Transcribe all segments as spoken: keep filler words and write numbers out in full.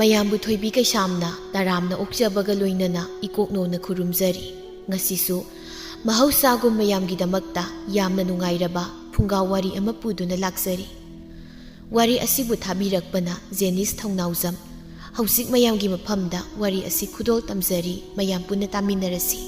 ꯃꯌꯥꯝꯕꯨ ꯊꯣꯏꯕꯤ ꯀꯩꯁꯥꯝꯅ ꯇꯔꯥꯝꯅ ꯑꯣꯛꯆꯕꯒ ꯂꯣꯏꯅꯅ ꯏꯀꯣꯛꯅꯧꯅ ꯈꯨꯔꯨꯝꯖꯔꯤ꯫ ꯉꯁꯤꯁꯨ ꯃꯍꯧꯁꯥꯒꯨꯝ ꯃꯌꯥꯝꯒꯤꯗꯃꯛꯇ ꯌꯥꯝꯅ ꯅꯨꯡꯉꯥꯏꯔꯕ ꯐꯨꯡꯒꯥ ꯋꯥꯔꯤ ꯑꯃ ꯄꯨꯗꯨꯅ ꯂꯥꯛꯆꯔꯤ꯫ ꯋꯥꯔꯤ ꯑꯁꯤꯕꯨ ꯊꯥꯕꯤꯔꯛꯄꯅ ꯖꯦꯅꯤꯁ ꯊꯧꯅꯥꯎꯖꯝ꯫ ꯍꯧꯖꯤꯛ ꯃꯌꯥꯝꯒꯤ ꯃꯐꯝꯗ ꯋꯥꯔꯤ ꯑꯁꯤ ꯈꯨꯗꯣꯜ ꯇꯝꯖꯔꯤ, ꯃꯌꯥꯝ ꯄꯨꯟꯅ ꯇꯥꯃꯤꯟꯅꯔꯁꯤ꯫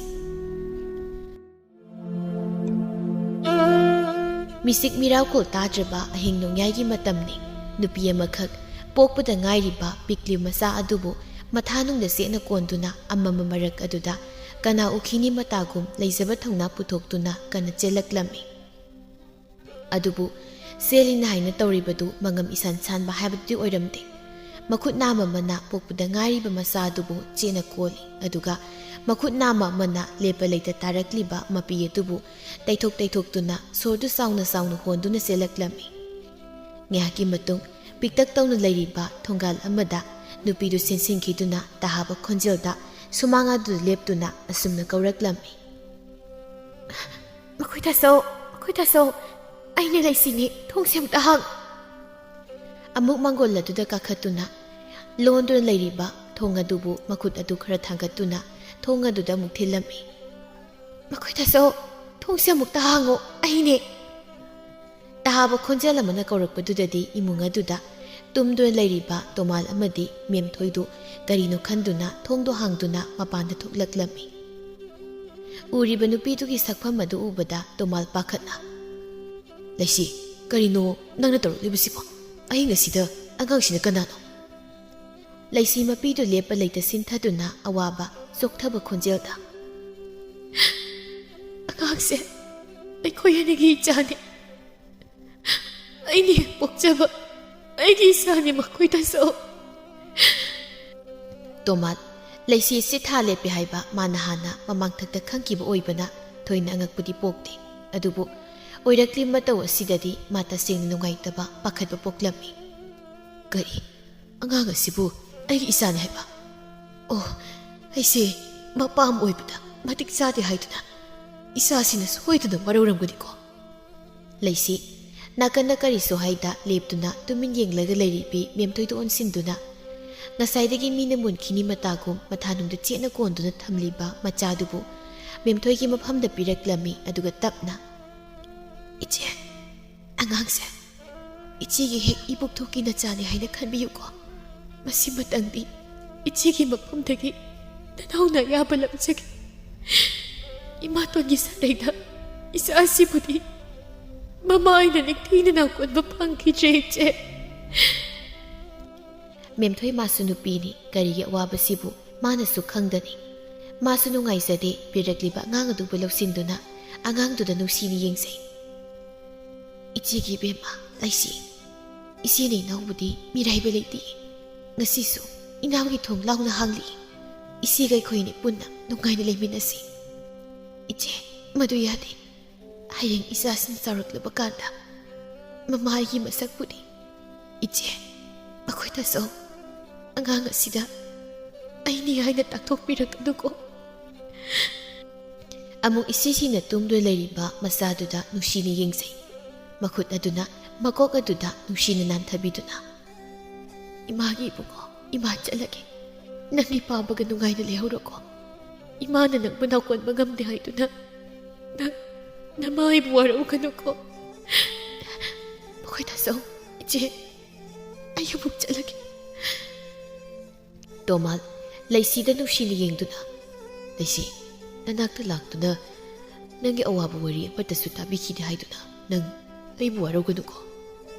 ꯃꯤꯁꯤꯛ ꯃꯤꯔꯥꯎꯈꯣꯜ ꯇꯥꯗ꯭ꯔꯕ ꯑꯍꯤꯡ ꯅꯣꯡꯌꯥꯏꯒꯤ ꯃꯇꯝꯅꯤ꯫ ꯅꯨꯄꯤ ꯑꯃꯈꯛ ꯄꯣꯛꯄꯗ ꯉꯥꯏꯔꯤꯕ ꯄꯤꯛꯂꯤꯕ ꯃꯆꯥ ꯑꯗꯨꯕꯨ ꯃꯊꯥꯅꯨꯡꯗ ꯆꯦꯠꯅ ꯀꯣꯟꯗꯨꯅ ꯑꯃꯝꯕ ꯃꯔꯛ ꯑꯗꯨꯗ ꯀꯅꯥ ꯎꯈꯤꯅꯤ ꯃꯇꯥꯒꯨꯝ ꯂꯩꯖꯕ ꯊꯧꯅꯥ ꯄꯨꯊꯣꯛꯇꯨꯅ ꯀꯟꯅ ꯆꯦꯜꯂꯛꯂꯝꯃꯤ꯫ ꯑꯗꯨꯕꯨ ꯆꯦꯜꯂꯤꯅ ꯍꯥꯏꯅ ꯇꯧꯔꯤꯕꯗꯨ ꯃꯉꯝ ꯏꯁꯥꯟ ꯁꯥꯟꯕ ꯍꯥꯏꯕꯗꯨꯗꯤ ꯑꯣꯏꯔꯝꯗꯦ꯫ ꯃꯈꯨꯠ ꯅꯥꯝꯃ ꯑꯃꯅ ꯄꯣꯛꯄꯗ ꯉꯥꯏꯔꯤꯕ ꯃꯆꯥ ꯑꯗꯨꯕꯨ ꯆꯦꯠꯅ ꯀꯣꯜꯂꯤ, ꯑꯗꯨꯒ ꯃꯈꯨꯠ ꯅꯥꯝꯃ ꯑꯃꯅ ꯂꯦꯞꯄ ꯂꯩꯇ ꯇꯥꯔꯛꯂꯤꯕ ꯃꯄꯤ ꯑꯗꯨꯕꯨ ꯇꯩꯊꯣꯛ ꯇꯩꯊꯣꯛꯇꯨꯅ ꯁꯣꯔꯗꯨ ꯆꯥꯎꯅ ꯆꯥꯎꯅ ꯍꯣꯟꯗꯨꯅ ꯆꯦꯜꯂꯛꯂꯝꯃꯤ꯫ ꯉꯥꯏꯍꯥꯛꯀꯤ ꯃꯇꯨꯡ ꯄꯤꯛꯇꯛ ꯇꯧꯅ ꯂꯩꯔꯤꯕ ꯊꯣꯡꯒꯥꯜ ꯑꯃꯗ ꯅꯨꯄꯤꯗꯨ ꯆꯦꯟꯁꯤꯟꯈꯤꯗꯨꯅ ꯇꯥꯍꯥꯕ ꯈꯣꯟꯖꯦꯜꯗ ꯁꯨꯃꯥꯡ ꯑꯗꯨꯗ ꯂꯦꯞꯇꯨꯅ ꯑꯁꯨꯝꯅ ꯀꯧꯔꯛꯂꯝꯃꯤ꯫ "ꯃꯈꯣꯏ ꯇꯥꯆꯧ, ꯃꯈꯣꯏ ꯇꯥꯆꯧ, ꯑꯩꯅꯦ ꯂꯩꯁꯤꯅꯤ, ꯊꯣꯡꯁꯦ ꯑꯃꯨꯛꯇ ꯍꯥꯡ!" ꯑꯃꯨꯛ ꯃꯥꯡꯒꯣꯜ ꯑꯗꯨꯗ ꯀꯥꯈꯠꯇꯨꯅ ꯂꯣꯟꯗꯨꯅ ꯂꯩꯔꯤꯕ ꯊꯣꯡ ꯑꯗꯨꯕꯨ ꯃꯈꯨꯠ ꯑꯗꯨ ꯈꯔ ꯊꯥꯡꯒꯠꯇꯨꯅ ꯊꯣꯡ ꯑꯗꯨꯗ ꯑꯃꯨꯛ ꯊꯤꯜꯂꯝꯃꯤ꯫ "ꯃꯈꯣꯏ ꯇꯥꯆꯧ, ꯊꯣꯡꯁꯦ ꯑꯃꯨꯛꯇ ꯍꯥꯡꯉꯣ, ꯑꯩꯅꯦ!" ꯇꯥꯕ ꯈꯣꯟꯖꯦꯜ ꯑꯃꯅ ꯀꯧꯔꯛꯄꯗꯨꯗꯗꯤ ꯏꯃꯨꯡ ꯑꯗꯨꯗ ꯇꯨꯝꯗꯨꯅ ꯂꯩꯔꯤꯕ ꯇꯣꯃꯥꯜ ꯑꯃꯗꯤ ꯃꯦꯝꯊꯣꯏꯗꯨ ꯀꯔꯤꯅꯣ ꯈꯟꯗꯨꯅ ꯊꯣꯡꯗꯣ ꯍꯥꯡꯗꯨꯅ ꯃꯄꯥꯟꯗ ꯊꯣꯛꯂꯛꯂꯝꯃꯤ꯫ ꯎꯔꯤꯕ ꯅꯨꯄꯤꯗꯨꯒꯤ ꯁꯛꯐꯝ ꯑꯗꯨ ꯎꯕꯗ ꯇꯣꯃꯥꯜ ꯄꯥꯈꯠꯅ, "ꯂꯩꯁꯤ, ꯀꯔꯤꯅꯣ ꯅꯪꯅ ꯇꯧꯔꯛꯂꯤꯕꯁꯤꯕꯣ? ꯑꯍꯤꯡ ꯑꯁꯤꯗ ꯑꯉꯥꯡꯁꯤꯅ ꯀꯅꯥꯅꯣ?" ꯂꯩꯁꯤ ꯃꯄꯤꯗꯨ ꯂꯦꯞꯄ ꯂꯩꯇ ꯁꯤꯟꯊꯗꯨꯅ ꯑꯋꯥꯕ ꯆꯣꯛꯊꯕ ꯈꯣꯟꯖꯦꯜꯗ, "ꯑꯉꯥꯡꯁꯦ ꯑꯩꯈꯣꯏ ꯑꯅꯤꯒꯤ ꯏꯆꯥꯅꯤ꯫ ꯑꯩꯅ ꯍꯦꯛ ꯄꯣꯛꯆꯕ ꯑꯩꯒꯤ ꯏꯆꯥꯅꯤ ꯃꯈꯣꯏ ꯇꯥꯆꯧ꯫" ꯇꯣꯃꯥꯠ, ꯂꯩꯁꯤ ꯆꯤꯊꯥ ꯂꯦꯞꯄꯦ ꯍꯥꯏꯕ ꯃꯥꯅ ꯍꯥꯟꯅ ꯃꯃꯥꯡꯊꯛꯇ ꯈꯪꯈꯤꯕ ꯑꯣꯏꯕꯅ ꯊꯣꯏꯅ ꯑꯉꯛꯄꯗꯤ ꯄꯣꯛꯇꯦ꯫ ꯑꯗꯨꯕꯨ ꯑꯣꯏꯔꯛꯂꯤꯕ ꯃꯇꯧ ꯑꯁꯤꯗꯗꯤ ꯃꯥ ꯇꯁꯦꯡꯅ ꯅꯨꯡꯉꯥꯏꯇꯕ, ꯄꯥꯈꯠꯄ ꯄꯣꯛꯂꯝꯃꯤ꯫ "ꯀꯔꯤ? ꯑꯉꯥꯡ ꯑꯁꯤꯕꯨ ꯑꯩꯒꯤ ꯏꯆꯥꯅꯤ ꯍꯥꯏꯕ? ꯑꯣ, ꯑꯩꯁꯦ ꯃꯄꯥ ꯑꯃ ꯑꯣꯏꯕꯗ ꯃꯇꯤꯛ ꯆꯥꯗꯦ ꯍꯥꯏꯗꯨꯅ ꯏꯆꯥꯁꯤꯅ ꯁꯣꯏꯗꯅ ꯋꯥꯔꯧꯔꯝꯒꯅꯤꯀꯣ?" ꯂꯩꯁꯤ ꯅꯥꯀꯟꯗ ꯀꯔꯤꯁꯨ ꯍꯥꯏꯗ ꯂꯦꯞꯇꯨꯅ ꯇꯨꯃꯤꯟ ꯌꯦꯡꯂꯒ ꯂꯩꯔꯤꯕꯤ ꯃꯦꯝꯊꯣꯏꯗ ꯑꯣꯟꯁꯤꯟꯗꯨꯅ, ꯉꯁꯥꯏꯗꯒꯤ ꯃꯤꯅ ꯃꯨꯟꯈꯤꯅꯤ ꯃꯇꯥꯒꯨꯝ ꯃꯊꯥꯅꯨꯡꯗ ꯆꯦꯠꯅ ꯀꯣꯟꯗꯨꯅ ꯊꯝꯂꯤꯕ ꯃꯆꯥꯗꯨꯕꯨ ꯃꯦꯝꯊꯣꯏꯒꯤ ꯃꯐꯝꯗ ꯄꯤꯔꯛꯂꯝꯃꯤ꯫ ꯑꯗꯨꯒ ꯇꯞꯅ, "ꯏꯆꯦ, ꯑꯉꯥꯡꯁꯦ ꯏꯆꯦꯒꯤ ꯍꯦꯛ ꯏꯄꯣꯛꯊꯣꯛꯀꯤ ꯅꯆꯥꯅꯤ ꯍꯥꯏꯅ ꯈꯟꯕꯤꯌꯨꯀꯣ꯫ ꯃꯁꯤꯃꯇꯪꯗꯤ ꯏꯆꯦꯒꯤ ꯃꯐꯝꯗꯒꯤ ꯅꯅꯥꯎꯅ ꯑꯌꯥꯕ ꯂꯧꯖꯒꯦ꯫ ꯏꯃꯥꯇꯣꯟꯒꯤ ꯁꯥꯔꯩꯗ ꯏꯆꯥ ꯑꯁꯤꯕꯨꯗꯤ ꯃꯃꯥ ꯑꯩꯅ ꯅꯤꯡꯊꯤꯅ ꯅꯥꯀꯣꯟꯕ ꯐꯪꯈꯤꯗ꯭ꯔꯦ, ꯏꯆꯦ꯫" ꯃꯦꯝꯊꯣꯏ ꯃꯥꯁꯨ ꯅꯨꯄꯤꯅꯤ, ꯀꯔꯤꯒꯤ ꯑꯋꯥꯕꯁꯤꯕꯨ ꯃꯥꯅꯁꯨ ꯈꯪꯗꯅꯤ꯫ ꯃꯥꯁꯨ ꯅꯨꯡꯉꯥꯏꯖꯗꯦ, ꯄꯤꯔꯛꯂꯤꯕ ꯑꯉꯥꯡ ꯑꯗꯨꯕꯨ ꯂꯧꯁꯤꯟꯗꯨꯅ ꯑꯉꯥꯡꯗꯨꯗ ꯅꯨꯡꯁꯤꯅ ꯌꯦꯡꯖꯩ꯫ "ꯏꯆꯦꯒꯤ ꯏꯕꯦꯝꯃ ꯂꯩꯁꯤ, ꯏꯆꯦꯅ ꯏꯅꯥꯎꯕꯨꯗꯤ ꯃꯤꯔꯥꯏꯕ ꯂꯩꯇꯦ꯫ ꯉꯁꯤꯁꯨ ꯏꯅꯥꯎꯒꯤ ꯊꯣꯡ ꯂꯥꯎꯅ ꯍꯥꯡꯂꯤ꯫ ꯏꯆꯦꯒ ꯑꯩꯈꯣꯏꯅꯤ ꯄꯨꯟꯅ ꯅꯨꯡꯉꯥꯏꯅ ꯂꯩꯃꯤꯟꯅꯁꯤ꯫ ꯏꯆꯦ, ꯃꯗꯨ ꯌꯥꯗꯦ꯫ ꯍꯌꯦꯡ ꯏꯆꯥꯁꯤꯡ ꯆꯥꯎꯔꯛꯂꯕ ꯀꯥꯟꯗ ꯃꯃꯥ ꯑꯩꯒꯤ ꯃꯁꯛꯄꯨꯗꯤ, ꯏꯆꯦ, ꯃꯈꯣꯏꯗꯁꯨ ꯑꯉꯥꯡ ꯑꯁꯤꯗ ꯑꯩꯅꯤ ꯍꯥꯏꯅ ꯇꯥꯛꯊꯣꯛꯄꯤꯔꯛꯀꯅꯨꯀꯣ꯫" ꯑꯃꯨꯛ ꯏꯁꯤꯁꯤꯅ ꯇꯨꯝꯗꯨꯅ ꯂꯩꯔꯤꯕ ꯃꯆꯥꯗꯨꯗ ꯅꯨꯡꯁꯤꯅ ꯌꯦꯡꯖꯩ꯫ ꯃꯈꯨꯠ ꯑꯗꯨꯅ ꯃꯀꯣꯛ ꯑꯗꯨꯗ ꯅꯨꯡꯁꯤꯅ ꯅꯥꯟꯊꯕꯤꯗꯨꯅ, "ꯏꯃꯥꯒꯤ ꯏꯕꯨꯡꯉꯣ, ꯏꯃꯥ ꯆꯠꯂꯒꯦ꯫ ꯅꯪꯒꯤ ꯄꯥꯝꯕꯒ ꯅꯨꯡꯉꯥꯏꯅ ꯂꯩꯍꯧꯔꯣꯀꯣ꯫ ꯏꯃꯥꯅ ꯅꯪꯕꯨ ꯅꯥꯀꯣꯟꯕ ꯉꯝꯗꯦ ꯍꯥꯏꯗꯨꯅ ꯅꯪ ꯅꯃꯥ ꯑꯩꯕꯨ ꯋꯥꯔꯧꯒꯅꯨꯀꯣ꯫" "ꯃꯈꯣꯏꯗꯁꯨ, ꯏꯆꯦ, ꯑꯩ ꯑꯃꯨꯛ ꯆꯠꯂꯒꯦ꯫" ꯇꯣꯃꯥꯜ ꯂꯩꯁꯤꯗ ꯅꯨꯡꯁꯤꯅ ꯌꯦꯡꯗꯨꯅ, "ꯂꯩꯁꯤ, ꯅꯅꯥꯛꯇ ꯂꯥꯛꯇꯨꯅ ꯅꯪꯒꯤ ꯑꯋꯥꯕ ꯋꯥꯔꯤ ꯑꯃꯠꯇꯁꯨ ꯇꯥꯕꯤꯈꯤꯗꯦ ꯍꯥꯏꯗꯨꯅ ꯅꯪ ꯑꯩꯕꯨ ꯋꯥꯔꯧꯒꯅꯨꯀꯣ꯫"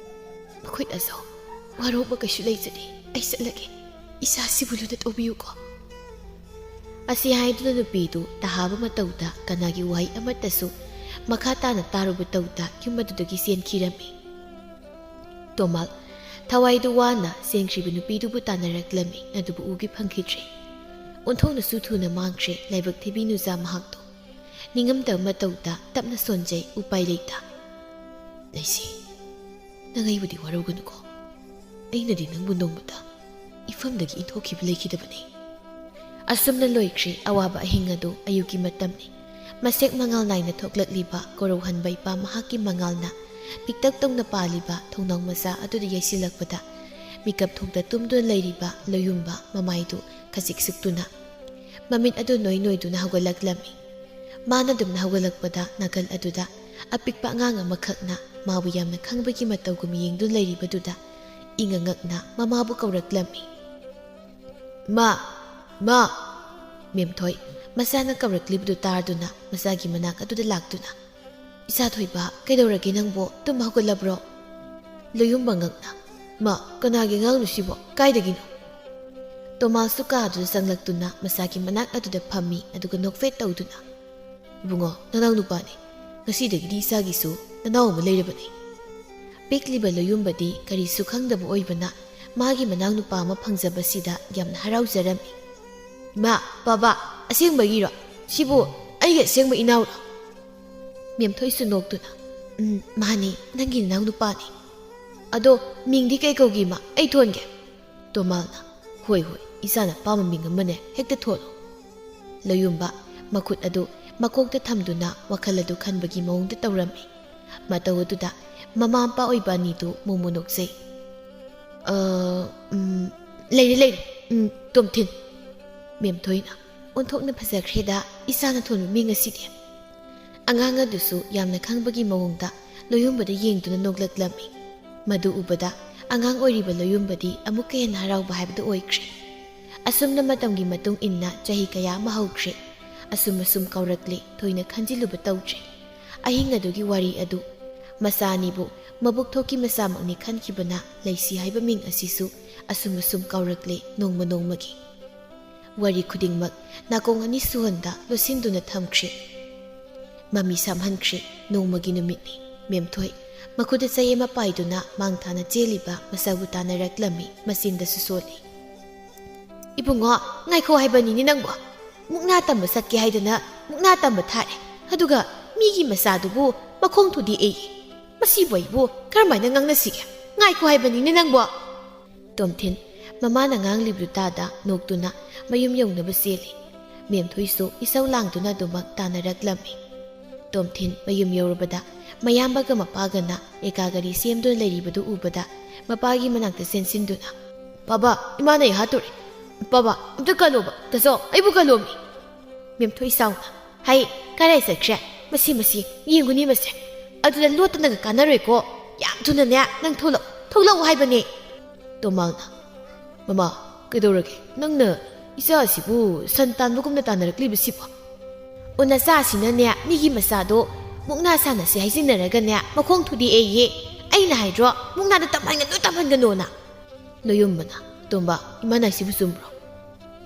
"ꯃꯈꯣꯏꯗꯁꯨ ꯋꯥꯔꯧꯕ ꯀꯩꯁꯨ ꯂꯩꯖꯗꯦ꯫ ꯑꯩ ꯆꯠꯂꯒꯦ꯫ ꯏꯆꯥꯁꯤꯕꯨ ꯂꯨꯅ ꯇꯧꯕꯤꯌꯨꯀꯣ꯫" ꯑꯁꯤ ꯍꯥꯏꯗꯨꯅ ꯅꯨꯄꯤꯗꯨ ꯇꯍꯥꯕ ꯃꯇꯧꯗ ꯀꯅꯥꯒꯤ ꯋꯥꯍꯩ ꯑꯃꯠꯇꯁꯨ ꯃꯈꯥ ꯇꯥꯅ ꯇꯥꯔꯨꯕ ꯇꯧꯗ ꯌꯨꯝ ꯑꯗꯨꯗꯒꯤ ꯆꯦꯟꯈꯤꯔꯝꯃꯤ꯫ ꯇꯣꯃꯥꯜ ꯊꯋꯥꯏꯗꯨ ꯋꯥꯅ ꯆꯦꯟꯈ꯭ꯔꯤꯕ ꯅꯨꯄꯤꯗꯨꯕꯨ ꯇꯥꯟꯅꯔꯛꯂꯝꯃꯤ, ꯑꯗꯨꯕꯨ ꯎꯒꯦ ꯐꯪꯈꯤꯗ꯭ꯔꯦ꯫ ꯑꯣꯟꯊꯣꯛꯅꯁꯨ ꯊꯨꯅ ꯃꯥꯡꯈ꯭ꯔꯦ ꯂꯥꯏꯕꯛ ꯊꯤꯕꯤ ꯅꯨꯖꯥ ꯃꯍꯥꯛꯇꯣ꯫ ꯅꯤꯡꯉꯝꯗꯕ ꯃꯇꯧꯗ ꯇꯞꯅ ꯁꯣꯟꯖꯩ, ꯎꯄꯥꯏ ꯂꯩꯇ꯫ "ꯂꯩꯁꯤ, ꯅꯪ ꯑꯩꯕꯨꯗꯤ ꯋꯥꯔꯧꯒꯅꯨꯀꯣ꯫ ꯑꯩꯅꯗꯤ ꯅꯪꯕꯨ ꯅꯣꯡꯃꯇ ꯏꯐꯝꯗꯒꯤ ꯏꯟꯊꯣꯛꯈꯤꯕ ꯂꯩꯈꯤꯗꯕꯅꯤ꯫" ꯑꯁꯨꯝꯅ ꯂꯣꯏꯈ꯭ꯔꯦ ꯑꯋꯥꯕ ꯑꯍꯤꯡ ꯑꯗꯨ꯫ ꯑꯌꯨꯛꯀꯤ ꯃꯇꯝꯅꯤ꯫ ꯃꯁꯦꯛ ꯃꯉꯥꯜ ꯅꯥꯏꯅ ꯊꯣꯛꯂꯛꯂꯤꯕ ꯀꯣꯔꯧꯍꯟꯕ ꯏꯄꯥ ꯃꯍꯥꯛꯀꯤ ꯃꯉꯥꯜꯅ ꯄꯤꯛꯇꯛ ꯇꯧꯅ ꯄꯥꯜꯂꯤꯕ ꯊꯣꯡꯅꯥꯎ ꯃꯆꯥ ꯑꯗꯨꯗ ꯌꯩꯁꯤꯜꯂꯛꯄꯗ ꯃꯤꯀꯞ ꯊꯣꯛꯇ ꯇꯨꯝꯗꯨꯅ ꯂꯩꯔꯤꯕ ꯂꯣꯌꯨꯝꯕ ꯃꯃꯥꯏꯗꯨ ꯈꯖꯤꯛ ꯁꯨꯛꯇꯨꯅ, ꯃꯃꯤꯠ ꯑꯗꯨ ꯅꯣꯏ ꯅꯣꯏꯗꯨꯅ ꯍꯧꯒꯠꯂꯛꯂꯝꯃꯤ꯫ ꯃꯥꯅ ꯑꯗꯨꯝꯅ ꯍꯧꯒꯠꯂꯛꯄꯗ ꯅꯥꯀꯜ ꯑꯗꯨꯗ ꯑꯄꯤꯛꯄ ꯑꯉꯥꯡ ꯑꯃꯈꯛꯅ ꯃꯥꯕꯨ ꯌꯥꯝꯅ ꯈꯪꯕꯒꯤ ꯃꯇꯧꯒꯨꯝ ꯌꯦꯡꯗꯨꯅ ꯂꯩꯔꯤꯕꯗꯨꯗ ꯏꯉꯛ ꯉꯛꯅ ꯃꯃꯥꯕꯨ ꯀꯧꯔꯛꯂꯝꯃꯤ꯫ "ꯃꯥ! ꯃꯥ!" ꯃꯦꯝꯊꯣꯏ ꯃꯆꯥꯅ ꯀꯧꯔꯛꯂꯤꯕꯗꯨ ꯇꯥꯗꯨꯅ ꯃꯆꯥꯒꯤ ꯃꯅꯥꯛ ꯑꯗꯨꯗ ꯂꯥꯛꯇꯨꯅ, "ꯏꯆꯥ ꯊꯣꯏꯕ, ꯀꯩꯗꯧꯔꯒꯦ ꯅꯪꯕꯣ? ꯇꯨꯝꯕ ꯍꯧꯒꯠꯂꯕ꯭ꯔꯣ?" ꯂꯣꯌꯨꯝꯕ ꯉꯛꯅ, "ꯃꯥ, ꯀꯅꯥꯒꯤ ꯑꯉꯥꯡꯅꯣ ꯁꯤꯕꯣ? ꯀꯥꯏꯗꯒꯤꯅꯣ?" ꯇꯣꯃꯥꯁꯁꯨ ꯀꯥꯗꯨꯗ ꯆꯪꯂꯛꯇꯨꯅ ꯃꯆꯥꯒꯤ ꯃꯅꯥꯛ ꯑꯗꯨꯗ ꯐꯝꯃꯤ, ꯑꯗꯨꯒ ꯅꯣꯛꯐꯦꯠ ꯇꯧꯗꯨꯅ, "ꯏꯕꯨꯡꯉꯣ, ꯅꯅꯥꯎ ꯅꯨꯄꯥꯅꯤ꯫ ꯉꯁꯤꯗꯒꯤꯗꯤ ꯏꯆꯥꯒꯤꯁꯨ ꯅꯅꯥꯎ ꯑꯃ ꯂꯩꯔꯕꯅꯤ꯫" ꯄꯤꯛꯂꯤꯕ ꯂꯣꯌꯨꯝꯕꯗꯤ ꯀꯔꯤꯁꯨ ꯈꯪꯗꯕ ꯑꯣꯏꯕꯅ ꯃꯥꯒꯤ ꯃꯅꯥꯎ ꯅꯨꯄꯥ ꯑꯃ ꯐꯪꯖꯕꯁꯤꯗ ꯌꯥꯝꯅ ꯍꯔꯥꯎꯖꯔꯝꯃꯤ꯫ "ꯏꯃꯥ, ꯕꯥꯕꯥ, ꯑꯁꯦꯡꯕꯒꯤꯔꯣ? ꯁꯤꯕꯨ ꯑꯩꯒꯤ ꯑꯁꯦꯡꯕ ꯏꯅꯥꯎꯔꯣ?" ꯃꯦꯝꯊꯣꯏꯁꯨ ꯅꯣꯛꯇꯨꯅ, "ꯎꯝ, ꯃꯥꯅꯤ, ꯅꯪꯒꯤ ꯅꯅꯥꯎ ꯅꯨꯄꯥꯅꯤ꯫ ꯑꯗꯣ ꯃꯤꯡꯗꯤ ꯀꯩ ꯀꯧꯒꯦ, ꯏꯃꯥ? ꯑꯩ ꯊꯣꯟꯒꯦ꯫" ꯇꯣꯃꯥꯜꯅ, "ꯍꯣꯏ, ꯍꯣꯏ, ꯏꯆꯥꯅ ꯑꯄꯥꯝꯕ ꯃꯤꯡ ꯑꯃꯅꯦ ꯍꯦꯛꯇ ꯊꯣꯜꯂꯣ꯫" ꯂꯣꯌꯨꯝꯕ ꯃꯈꯨꯠ ꯑꯗꯨ ꯃꯀꯣꯛꯇ ꯊꯝꯗꯨꯅ ꯋꯥꯈꯜ ꯑꯗꯨ ꯈꯟꯕꯒꯤ ꯃꯑꯣꯡꯗ ꯇꯧꯔꯝꯃꯤ꯫ ꯃꯇꯧ ꯑꯗꯨꯗ ꯃꯃꯥ ꯃꯄꯥ ꯑꯣꯏꯕ ꯑꯅꯤꯗꯨ ꯃꯣꯃꯣ ꯅꯣꯛꯆꯩ꯫ "ꯑ, ꯎꯝ, ꯂꯩꯔꯦ, ꯂꯩꯔꯦ, ꯎꯝ, ꯇꯣꯝꯊꯤꯟ꯫" ꯃꯦꯝꯊꯣꯏꯅ, "ꯑꯣꯟꯊꯣꯛꯅ ꯐꯖꯈ꯭ꯔꯦꯗ ꯏꯆꯥꯅ ꯊꯣꯟꯕ ꯃꯤꯡ ꯑꯁꯤꯗꯤ꯫" ꯑꯉꯥꯡ ꯑꯗꯨꯁꯨ ꯌꯥꯝꯅ ꯈꯪꯕꯒꯤ ꯃꯑꯣꯡꯗ ꯂꯣꯌꯨꯝꯕꯗ ꯌꯦꯡꯗꯨꯅ ꯅꯣꯛꯂꯛꯂꯝꯃꯤ꯫ ꯃꯗꯨ ꯎꯕꯗ ꯑꯉꯥꯡ ꯑꯣꯏꯔꯤꯕ ꯂꯣꯌꯨꯝꯕꯗꯤ ꯑꯃꯨꯛꯀ ꯍꯦꯟꯅ ꯍꯔꯥꯎꯕ ꯍꯥꯏꯕꯗꯨ ꯑꯣꯏꯈ꯭ꯔꯦ꯫ ꯑꯁꯨꯝꯅ ꯃꯇꯝꯒꯤ ꯃꯇꯨꯡ ꯏꯟꯅ ꯆꯍꯤ ꯀꯌꯥ ꯑꯃ ꯍꯧꯈ꯭ꯔꯦ꯫ ꯑꯁꯨꯝ ꯑꯁꯨꯝ ꯀꯥꯎꯔꯛꯂꯦ, ꯊꯣꯏꯅ ꯈꯟꯖꯤꯜꯂꯨꯕ ꯇꯧꯗ꯭ꯔꯦ꯫ ꯑꯍꯤꯡ ꯑꯗꯨꯒꯤ ꯋꯥꯔꯤ ꯑꯗꯨ, ꯃꯆꯥ ꯑꯅꯤꯕꯨ ꯃꯕꯨꯛ ꯊꯣꯛꯀꯤ ꯃꯆꯥꯃꯛꯅꯤ ꯈꯟꯈꯤꯕꯅ ꯂꯩꯁꯤ ꯍꯥꯏꯕ ꯃꯤꯡ ꯑꯁꯤꯁꯨ ꯑꯁꯨꯝ ꯑꯁꯨꯝ ꯀꯥꯎꯔꯛꯂꯦ ꯅꯣꯡꯃ ꯅꯣꯡꯃꯒꯤ꯫ ꯋꯥꯔꯤ ꯈꯨꯗꯤꯡꯃꯛ ꯅꯥꯀꯣꯡ ꯑꯅꯤ ꯁꯨꯍꯟꯗ ꯂꯣꯠꯁꯤꯟꯗꯨꯅ ꯊꯝꯈ꯭ꯔꯦ꯫ ꯃꯃꯤ ꯁꯥꯝꯍꯟꯈ꯭ꯔꯦ꯫ ꯅꯣꯡꯃꯒꯤ ꯅꯨꯃꯤꯠꯅꯤ꯫ ꯃꯦꯝꯊꯣꯏ ꯃꯈꯨꯠꯇ ꯆꯩ ꯑꯃ ꯄꯥꯏꯗꯨꯅ ꯃꯥꯡ ꯊꯥꯅ ꯆꯦꯜꯂꯤꯕ ꯃꯆꯥꯕꯨ ꯇꯥꯟꯅꯔꯛꯂꯝꯃꯤ, ꯃꯆꯤꯟꯗꯁꯨ ꯁꯣꯜꯂꯤ꯫ "ꯏꯕꯨꯡꯉꯣ, ꯉꯥꯏꯈꯣ ꯍꯥꯏꯕꯅꯤꯅꯦ ꯅꯪꯕꯣ꯫ ꯃꯨꯛꯅꯥ ꯇꯝꯕ ꯆꯠꯀꯦ ꯍꯥꯏꯗꯅ ꯃꯨꯛꯅꯥ ꯇꯝꯕ ꯊꯥꯔꯦ꯫ ꯑꯗꯨꯒ ꯃꯤꯒꯤ ꯃꯆꯥꯗꯨꯕꯨ ꯃꯈꯣꯡ ꯊꯨꯗꯦꯛꯑꯦ꯫ ꯃꯁꯤꯕꯨ ꯑꯩꯕꯨ ꯀꯔꯝꯍꯥꯏꯅ ꯉꯥꯡꯅꯁꯤꯒꯦ? ꯉꯥꯏꯈꯣ ꯍꯥꯏꯕꯅꯤꯅꯦ ꯅꯪꯕꯣ꯫" ꯇꯣꯝꯊꯤꯟ ꯃꯃꯥꯅ ꯉꯥꯡꯂꯤꯕꯗꯨ ꯇꯥꯗ ꯅꯣꯛꯇꯨꯅ ꯃꯌꯨꯝ ꯌꯧꯅꯕ ꯆꯦꯜꯂꯤ꯫ ꯃꯦꯝꯊꯣꯏꯁꯨ ꯏꯁꯧ ꯂꯥꯡꯗꯨꯅ ꯑꯗꯨꯃꯛ ꯇꯥꯟꯅꯔꯛꯂꯝꯃꯤ꯫ ꯇꯣꯝꯊꯤꯟ ꯃꯌꯨꯝ ꯌꯧꯔꯕꯗ ꯃꯌꯥꯝꯕꯒ ꯃꯄꯥꯒꯅ ꯑꯦꯀꯥ ꯒꯥꯔꯤ ꯁꯦꯝꯗꯨꯅ ꯂꯩꯔꯤꯕꯗꯨ ꯎꯕꯗ ꯃꯄꯥꯒꯤ ꯃꯅꯥꯛꯇ ꯆꯦꯟꯁꯤꯟꯗꯨꯅ, "ꯄꯥꯕꯥ, ꯏꯃꯥꯅ ꯑꯩ ꯍꯥꯠꯇꯣꯔꯦ꯫ ꯄꯥꯕꯥ, ꯑꯝꯇ ꯀꯜꯂꯣꯕ꯫ ꯇꯥꯆꯧ, ꯑꯩꯕꯨ ꯀꯜꯂꯣꯃꯤ꯫" ꯃꯦꯝꯊꯣꯏ ꯁꯥꯎꯅ, "ꯍꯩ, ꯀꯔꯥꯏ ꯆꯠꯈ꯭ꯔꯦ? ꯃꯁꯤ, ꯃꯁꯤ, ꯌꯦꯡꯉꯨꯅꯦ ꯃꯁꯦ꯫ ꯑꯗꯨꯗ ꯂꯣꯠꯇꯅꯒ ꯀꯥꯟꯅꯔꯣꯏꯀꯣ꯫ ꯌꯥꯝ ꯊꯨꯅꯅꯦ ꯅꯪ ꯊꯣꯛꯂꯛꯎ, ꯊꯣꯛꯂꯛꯎ ꯍꯥꯏꯕꯅꯦ꯫" ꯇꯣꯃꯥꯜꯅ, "ꯃꯃꯥ, ꯀꯩꯗꯧꯔꯒꯦ? ꯅꯪꯅ ꯏꯆꯥ ꯑꯁꯤꯕꯨ ꯁꯟ ꯇꯥꯟꯕꯒꯨꯝꯅ ꯇꯥꯟꯅꯔꯛꯂꯤꯕꯁꯤꯕꯣ?" "ꯑꯣ, ꯅꯆꯥꯁꯤꯅꯅꯦ ꯃꯤꯒꯤ ꯃꯆꯥꯗꯣ ꯃꯨꯛꯅꯥ ꯁꯥꯟꯅꯁꯦ ꯍꯥꯏꯖꯤꯟꯅꯔꯒꯅꯦ ꯃꯈꯣꯡ ꯊꯨꯗꯦꯛꯑꯦꯌꯦ꯫ ꯑꯩꯅ ꯍꯥꯏꯗ꯭ꯔꯣ ꯃꯨꯛꯅꯥꯗ ꯇꯝꯍꯟꯒꯅꯨ, ꯇꯝꯍꯟꯒꯅꯣꯅ?" ꯂꯣꯌꯨꯝꯕꯅ, "ꯇꯣꯝꯕ, ꯏꯃꯥꯅ ꯍꯥꯏꯁꯤꯕꯨ ꯆꯨꯝꯕ꯭ꯔꯣ?"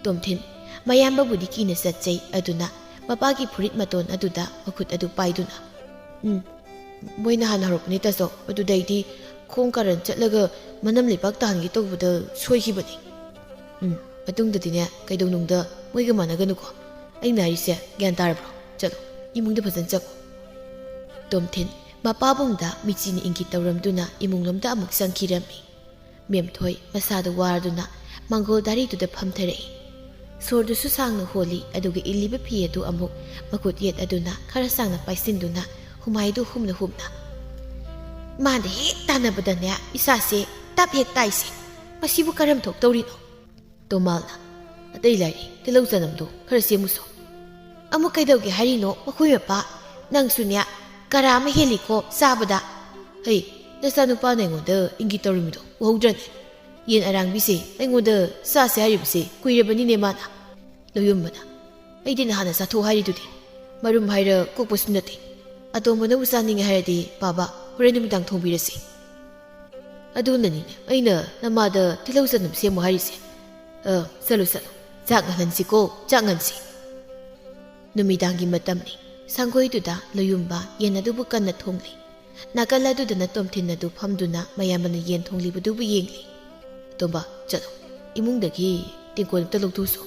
ꯇꯣꯝꯊꯤꯟ ꯃꯌꯥꯝꯕꯕꯨꯗꯤ ꯀꯤꯅ ꯆꯠꯆꯩ, ꯑꯗꯨꯅ ꯃꯄꯥꯒꯤ ꯐꯨꯔꯤꯠ ꯃꯇꯣꯟ ꯑꯗꯨꯗ ꯃꯈꯨꯠ ꯑꯗꯨ ꯄꯥꯏꯗꯨꯅ, "ꯎꯝ, ꯃꯣꯏꯅ ꯍꯥꯟꯅ ꯍꯧꯔꯛꯄꯅꯤ ꯇꯥꯆꯧ, ꯑꯗꯨꯗꯩꯗꯤ ꯈꯣꯡ ꯀꯥꯔꯟ ꯆꯠꯂꯒ ꯃꯅꯝ ꯂꯩꯕꯥꯛ ꯇꯥꯍꯟꯒꯦ ꯇꯧꯕꯗ ꯁꯣꯏꯈꯤꯕꯅꯤ꯫ ꯎꯝ, ꯃꯇꯨꯡꯗꯗꯤꯅꯦ ꯀꯩꯗꯧꯅꯨꯡꯗ ꯃꯣꯏꯒ ꯃꯥꯟꯅꯒꯅꯨꯀꯣ꯫ ꯑꯩꯅ ꯍꯥꯏꯔꯤꯁꯦ ꯒ꯭ꯌꯥꯟ ꯇꯥꯔꯕ꯭ꯔꯣ? ꯆꯠꯂꯣ, ꯏꯃꯨꯡꯗ ꯐꯖꯅ ꯆꯪꯉꯣ꯫" ꯇꯣꯝꯊꯤꯟ ꯃꯄꯥꯕꯨꯡꯗ ꯃꯤꯆꯤꯅ ꯏꯪꯒꯤꯠ ꯇꯧꯔꯝꯗꯨꯅ ꯏꯃꯨꯡꯂꯣꯝꯗ ꯑꯃꯨꯛ ꯆꯪꯈꯤꯔꯝꯃꯤ꯫ ꯃꯦꯝꯊꯣꯏ ꯃꯁꯥꯗꯨ ꯋꯥꯔꯗꯨꯅ ꯃꯥꯡꯒꯣꯜ ꯗꯥꯔꯤꯗꯨꯗ ꯐꯝꯊꯔꯛꯏ꯫ ꯁꯣꯔꯗꯨꯁꯨ ꯁꯥꯡꯅ ꯍꯣꯜꯂꯤ, ꯑꯗꯨꯒ ꯏꯜꯂꯤꯕ ꯐꯤ ꯑꯗꯨ ꯑꯃꯨꯛ ꯃꯈꯨꯠ ꯌꯦꯠ ꯑꯗꯨꯅ ꯈꯔ ꯁꯥꯡꯅ ꯄꯥꯏꯁꯤꯟꯗꯨꯅ ꯍꯨꯃꯥꯏꯗꯨ ꯍꯨꯝꯅ ꯍꯨꯝꯅ, "ꯃꯥꯗ ꯍꯦꯛ ꯇꯥꯟꯅꯕꯗꯅꯦ ꯏꯁꯥꯁꯦ ꯇꯞ ꯍꯦꯛ ꯇꯥꯏꯁꯦ꯫ ꯃꯁꯤꯕꯨ ꯀꯔꯝ ꯊꯣꯛꯇꯧꯔꯤꯅꯣ?" ꯇꯣꯃꯥꯜꯅ, "ꯑꯇꯩ ꯂꯥꯏꯔꯤ, ꯇꯤꯜꯍꯧ ꯆꯅꯝꯗꯣ ꯈꯔ ꯁꯦꯝꯃꯨꯁꯣ꯫" "ꯑꯃꯨꯛ ꯀꯩꯗꯧꯒꯦ ꯍꯥꯏꯔꯤꯅꯣ ꯃꯈꯣꯏ ꯃꯄꯥ? ꯅꯪꯁꯨꯅꯦ ꯀꯔꯥ ꯑꯃ ꯍꯦꯜꯂꯤꯀꯣ ꯆꯥꯕꯗ꯫" "ꯍꯩ, ꯅꯆꯥꯅꯨꯄꯥꯅ ꯑꯩꯉꯣꯟꯗ ꯏꯪꯒꯤꯠ ꯇꯧꯔꯝꯃꯤꯗꯣ ꯎꯍꯧꯗ꯭ꯔꯅꯦ? ꯌꯦꯟ ꯑꯔꯥꯡꯕꯤꯁꯦ ꯑꯩꯉꯣꯟꯗ ꯆꯥꯁꯦ ꯍꯥꯏꯔꯤꯕꯁꯦ ꯀꯨꯏꯔꯕꯅꯤꯅꯦ ꯃꯥꯅ꯫" ꯂꯣꯌꯨꯝꯕꯅ, "ꯑꯩꯗꯤ ꯅꯍꯥꯟꯅ ꯆꯥꯊꯣꯛ ꯍꯥꯏꯔꯤꯗꯨꯗꯤ꯫ ꯃꯔꯨꯝ ꯍꯥꯏꯔ ꯀꯣꯛꯄꯁꯨ ꯅꯠꯇꯦ꯫ ꯑꯇꯣꯝꯕꯅꯕꯨ ꯆꯥꯅꯤꯡꯉꯦ ꯍꯥꯏꯔꯗꯤ ꯄꯥꯕ, ꯍꯣꯔꯦꯟ ꯅꯨꯃꯤꯗꯥꯡ ꯊꯣꯡꯕꯤꯔꯁꯤ꯫" "ꯑꯗꯨꯅꯅꯤꯅꯦ ꯑꯩꯅ ꯅꯃꯥꯗ ꯇꯤꯜꯍꯧ ꯆꯅꯝ ꯁꯦꯝꯃꯨ ꯍꯥꯏꯔꯤꯁꯦ꯫ ꯑ, ꯆꯠꯂꯨ, ꯆꯠꯂꯨ꯫ ꯆꯥꯛ ꯉꯜꯍꯟꯁꯤꯀꯣ, ꯆꯥꯛ ꯉꯟꯁꯤ꯫" ꯅꯨꯃꯤꯗꯥꯡꯒꯤ ꯃꯇꯝꯅꯤ꯫ ꯁꯪꯒꯣꯏꯗꯨꯗ ꯂꯣꯌꯨꯝꯕ ꯌꯦꯟ ꯑꯗꯨꯕꯨ ꯀꯟꯅ ꯊꯣꯡꯂꯤ꯫ ꯅꯥꯀꯜ ꯑꯗꯨꯗꯅ ꯇꯣꯝꯊꯤꯟ ꯑꯗꯨ ꯐꯝꯗꯨꯅ ꯃꯌꯥꯝꯕꯅ ꯌꯦꯟ ꯊꯣꯡꯂꯤꯕꯗꯨꯕꯨ ꯌꯦꯡꯂꯤ꯫ "ꯇꯣꯝꯕ, ꯆꯠꯂꯣ꯫ ꯏꯃꯨꯡꯗꯒꯤ ꯇꯦꯡꯀꯣꯠ ꯑꯝꯇ ꯂꯧꯊꯣꯛꯎꯁꯣ꯫"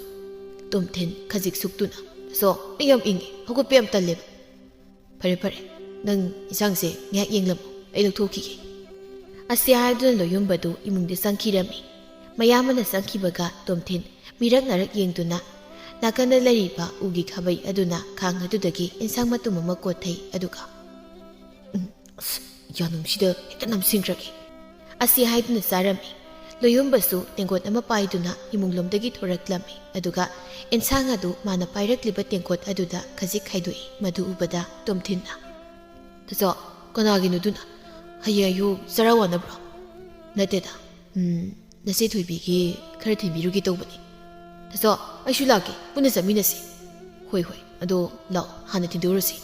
ꯇꯣꯝꯊꯤꯟ ꯈꯖꯤꯛ ꯁꯨꯛꯇꯨꯅ, "ꯁꯣ, ꯑꯩ ꯌꯥꯝ ꯏꯪꯉꯤ, ꯍꯧꯒꯠꯄ ꯌꯥꯝ ꯇꯜꯂꯦꯕ꯫" "ꯐꯔꯦ, ꯐꯔꯦ, ꯅꯪ ꯏꯟꯁꯥꯡꯁꯦ ꯉꯥꯏꯍꯥꯛ ꯌꯦꯡꯂꯝꯃꯣ, ꯑꯩ ꯂꯧꯊꯣꯛꯈꯤꯒꯦ꯫" ꯑꯁꯤ ꯍꯥꯏꯗꯨꯅ ꯂꯣꯌꯨꯝꯕꯗꯨ ꯏꯃꯨꯡꯗ ꯆꯪꯈꯤꯔꯝꯃꯤ꯫ ꯃꯌꯥꯝꯕꯅ ꯆꯪꯈꯤꯕꯒ ꯇꯣꯝꯊꯤꯟ ꯃꯤꯔꯛ ꯅꯥꯔꯛ ꯌꯦꯡꯗꯨꯅ, ꯅꯥꯀꯟꯗ ꯂꯩꯔꯤꯕ ꯎꯒꯤ ꯈꯥꯕꯩ ꯑꯗꯨꯅ ꯈꯥꯡ ꯑꯗꯨꯗꯒꯤ ꯏꯟꯁꯥꯡ ꯃꯇꯨꯝ ꯑꯃ ꯀꯣꯠꯊꯩ, ꯑꯗꯨꯒ, "ꯎꯝ, ꯑꯁ, ꯌꯥꯅꯨꯡꯁꯤꯗ ꯍꯦꯛꯇ ꯅꯝꯁꯤꯟꯈ꯭ꯔꯒꯦ" ꯑꯁꯤ ꯍꯥꯏꯗꯨꯅ ꯆꯥꯔꯝꯃꯤ꯫ ꯂꯣꯌꯨꯝꯕꯁꯨ ꯇꯦꯡꯀꯣꯠ ꯑꯃ ꯄꯥꯏꯗꯨꯅ ꯏꯃꯨꯡꯂꯣꯝꯗꯒꯤ ꯊꯣꯔꯛꯂꯝꯃꯤ, ꯑꯗꯨꯒ ꯏꯟꯁꯥꯡ ꯑꯗꯨ ꯃꯥꯅ ꯄꯥꯏꯔꯛꯂꯤꯕ ꯇꯦꯡꯀꯣꯠ ꯑꯗꯨꯗ ꯈꯖꯤꯛ ꯈꯥꯏꯗꯣꯛꯏ꯫ ꯃꯗꯨ ꯎꯕꯗ ꯇꯣꯝꯊꯤꯟꯅ, "ꯇꯥꯆꯧ, ꯀꯅꯥꯒꯤꯅꯣꯗꯨꯅ? ꯍꯌꯦꯡ ꯑꯌꯨꯛ ꯆꯔꯥ ꯋꯥꯅꯕ꯭ꯔꯣ?" "ꯅꯠꯇꯦꯗ, ꯎꯝ, ꯅꯆꯦ ꯊꯣꯏꯕꯤꯒꯤ ꯈꯔ ꯊꯤꯟꯕꯤꯔꯨꯒꯦ ꯇꯧꯕꯅꯤ꯫" "ꯇꯥꯆꯧ, ꯑꯩꯁꯨ ꯂꯥꯛꯀꯦ, ꯄꯨꯟꯅ ꯆꯠꯃꯤꯟꯅꯁꯤ꯫" "ꯍꯣꯏ, ꯍꯣꯏ, ꯑꯗꯣ ꯂꯥꯛꯑꯣ, ꯍꯥꯟꯅ ꯊꯤꯟꯗꯣꯛꯎꯔꯁꯤ꯫"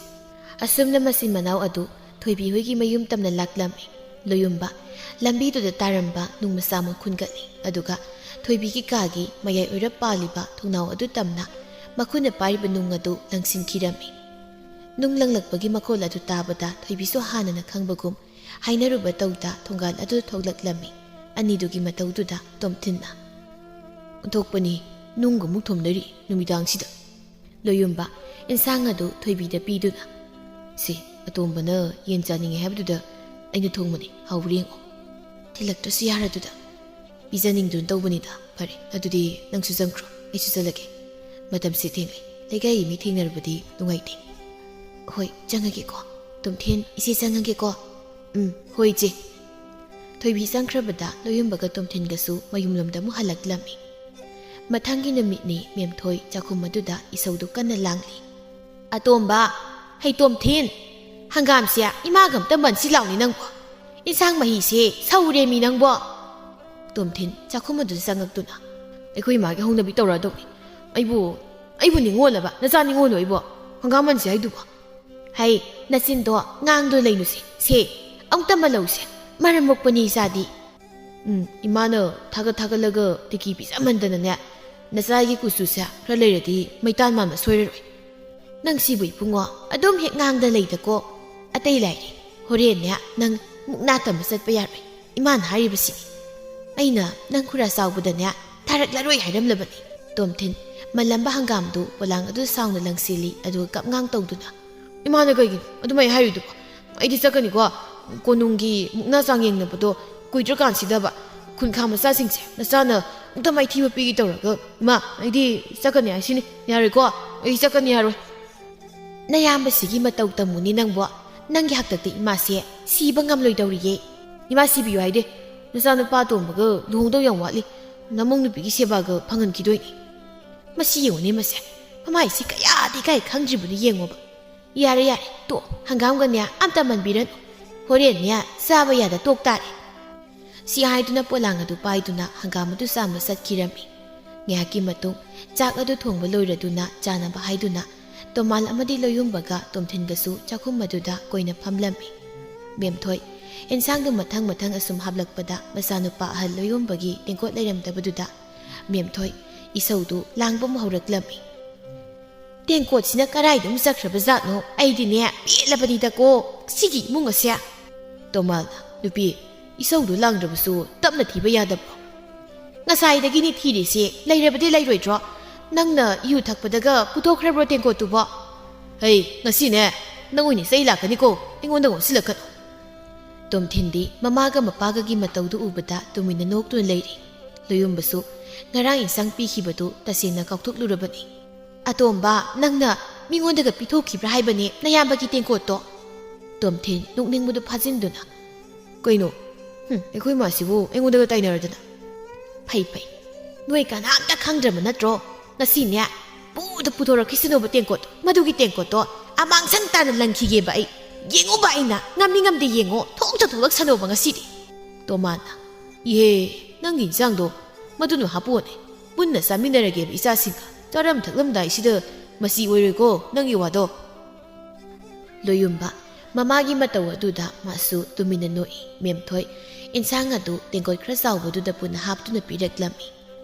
ꯑꯁꯨꯝꯅ ꯃꯆꯤꯟ ꯃꯅꯥꯎ ꯑꯗꯨ ꯊꯣꯏꯕꯤ ꯍꯣꯏꯒꯤ ꯃꯌꯨꯝ ꯇꯝꯅ ꯂꯥꯛꯂꯝꯃꯤ꯫ ꯂꯣꯌꯨꯝꯕ, ꯂꯝꯕꯤꯗꯨꯗ ꯇꯥꯔꯝꯕ ꯅꯨꯡ ꯃꯆꯥ ꯑꯃ ꯈꯨꯟꯒꯠꯂꯤ, ꯑꯗꯨꯒ ꯊꯣꯏꯕꯤꯒꯤ ꯀꯥꯒꯤ ꯃꯌꯥꯏ ꯑꯣꯏꯔꯞ ꯄꯥꯜꯂꯤꯕ ꯊꯣꯡꯅꯥꯎ ꯑꯗꯨ ꯇꯝꯅ ꯃꯈꯨꯠꯅ ꯄꯥꯏꯔꯤꯕ ꯅꯨꯡ ꯑꯗꯨ ꯂꯪꯁꯤꯟꯈꯤꯔꯝꯃꯤ꯫ ꯅꯨꯡ ꯂꯪꯂꯛꯄꯒꯤ ꯃꯈꯣꯜ ꯑꯗꯨ ꯇꯥꯕꯗ ꯊꯣꯏꯕꯤꯁꯨ ꯍꯥꯟꯅꯅ ꯈꯪꯕꯒꯨꯝ ꯍꯥꯏꯅꯔꯨꯕ ꯇꯧꯗ ꯊꯣꯡꯒꯥꯜ ꯑꯗꯨ ꯊꯣꯛꯂꯛꯂꯝꯃꯤ꯫ ꯑꯅꯤꯗꯨꯒꯤ ꯃꯇꯧꯗꯨꯗ ꯇꯣꯝꯊꯤꯟꯅ, "ꯑꯣꯟꯊꯣꯛꯄꯅꯤ, ꯅꯨꯡꯒ ꯑꯃꯨꯛ ꯊꯣꯝꯅꯔꯤ ꯅꯨꯃꯤꯗꯥꯡꯁꯤꯗ꯫" ꯂꯣꯌꯨꯝꯕ, ꯏꯟꯁꯥꯡ ꯑꯗꯨ ꯊꯣꯏꯕꯤꯗ ꯄꯤꯗꯨꯅ, "ꯁꯤ, ꯑꯇꯣꯝꯕꯅ ꯌꯦꯟ ꯆꯥꯅꯤꯡꯉꯦ ꯍꯥꯏꯕꯗꯨꯗ ꯑꯩꯅ ꯊꯣꯡꯕꯅꯤ, ꯍꯥꯎꯕ꯭ꯔꯥ ꯌꯦꯡꯉꯣ꯫" "ꯊꯤꯜꯂꯛꯇ꯭ꯔꯁꯨ ꯌꯥꯔꯗꯨꯗ, ꯄꯤꯖꯅꯤꯡꯗꯨꯅ ꯇꯧꯕꯅꯤꯗ꯫ ꯐꯔꯦ, ꯑꯗꯨꯗꯤ ꯅꯪꯁꯨ ꯆꯪꯈ꯭ꯔꯣ, ꯑꯩꯁꯨ ꯆꯠꯂꯒꯦ꯫ ꯃꯇꯝꯁꯦ ꯊꯦꯡꯂꯦ, ꯂꯩꯀꯥꯏꯒꯤ ꯃꯤ ꯊꯦꯡꯅꯔꯕꯗꯤ ꯅꯨꯡꯉꯥꯏꯇꯦ꯫" "ꯍꯣꯏ, ꯆꯪꯉꯒꯦꯀꯣ꯫ ꯇꯣꯝꯊꯤꯟ, ꯏꯆꯦ ꯆꯪꯉꯒꯦꯀꯣ꯫" "ꯎꯝ, ꯍꯣꯏ, ꯏꯆꯦ꯫" ꯊꯣꯏꯕꯤ ꯆꯪꯈ꯭ꯔꯕꯗ ꯂꯣꯌꯨꯝꯕꯒ ꯇꯣꯝꯊꯤꯟꯒꯁꯨ ꯃꯌꯨꯝꯂꯣꯝꯗ ꯑꯃꯨꯛ ꯍꯜꯂꯛꯂꯝꯃꯤ꯫ ꯃꯊꯪꯒꯤ ꯅꯨꯃꯤꯠꯅꯤ꯫ ꯃꯦꯝꯊꯣꯏ ꯆꯥꯛꯈꯨꯝ ꯑꯗꯨꯗ ꯏꯁꯧꯗꯨ ꯀꯟꯅ ꯂꯥꯡꯂꯤ꯫ "ꯑꯇꯣꯝꯕ, ꯍꯩ ꯇꯣꯝꯊꯤꯟ, ꯍꯪꯒꯥꯝꯁꯦ ꯏꯃꯥꯒ ꯑꯝꯇ ꯃꯟꯁꯤ ꯂꯥꯎꯅꯤ ꯅꯪꯕꯣ꯫ ꯏꯟꯁꯥꯡ ꯃꯍꯤꯁꯦ ꯁꯧꯔꯦꯃꯤ ꯅꯪꯕꯣ꯫" ꯇꯣꯝꯊꯤꯟ ꯆꯥꯛꯈꯨꯝ ꯑꯗꯨꯗ ꯆꯪꯉꯛꯇꯨꯅ, "ꯑꯩꯈꯣꯏ ꯏꯃꯥꯒꯤ ꯍꯧꯅꯕꯤ ꯇꯧꯔꯛꯑꯗꯧꯅꯤ꯫ ꯑꯩꯕꯨ, ꯑꯩꯕꯨ ꯅꯤꯉꯣꯜꯂꯕ? ꯅꯆꯥ ꯅꯤꯉꯣꯜꯂꯣ ꯑꯩꯕꯨ? ꯍꯪꯒꯥꯝ ꯃꯟꯁꯤ ꯍꯥꯏꯗꯨꯕꯣ?" "ꯍꯩ, ꯅꯆꯤꯟꯗꯣ ꯉꯥꯡꯗꯣ ꯂꯩꯅꯨꯁꯦ꯫ ꯁꯦ, ꯑꯃꯨꯛꯇ ꯃꯜꯂꯧꯁꯦ꯫ ꯃꯔꯝ ꯃꯣꯛꯄꯅꯤ ꯏꯆꯥꯗꯤ꯫" "ꯎꯝ, ꯏꯃꯥꯅ ꯊꯥꯒꯠ ꯊꯥꯒꯠꯂꯒ ꯇꯤꯀꯤ ꯄꯤꯖꯃꯟꯗꯅꯅꯦ, ꯅꯆꯥꯒꯤ ꯀꯨꯆꯨꯁꯦ ꯈꯔ ꯂꯩꯔꯗꯤ ꯃꯩꯇꯥꯟ ꯃꯥꯟꯕ ꯁꯣꯏꯔꯔꯣꯏ꯫" "ꯅꯪ ꯁꯤꯕꯨ ꯏꯕꯨꯡꯉꯣ ꯑꯗꯨꯝ ꯍꯦꯛ ꯉꯥꯡꯗ ꯂꯩꯗꯀꯣ꯫ ꯑꯇꯩ ꯂꯥꯏꯔꯤ, ꯍꯣꯔꯦꯟꯅꯦ ꯅꯪ ꯃꯨꯛꯅꯥ ꯇꯝꯕ ꯆꯠꯄ ꯌꯥꯔꯣꯏ꯫ ꯏꯃꯥꯅ ꯍꯥꯏꯔꯤꯕꯁꯤꯅꯤ꯫ ꯑꯩꯅ ꯅꯪ ꯈꯨꯔꯥ ꯆꯥꯎꯕꯗꯅꯦ ꯊꯥꯔꯛꯂꯔꯣꯏ ꯍꯥꯏꯔꯝꯂꯕꯅꯤ꯫" ꯇꯣꯝꯊꯤꯟ ꯃꯜꯂꯝꯕ ꯍꯪꯒꯥꯝꯗꯨ ꯄꯣꯂꯥꯡ ꯑꯗꯨ ꯁꯥꯎꯅ ꯂꯪꯁꯤꯜꯂꯤ, ꯑꯗꯨꯒ ꯀꯞꯉꯥꯡ ꯇꯧꯗꯨꯅ, "ꯏꯃꯥꯅ ꯀꯩꯒꯤꯅꯣ ꯑꯗꯨꯃꯥꯏꯅ ꯍꯥꯏꯔꯤꯗꯨꯕꯣ? ꯑꯩꯗꯤ ꯆꯠꯀꯅꯤꯀꯣ꯫ ꯀꯣꯅꯨꯡꯒꯤ ꯃꯨꯛꯅꯥ ꯆꯥꯡ ꯌꯦꯡꯅꯕꯗꯣ ꯀꯨꯏꯗ꯭ꯔꯀꯥꯟꯁꯤꯗꯕ꯫ ꯈꯨꯟꯈꯥ ꯃꯆꯥꯁꯤꯡꯁꯦ ꯅꯆꯥꯅ ꯑꯝꯇ ꯃꯥꯏꯊꯤꯕ ꯄꯤꯒꯦ ꯇꯧꯔꯒ, ꯏꯃꯥ, ꯑꯩꯗꯤ ꯆꯠꯀꯅꯤ ꯍꯥꯏꯁꯤꯅꯤ, ꯌꯥꯔꯣꯏꯀꯣ, ꯑꯩ ꯆꯠꯀꯅꯤ ꯌꯥꯔꯣꯏ꯫ ꯅꯌꯥꯝꯕꯁꯤꯒꯤ ꯃꯇꯧ ꯇꯝꯃꯨꯅꯦ ꯅꯪꯕꯣ꯫ ꯅꯪꯒꯤ ꯍꯥꯛꯇꯛꯇ ꯏꯃꯥꯁꯦ ꯁꯤꯕ ꯉꯝꯂꯣꯏꯗꯧꯔꯤꯌꯦ꯫ ꯏꯃꯥ ꯁꯤꯕꯤꯌꯨ ꯍꯥꯏꯗꯦ꯫ ꯅꯆꯥꯅꯨꯄꯥ ꯑꯇꯣꯝꯕꯒ ꯂꯨꯍꯣꯡꯗꯧ ꯌꯥꯝ ꯋꯥꯠꯂꯤ꯫ ꯅꯃꯧ ꯅꯨꯄꯤꯒꯤ ꯁꯦꯕꯥꯒ ꯐꯪꯍꯟꯈꯤꯗꯣꯏꯅꯤ꯫ ꯃꯁꯤ ꯌꯦꯡꯉꯨꯅꯦ ꯃꯁꯦ꯫ ꯃꯃꯥꯏꯁꯤ ꯀꯌꯥꯗꯤ ꯏꯀꯥꯏ ꯈꯪꯗ꯭ꯔꯤꯕꯅꯣ ꯌꯦꯡꯉꯣꯕ꯫ ꯌꯥꯔꯦ, ꯌꯥꯔꯦ, ꯇꯣ, ꯍꯪꯒꯥꯝꯒꯅꯦ ꯑꯝꯇ ꯃꯟꯕꯤꯔꯅꯨ꯫ ꯍꯣꯔꯦꯟꯅꯦ ꯆꯥꯕ ꯌꯥꯗ ꯇꯣꯛ ꯇꯥꯔꯦ꯫ ꯁꯤ ꯍꯥꯏꯗꯨꯅ ꯄꯣꯂꯥꯡ ꯑꯗꯨ ꯄꯥꯏꯗꯨꯅ ꯍꯪꯒꯥꯝ ꯑꯗꯨ ꯆꯥꯝꯕ ꯆꯠꯈꯤꯔꯝꯃꯤ꯫ ꯉꯥꯏꯍꯥꯛꯀꯤ ꯃꯇꯨꯡ ꯆꯥꯛ ꯑꯗꯨ ꯊꯣꯡꯕ ꯂꯣꯏꯔꯗꯨꯅ ꯆꯥꯅꯕ ꯍꯥꯏꯗꯨꯅ ꯇꯣꯃꯥꯜ ꯑꯃꯗꯤ ꯂꯣꯌꯨꯝꯕꯒ ꯇꯣꯝꯊꯤꯟꯒꯁꯨ ꯆꯥꯛꯈꯨꯝ ꯑꯗꯨꯗ ꯀꯣꯏꯅ ꯐꯝꯂꯝꯃꯤ꯫ ꯃꯦꯝꯊꯣꯏ, ꯑꯦꯟꯁꯥꯡꯗꯨ ꯃꯊꯪ ꯃꯊꯪ ꯑꯁꯨꯝ ꯍꯥꯞꯂꯛꯄꯗ ꯃꯆꯥꯅꯨꯄꯥ ꯑꯍꯜ ꯂꯣꯌꯨꯝꯕꯒꯤ ꯇꯦꯡꯀꯣꯠ ꯂꯩꯔꯝꯗꯕꯗꯨꯗ ꯃꯦꯝꯊꯣꯏ, ꯏꯁꯧꯗꯨ ꯂꯥꯡꯕ ꯑꯃ ꯍꯧꯔꯛꯂꯝꯃꯤ꯫ "ꯇꯦꯡꯀꯣꯠꯁꯤꯅ ꯀꯗꯥꯏꯗ ꯑꯃꯨꯛ ꯆꯠꯈ꯭ꯔꯕ ꯖꯥꯠꯅꯣ? ꯑꯩꯗꯤꯅꯦ ꯄꯦꯜꯂꯕꯅꯤꯗꯀꯣ ꯁꯤꯒꯤ ꯏꯃꯨꯡ ꯑꯁꯦ!" ꯇꯣꯃꯥꯜꯅ, "ꯅꯨꯄꯤ, ꯏꯁꯧꯗꯨ ꯂꯥꯡꯗ꯭ꯔꯕꯁꯨ ꯇꯞꯅ ꯊꯤꯕ ꯌꯥꯗꯕ꯭ꯔꯣ? ꯉꯁꯥꯏꯗꯒꯤꯅꯤ ꯊꯤꯔꯤꯁꯦ, ꯂꯩꯔꯕꯗꯤ ꯂꯩꯔꯣꯏꯗ꯭ꯔꯣ? ꯅꯪꯅ ꯏꯍꯨ ꯊꯛꯄꯗꯒ ꯄꯨꯊꯣꯛꯈ꯭ꯔꯕ꯭ꯔꯣ ꯇꯦꯡꯀꯣꯠꯇꯨꯕꯣ? ꯍꯩ, ꯉꯁꯤꯅꯦ ꯅꯪ ꯑꯣꯏꯅ ꯆꯩ ꯂꯥꯛꯀꯅꯤꯀꯣ, ꯑꯩꯉꯣꯟꯗ ꯑꯣꯟꯁꯤꯜꯂꯛꯀꯅꯨ꯫" ꯇꯣꯝꯊꯤꯟꯗꯤ ꯃꯃꯥꯒ ꯃꯄꯥꯒꯒꯤ ꯃꯇꯧꯗꯨ ꯎꯕꯗ ꯇꯨꯃꯤꯟꯅ ꯅꯣꯛꯇꯨꯅ ꯂꯩꯔꯤ꯫ ꯂꯣꯌꯨꯝꯕꯁꯨ ꯉꯔꯥꯡ ꯏꯟꯁꯥꯡ ꯄꯤꯈꯤꯕꯗꯨ ꯇꯁꯦꯡꯅ ꯀꯥꯎꯊꯣꯛꯂꯨꯔꯕꯅꯤ꯫ "ꯑꯇꯣꯝꯕ, ꯅꯪꯅ ꯃꯤꯉꯣꯟꯗꯒ ꯄꯤꯊꯣꯛꯈꯤꯕ꯭ꯔꯥ ꯍꯥꯏꯕꯅꯦ ꯅꯌꯥꯝꯕꯒꯤ ꯇꯦꯡꯀꯣꯠꯇꯣ?" ꯇꯣꯝꯊꯤꯟ ꯅꯣꯛꯅꯤꯡꯕꯗꯨ ꯐꯥꯖꯤꯟꯗꯨꯅ, "ꯀꯩꯅꯣ? ꯍꯨꯝ, ꯑꯩꯈꯣꯏ ꯃꯥꯁꯤꯕꯨ ꯑꯩꯉꯣꯟꯗꯒ ꯇꯥꯏꯅꯔꯗꯅ?" "ꯐꯩ, ꯐꯩ, ꯅꯣꯏ ꯀꯅꯥꯝꯇ ꯈꯪꯗ꯭ꯔꯕ ꯅꯠꯇ꯭ꯔꯣ? ꯉꯁꯤꯅꯦ ꯄꯨꯗ ꯄꯨꯊꯣꯔꯛꯈꯤꯁꯅꯨꯕ ꯇꯦꯡꯀꯣꯠ, ꯃꯗꯨꯒꯤ ꯇꯦꯡꯀꯣꯠꯇꯣ ꯑꯃꯥꯡꯁꯪ ꯇꯥꯅ ꯂꯪꯈꯤꯒꯦꯕ ꯑꯩ꯫ ꯌꯦꯡꯉꯨꯕ ꯑꯩꯅ, ꯉꯝꯃꯤ ꯉꯝꯗꯦ ꯌꯦꯡꯉꯣ, ꯊꯣꯛꯇ ꯊꯣꯛꯂꯛꯁꯅꯨꯕ ꯉꯁꯤꯗꯤ꯫" ꯇꯣꯃꯥꯟꯅ, "ꯏꯍꯦ, ꯅꯪꯒꯤ ꯏꯟꯁꯥꯡꯗꯣ ꯃꯗꯨꯅ ꯍꯥꯞꯄꯣꯅꯦ, ꯄꯨꯟꯅ ꯆꯥꯃꯤꯟꯅꯔꯒꯦꯕ ꯏꯆꯥꯁꯤꯡꯒ꯫ ꯆꯥꯔꯝ ꯊꯛꯂꯝꯗꯥꯏꯁꯤꯗ ꯃꯁꯤ ꯑꯣꯏꯔꯣꯏꯀꯣ ꯅꯪꯒꯤ ꯋꯥꯗꯣ꯫" ꯂꯣꯌꯨꯝꯕ ꯃꯃꯥꯒꯤ ꯃꯇꯧ ꯑꯗꯨꯗ ꯃꯥꯁꯨ ꯇꯨꯃꯤꯟꯅ ꯅꯣꯛꯏ꯫ ꯃꯦꯝꯊꯣꯏ ꯏꯟꯁꯥꯡ ꯑꯗꯨ ꯇꯦꯡꯀꯣꯠ ꯈꯔ ꯆꯥꯎꯕꯗꯨꯗ ꯄꯨꯟꯅ ꯍꯥꯞꯇꯨꯅ ꯄꯤꯔꯛꯂꯝꯃꯤ꯫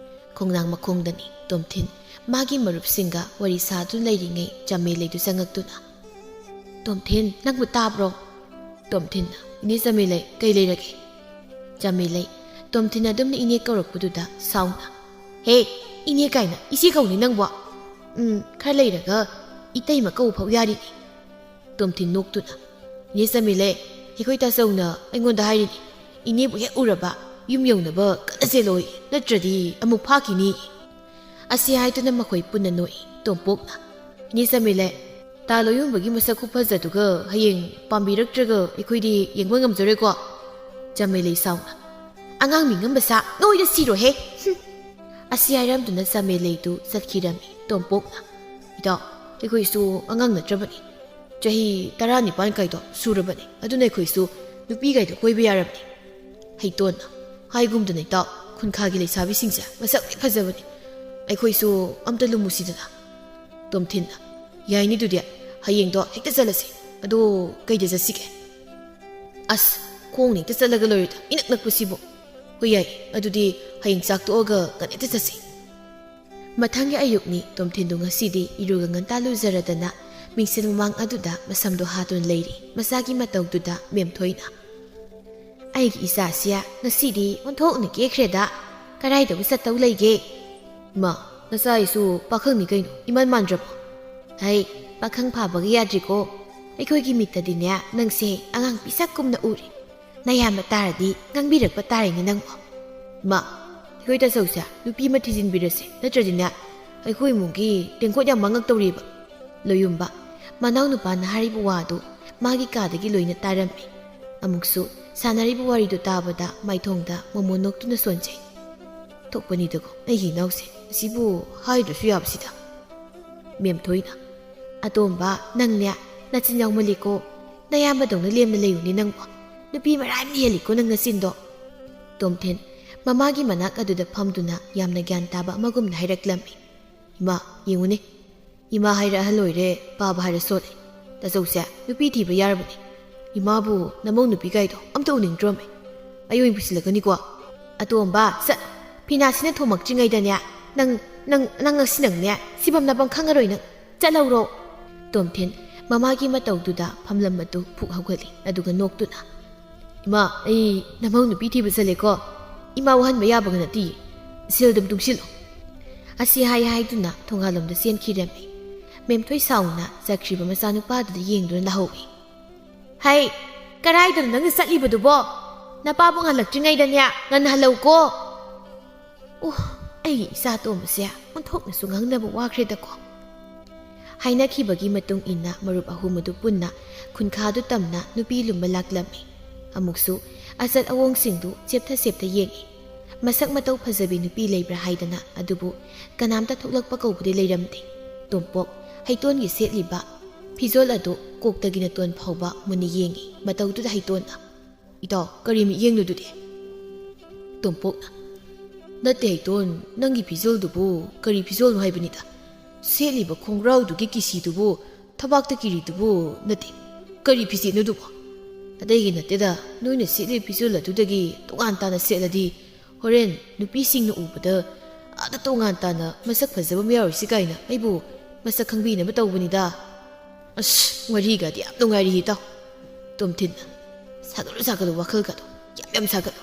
ꯈꯣꯡꯅꯥꯡ ꯃꯈꯣꯡꯗꯅꯤ ꯇꯣꯝꯊꯤꯟ ꯃꯥꯒꯤ ꯃꯔꯨꯞꯁꯤꯡꯒ ꯋꯥꯔꯤ ꯁꯥꯗꯨꯅ ꯂꯩꯔꯤꯉꯩ ꯆꯥꯃꯦꯂꯩꯗꯨ ꯆꯪꯉꯛꯇꯨꯅ, "ꯇꯣꯝꯊꯤꯟ, ꯅꯪꯕꯨ ꯇꯥꯕ꯭ꯔꯣ?" ꯇꯣꯝꯊꯤꯟꯅ, "ꯏꯅꯦ ꯆꯥꯃꯦꯂꯩ, ꯀꯩ ꯂꯩꯔꯒꯦ?" ꯆꯥꯃꯦꯂꯩ ꯇꯣꯝꯊꯤꯟ ꯑꯗꯨꯝꯅ ꯏꯅꯦ ꯀꯧꯔꯛꯄꯗꯨꯗ ꯁꯥꯎꯅ, "ꯍꯦ, ꯏꯅꯦ ꯀꯥꯏꯅ ꯏꯆꯦ ꯀꯧꯅꯤ ꯅꯪꯕꯣ? ꯎꯝ, ꯈꯔ ꯂꯩꯔꯒ ꯏꯇꯩꯃ ꯀꯧꯕ ꯐꯥꯎ ꯌꯥꯔꯤꯅꯤ꯫" ꯇꯣꯝꯊꯤꯟ ꯅꯣꯛꯇꯨꯅ, "ꯏꯅꯦ ꯆꯥꯃꯦꯂꯩ, ꯑꯩꯈꯣꯏ ꯇꯥꯆꯧꯅ ꯑꯩꯉꯣꯟꯗ ꯍꯥꯏꯔꯤꯅꯤ, ꯏꯅꯦꯕꯨ ꯍꯦꯛ ꯎꯔꯕ ꯌꯨꯝ ꯌꯧꯅꯕ ꯀꯟꯅ ꯆꯦꯜꯂꯣꯏ, ꯅꯠꯇ꯭ꯔꯗꯤ ꯑꯃꯨꯛ ꯐꯥꯈꯤꯅꯤ꯫ ꯑꯁꯤ ꯍꯥꯏꯗꯨꯅ ꯃꯈꯣꯏ ꯄꯨꯟꯅ ꯅꯣꯛꯏ꯫ ꯇꯣꯝꯄꯣꯛꯅ, "ꯏꯅꯦ ꯆꯃꯦꯂꯦ, ꯇꯥ ꯂꯣꯏꯌꯣꯟꯕꯒꯤ ꯃꯁꯛ ꯈꯨꯐꯖꯗꯨꯒ ꯍꯌꯦꯡ ꯄꯥꯝꯕꯤꯔꯛꯇ꯭ꯔꯒ ꯑꯩꯈꯣꯏꯗꯤ ꯌꯦꯡꯕ ꯉꯝꯖꯔꯣꯏꯀꯣ?" ꯆꯃꯦꯂꯩ ꯁꯥꯎꯅ, "ꯑꯉꯥꯡ ꯃꯤ ꯉꯝꯕ ꯁꯥ, ꯅꯣꯏꯗ ꯁꯤꯔꯣꯍꯦ!" ꯍꯨꯝ꯫ ꯑꯁꯤ ꯍꯥꯏꯔꯝꯗꯨꯅ ꯆꯃꯦꯂꯩꯗꯨ ꯆꯠꯈꯤꯔꯝꯃꯤ꯫ ꯇꯣꯝꯄꯣꯛꯅ, "ꯏꯇꯥꯎ, ꯑꯩꯈꯣꯏꯁꯨ ꯑꯉꯥꯡ ꯅꯠꯇ꯭ꯔꯕꯅꯤ꯫ ꯆꯍꯤ ꯇꯔꯥꯅꯤꯄꯥꯟ ꯀꯥꯏꯗꯣ ꯁꯨꯔꯕꯅꯤ꯫ ꯑꯗꯨꯅ ꯑꯩꯈꯣꯏꯁꯨ ꯅꯨꯄꯤ ꯀꯥꯏꯗꯣ ꯀꯣꯏꯕ ꯌꯥꯔꯕꯅꯤ꯫" ꯍꯩꯇꯣꯟꯅ, "ꯍꯥꯏꯒꯨꯝꯗꯅ ꯏꯇꯥꯎ, ꯈꯨꯟꯈꯥꯒꯤ ꯂꯩꯁꯥꯕꯤꯁꯤꯡꯁꯦ ꯃꯁꯛ ꯂꯣꯏ ꯐꯖꯕꯅꯤ꯫ ꯑꯩꯈꯣꯏꯁꯨ ꯑꯝꯇ ꯂꯨꯝꯃꯨꯁꯤꯗꯅ꯫" ꯇꯣꯝꯊꯤꯟꯅ, "ꯌꯥꯏꯅꯦ, ꯑꯗꯨꯗꯤ ꯍꯌꯦꯡꯗꯣ ꯍꯦꯛꯇ ꯆꯠꯂꯁꯤ꯫ ꯑꯗꯣ ꯀꯩꯗ ꯆꯠꯁꯤꯒꯦ?" "ꯑꯁ, ꯈꯣꯡꯅ ꯍꯦꯛꯇ ꯆꯠꯂꯒ ꯂꯣꯏꯔꯦꯗ, ꯏꯅꯛ ꯅꯛꯄꯁꯤꯕꯨ꯫" "ꯍꯣꯏ, ꯌꯥꯏ꯫ ꯑꯗꯨꯗꯤ ꯍꯌꯦꯡ ꯆꯥꯛ ꯇꯣꯛꯑꯒ ꯉꯟꯅ ꯍꯦꯛꯇ ꯆꯠꯁꯤ꯫" ꯃꯊꯪꯒꯤ ꯑꯌꯨꯛꯅꯤ꯫ ꯇꯣꯝꯊꯤꯟꯗꯨ ꯉꯁꯤꯗꯤ ꯏꯔꯨꯒ ꯉꯟꯇꯥ ꯂꯨꯖꯔꯗꯅ ꯃꯤꯡꯁꯦꯜ ꯃꯃꯥꯡ ꯑꯗꯨꯗ ꯃꯁꯝꯗꯣ ꯍꯥꯠꯇꯨꯅ ꯂꯩꯔꯤ꯫ ꯃꯆꯥꯒꯤ ꯃꯇꯧꯗꯨꯗ ꯃꯦꯝꯊꯣꯏꯅ, "ꯑꯩꯒꯤ ꯏꯆꯥꯁꯦ ꯉꯁꯤꯗꯤ ꯑꯣꯟꯊꯣꯛꯅ ꯀꯦꯈ꯭ꯔꯦꯗ꯫ ꯀꯗꯥꯏꯗꯕꯨ ꯆꯠꯇꯧ ꯂꯩꯒꯦ?" "ꯏꯃꯥ, ꯅꯆꯥ ꯑꯩꯁꯨ ꯄꯥꯈꯪꯅꯤ ꯀꯩꯅꯣ, ꯏꯃꯥꯟ ꯃꯥꯟꯗ꯭ꯔꯕꯣ?" "ꯍꯩ, ꯄꯥꯈꯪ ꯐꯥꯕꯒ ꯌꯥꯗ꯭ꯔꯤꯀꯣ꯫ ꯑꯩꯈꯣꯏꯒꯤ ꯃꯤꯠꯇꯗꯤꯅꯦ, ꯅꯪꯁꯦ ꯑꯉꯥꯡ ꯄꯤꯁꯛꯀꯨꯝꯅ ꯎꯔꯤ꯫ ꯅꯌꯥꯝꯕ ꯇꯥꯔꯗꯤ ꯉꯥꯡꯕꯤꯔꯛꯄ ꯇꯥꯔꯦꯅꯦ ꯅꯪꯕꯣ꯫" "ꯃꯥ, ꯑꯩꯈꯣꯏ ꯇꯥꯆꯧꯁꯦ ꯅꯨꯄꯤ ꯑꯃ ꯊꯤꯖꯤꯟꯕꯤꯔꯁꯦ, ꯅꯠꯇ꯭ꯔꯗꯤꯅꯦ ꯑꯩꯈꯣꯏ ꯏꯃꯨꯡꯒꯤ ꯇꯦꯡꯀꯣꯠ ꯌꯥꯝ ꯃꯥꯡꯉꯛꯇꯧꯔꯤꯕ꯫" ꯂꯣꯌꯨꯝꯕ, ꯃꯅꯥꯎꯅꯨꯄꯥꯅ ꯍꯥꯏꯔꯤꯕ ꯋꯥꯗꯨ ꯃꯥꯒꯤ ꯀꯥꯗꯒꯤ ꯂꯣꯏꯅ ꯇꯥꯔꯝꯃꯤ꯫ ꯑꯃꯨꯛꯁꯨ ꯁꯥꯟꯅꯔꯤꯕ ꯋꯥꯔꯤꯗꯨ ꯇꯥꯕꯗ ꯃꯥꯏꯊꯣꯡꯗ ꯃꯣꯃꯣꯟ ꯅꯣꯛꯇꯨꯅ ꯁꯣꯟꯖꯩ꯫ "ꯊꯣꯛꯄꯅꯤꯗꯀꯣ ꯑꯩꯒꯤ ꯏꯅꯥꯎꯁꯦ, ꯑꯁꯤꯕꯨ ꯍꯥꯏꯗ꯭ꯔꯁꯨ ꯌꯥꯕꯁꯤꯗ꯫" ꯃꯦꯝꯊꯣꯏꯅ, "ꯑꯇꯣꯝꯕ, ꯅꯪꯅꯦ ꯅꯆꯤꯟ ꯌꯥꯎꯃꯜꯂꯤꯀꯣ꯫ ꯅꯌꯥꯝꯕꯗꯧꯅ ꯂꯦꯝꯅ ꯂꯩꯌꯨꯅꯦ ꯅꯪꯕꯣ꯫ ꯅꯨꯄꯤ ꯃꯔꯥꯏꯅ ꯍꯦꯜꯂꯤꯀꯣ ꯅꯪ ꯅꯆꯤꯟꯗꯣ꯫" ꯇꯣꯝꯊꯤꯟ ꯃꯃꯥꯒꯤ ꯃꯅꯥꯛ ꯑꯗꯨꯗ ꯐꯝꯗꯨꯅ ꯌꯥꯝꯅ ꯒ꯭ꯌꯥꯟ ꯇꯥꯕ ꯑꯃꯒꯨꯝꯅ ꯍꯥꯏꯔꯛꯂꯝꯃꯤ꯫ "ꯏꯃꯥ, ꯌꯦꯡꯉꯨꯅꯦ, ꯏꯃꯥ ꯍꯥꯏꯔ ꯑꯍꯜ ꯑꯣꯏꯔꯦ, ꯄꯥꯕ ꯍꯥꯏꯔ ꯁꯣꯜꯂꯦ꯫ ꯇꯥꯆꯧꯁꯦ ꯅꯨꯄꯤ ꯊꯤꯕ ꯌꯥꯔꯕꯅꯤ꯫ ꯏꯃꯥꯕꯨ ꯅꯃꯧ ꯅꯨꯄꯤ ꯀꯥꯏꯗꯣ ꯑꯝꯇ ꯎꯅꯤꯡꯗ꯭ꯔꯣꯃꯦ꯫ ꯑꯩ ꯑꯣꯏꯅ ꯄꯨꯁꯤꯜꯂꯛꯀꯅꯤꯀꯣ꯫" "ꯑꯇꯣꯝꯕ, ꯆꯠ꯫ ꯐꯤꯅꯥꯁꯤꯅ ꯊꯣꯝꯃꯛꯇ꯭ꯔꯤꯉꯩꯗꯅꯦ ꯅꯪ, ꯅꯪ, ꯅꯪ ꯉꯁꯤ ꯅꯪꯅꯦ ꯁꯤꯐꯝ ꯅꯥꯐꯝ ꯈꯪꯉꯔꯣꯏ ꯅꯪ꯫ ꯆꯠꯍꯧꯔꯣ꯫" ꯇꯣꯝꯊꯤꯟ ꯃꯃꯥꯒꯤ ꯃꯇꯧꯗꯨꯗ ꯐꯝꯂꯝ ꯑꯗꯨ ꯐꯨꯛ ꯍꯧꯒꯠꯂꯤ, ꯑꯗꯨꯒ ꯅꯣꯛꯇꯨꯅ, "ꯏꯃꯥ, ꯑꯩ ꯅꯃꯧ ꯅꯨꯄꯤ ꯊꯤꯕ ꯆꯠꯂꯦꯀꯣ꯫ ꯏꯃꯥ ꯋꯥꯍꯟꯕ ꯌꯥꯕꯒ ꯅꯠꯇꯤꯌꯦ꯫ ꯁꯦꯜ ꯑꯗꯨꯝ ꯇꯨꯡꯁꯤꯜꯂꯣ꯫" ꯑꯁꯤ ꯍꯥꯏ ꯍꯥꯏꯗꯨꯅ ꯊꯣꯡꯒꯥꯜꯂꯣꯝꯗ ꯆꯦꯟꯈꯤꯔꯝꯃꯤ꯫ ꯃꯦꯝꯊꯣꯏ ꯁꯥꯎꯅ ꯆꯠꯈ꯭ꯔꯤꯕ ꯃꯆꯥꯅꯨꯄꯥꯗꯨꯗ ꯌꯦꯡꯗꯨꯅ ꯂꯥꯍꯧꯏ꯫ "ꯍꯩ, ꯀꯔꯥꯏꯗꯅꯣ ꯅꯪꯅ ꯆꯠꯂꯤꯕꯗꯨꯕꯣ?" ꯅꯄꯥꯕꯨ ꯉꯜꯂꯛꯇ꯭ꯔꯤꯉꯩꯗꯅꯦ ꯉꯟꯅ ꯍꯜꯂꯛꯎꯀꯣ꯫ ꯑꯣ, ꯑꯩꯒꯤ ꯏꯆꯥ ꯇꯣꯝꯕꯁꯦ ꯑꯣꯟꯊꯣꯛꯅꯁꯨ ꯉꯥꯡꯅꯕ ꯋꯥꯈ꯭ꯔꯦꯗꯀꯣ꯫ ꯍꯥꯏꯅꯈꯤꯕꯒꯤ ꯃꯇꯨꯡ ꯏꯟꯅ ꯃꯔꯨꯞ ꯑꯍꯨꯝ ꯑꯗꯨ ꯄꯨꯟꯅ ꯈꯨꯟꯈꯥꯗꯨ ꯇꯝꯅ ꯅꯨꯄꯤ ꯂꯨꯝꯕ ꯂꯥꯛꯂꯝꯃꯤ꯫ ꯑꯃꯨꯛꯁꯨ ꯑꯆꯠ ꯑꯑꯣꯡꯁꯤꯡꯗꯨ ꯆꯦꯞꯊ ꯆꯦꯞꯊ ꯌꯦꯡꯉꯤ꯫ ꯃꯁꯛ ꯃꯇꯧ ꯐꯖꯕꯤ ꯅꯨꯄꯤ ꯂꯩꯕ꯭ꯔꯥ ꯍꯥꯏꯗꯅ, ꯑꯗꯨꯕꯨ ꯀꯅꯥꯝꯇ ꯊꯣꯛꯂꯛꯄ ꯀꯧꯕꯗꯤ ꯂꯩꯔꯝꯗꯦ꯫ ꯇꯣꯝꯄꯣꯛ ꯍꯩꯇꯣꯟꯒꯤ ꯁꯦꯠꯂꯤꯕ ꯐꯤꯖꯣꯜ ꯑꯗꯨ ꯀꯣꯛꯇꯒꯤ ꯅꯇꯣꯟ ꯐꯥꯎꯕ ꯃꯨꯟꯅ ꯌꯦꯡꯉꯤ꯫ ꯃꯇꯧꯗꯨꯗ ꯍꯩꯇꯣꯟꯅ, "ꯏꯇꯥꯎ, ꯀꯔꯤ ꯃꯤꯠꯌꯦꯡꯅꯣꯗꯨꯗꯤ?" ꯇꯣꯝꯄꯣꯛꯅ, "ꯅꯠꯇꯦ ꯍꯩꯇꯣꯟ, ꯅꯪꯒꯤ ꯐꯤꯖꯣꯜꯗꯨꯕꯨ ꯀꯔꯤ ꯐꯤꯖꯣꯜꯅꯣ ꯍꯥꯏꯕꯅꯤꯗ? ꯁꯦꯠꯂꯤꯕ ꯈꯣꯡꯒ꯭ꯔꯥꯎꯗꯨꯒꯤ ꯀꯤꯁꯤꯗꯨꯕꯨ ꯊꯕꯥꯛꯇ ꯀꯤꯔꯤꯗꯨꯕꯨ ꯅꯠꯇꯦ, ꯀꯔꯤ ꯐꯤꯖꯦꯠꯅꯣꯗꯨꯕꯣ? ꯑꯇꯩꯒꯤ ꯅꯠꯇꯦꯗ, ꯅꯣꯏꯅ ꯁꯦꯠꯂꯤꯕ ꯐꯤꯖꯣꯜ ꯑꯗꯨꯗꯒꯤ ꯇꯣꯉꯥꯟ ꯇꯥꯅ ꯁꯦꯠꯂꯗꯤ ꯍꯣꯔꯦꯟ ꯅꯨꯄꯤꯁꯤꯡꯅ ꯎꯕꯗ ꯑꯥꯗ ꯇꯣꯉꯥꯟ ꯇꯥꯅ ꯃꯁꯛ ꯐꯖꯕ ꯑꯃ ꯌꯥꯎꯔꯤꯁꯤ ꯀꯥꯏꯅ ꯑꯩꯕꯨ ꯃꯁꯛ ꯈꯪꯕꯤꯅꯕ ꯇꯧꯕꯅꯤꯗ꯫ ꯑꯁ, ꯋꯥꯔꯤꯒꯗꯤ ꯌꯥꯝ ꯅꯨꯡꯉꯥꯏꯔꯤ ꯏꯇꯥꯎ꯫" ꯇꯣꯝꯊꯤꯟꯅ, "ꯁꯥꯒꯠꯂꯨ ꯁꯥꯒꯠꯂꯨ, ꯋꯥꯈꯜꯒꯗꯣ ꯌꯥꯝ ꯌꯥꯝ ꯁꯥꯒꯠꯂꯨ꯫"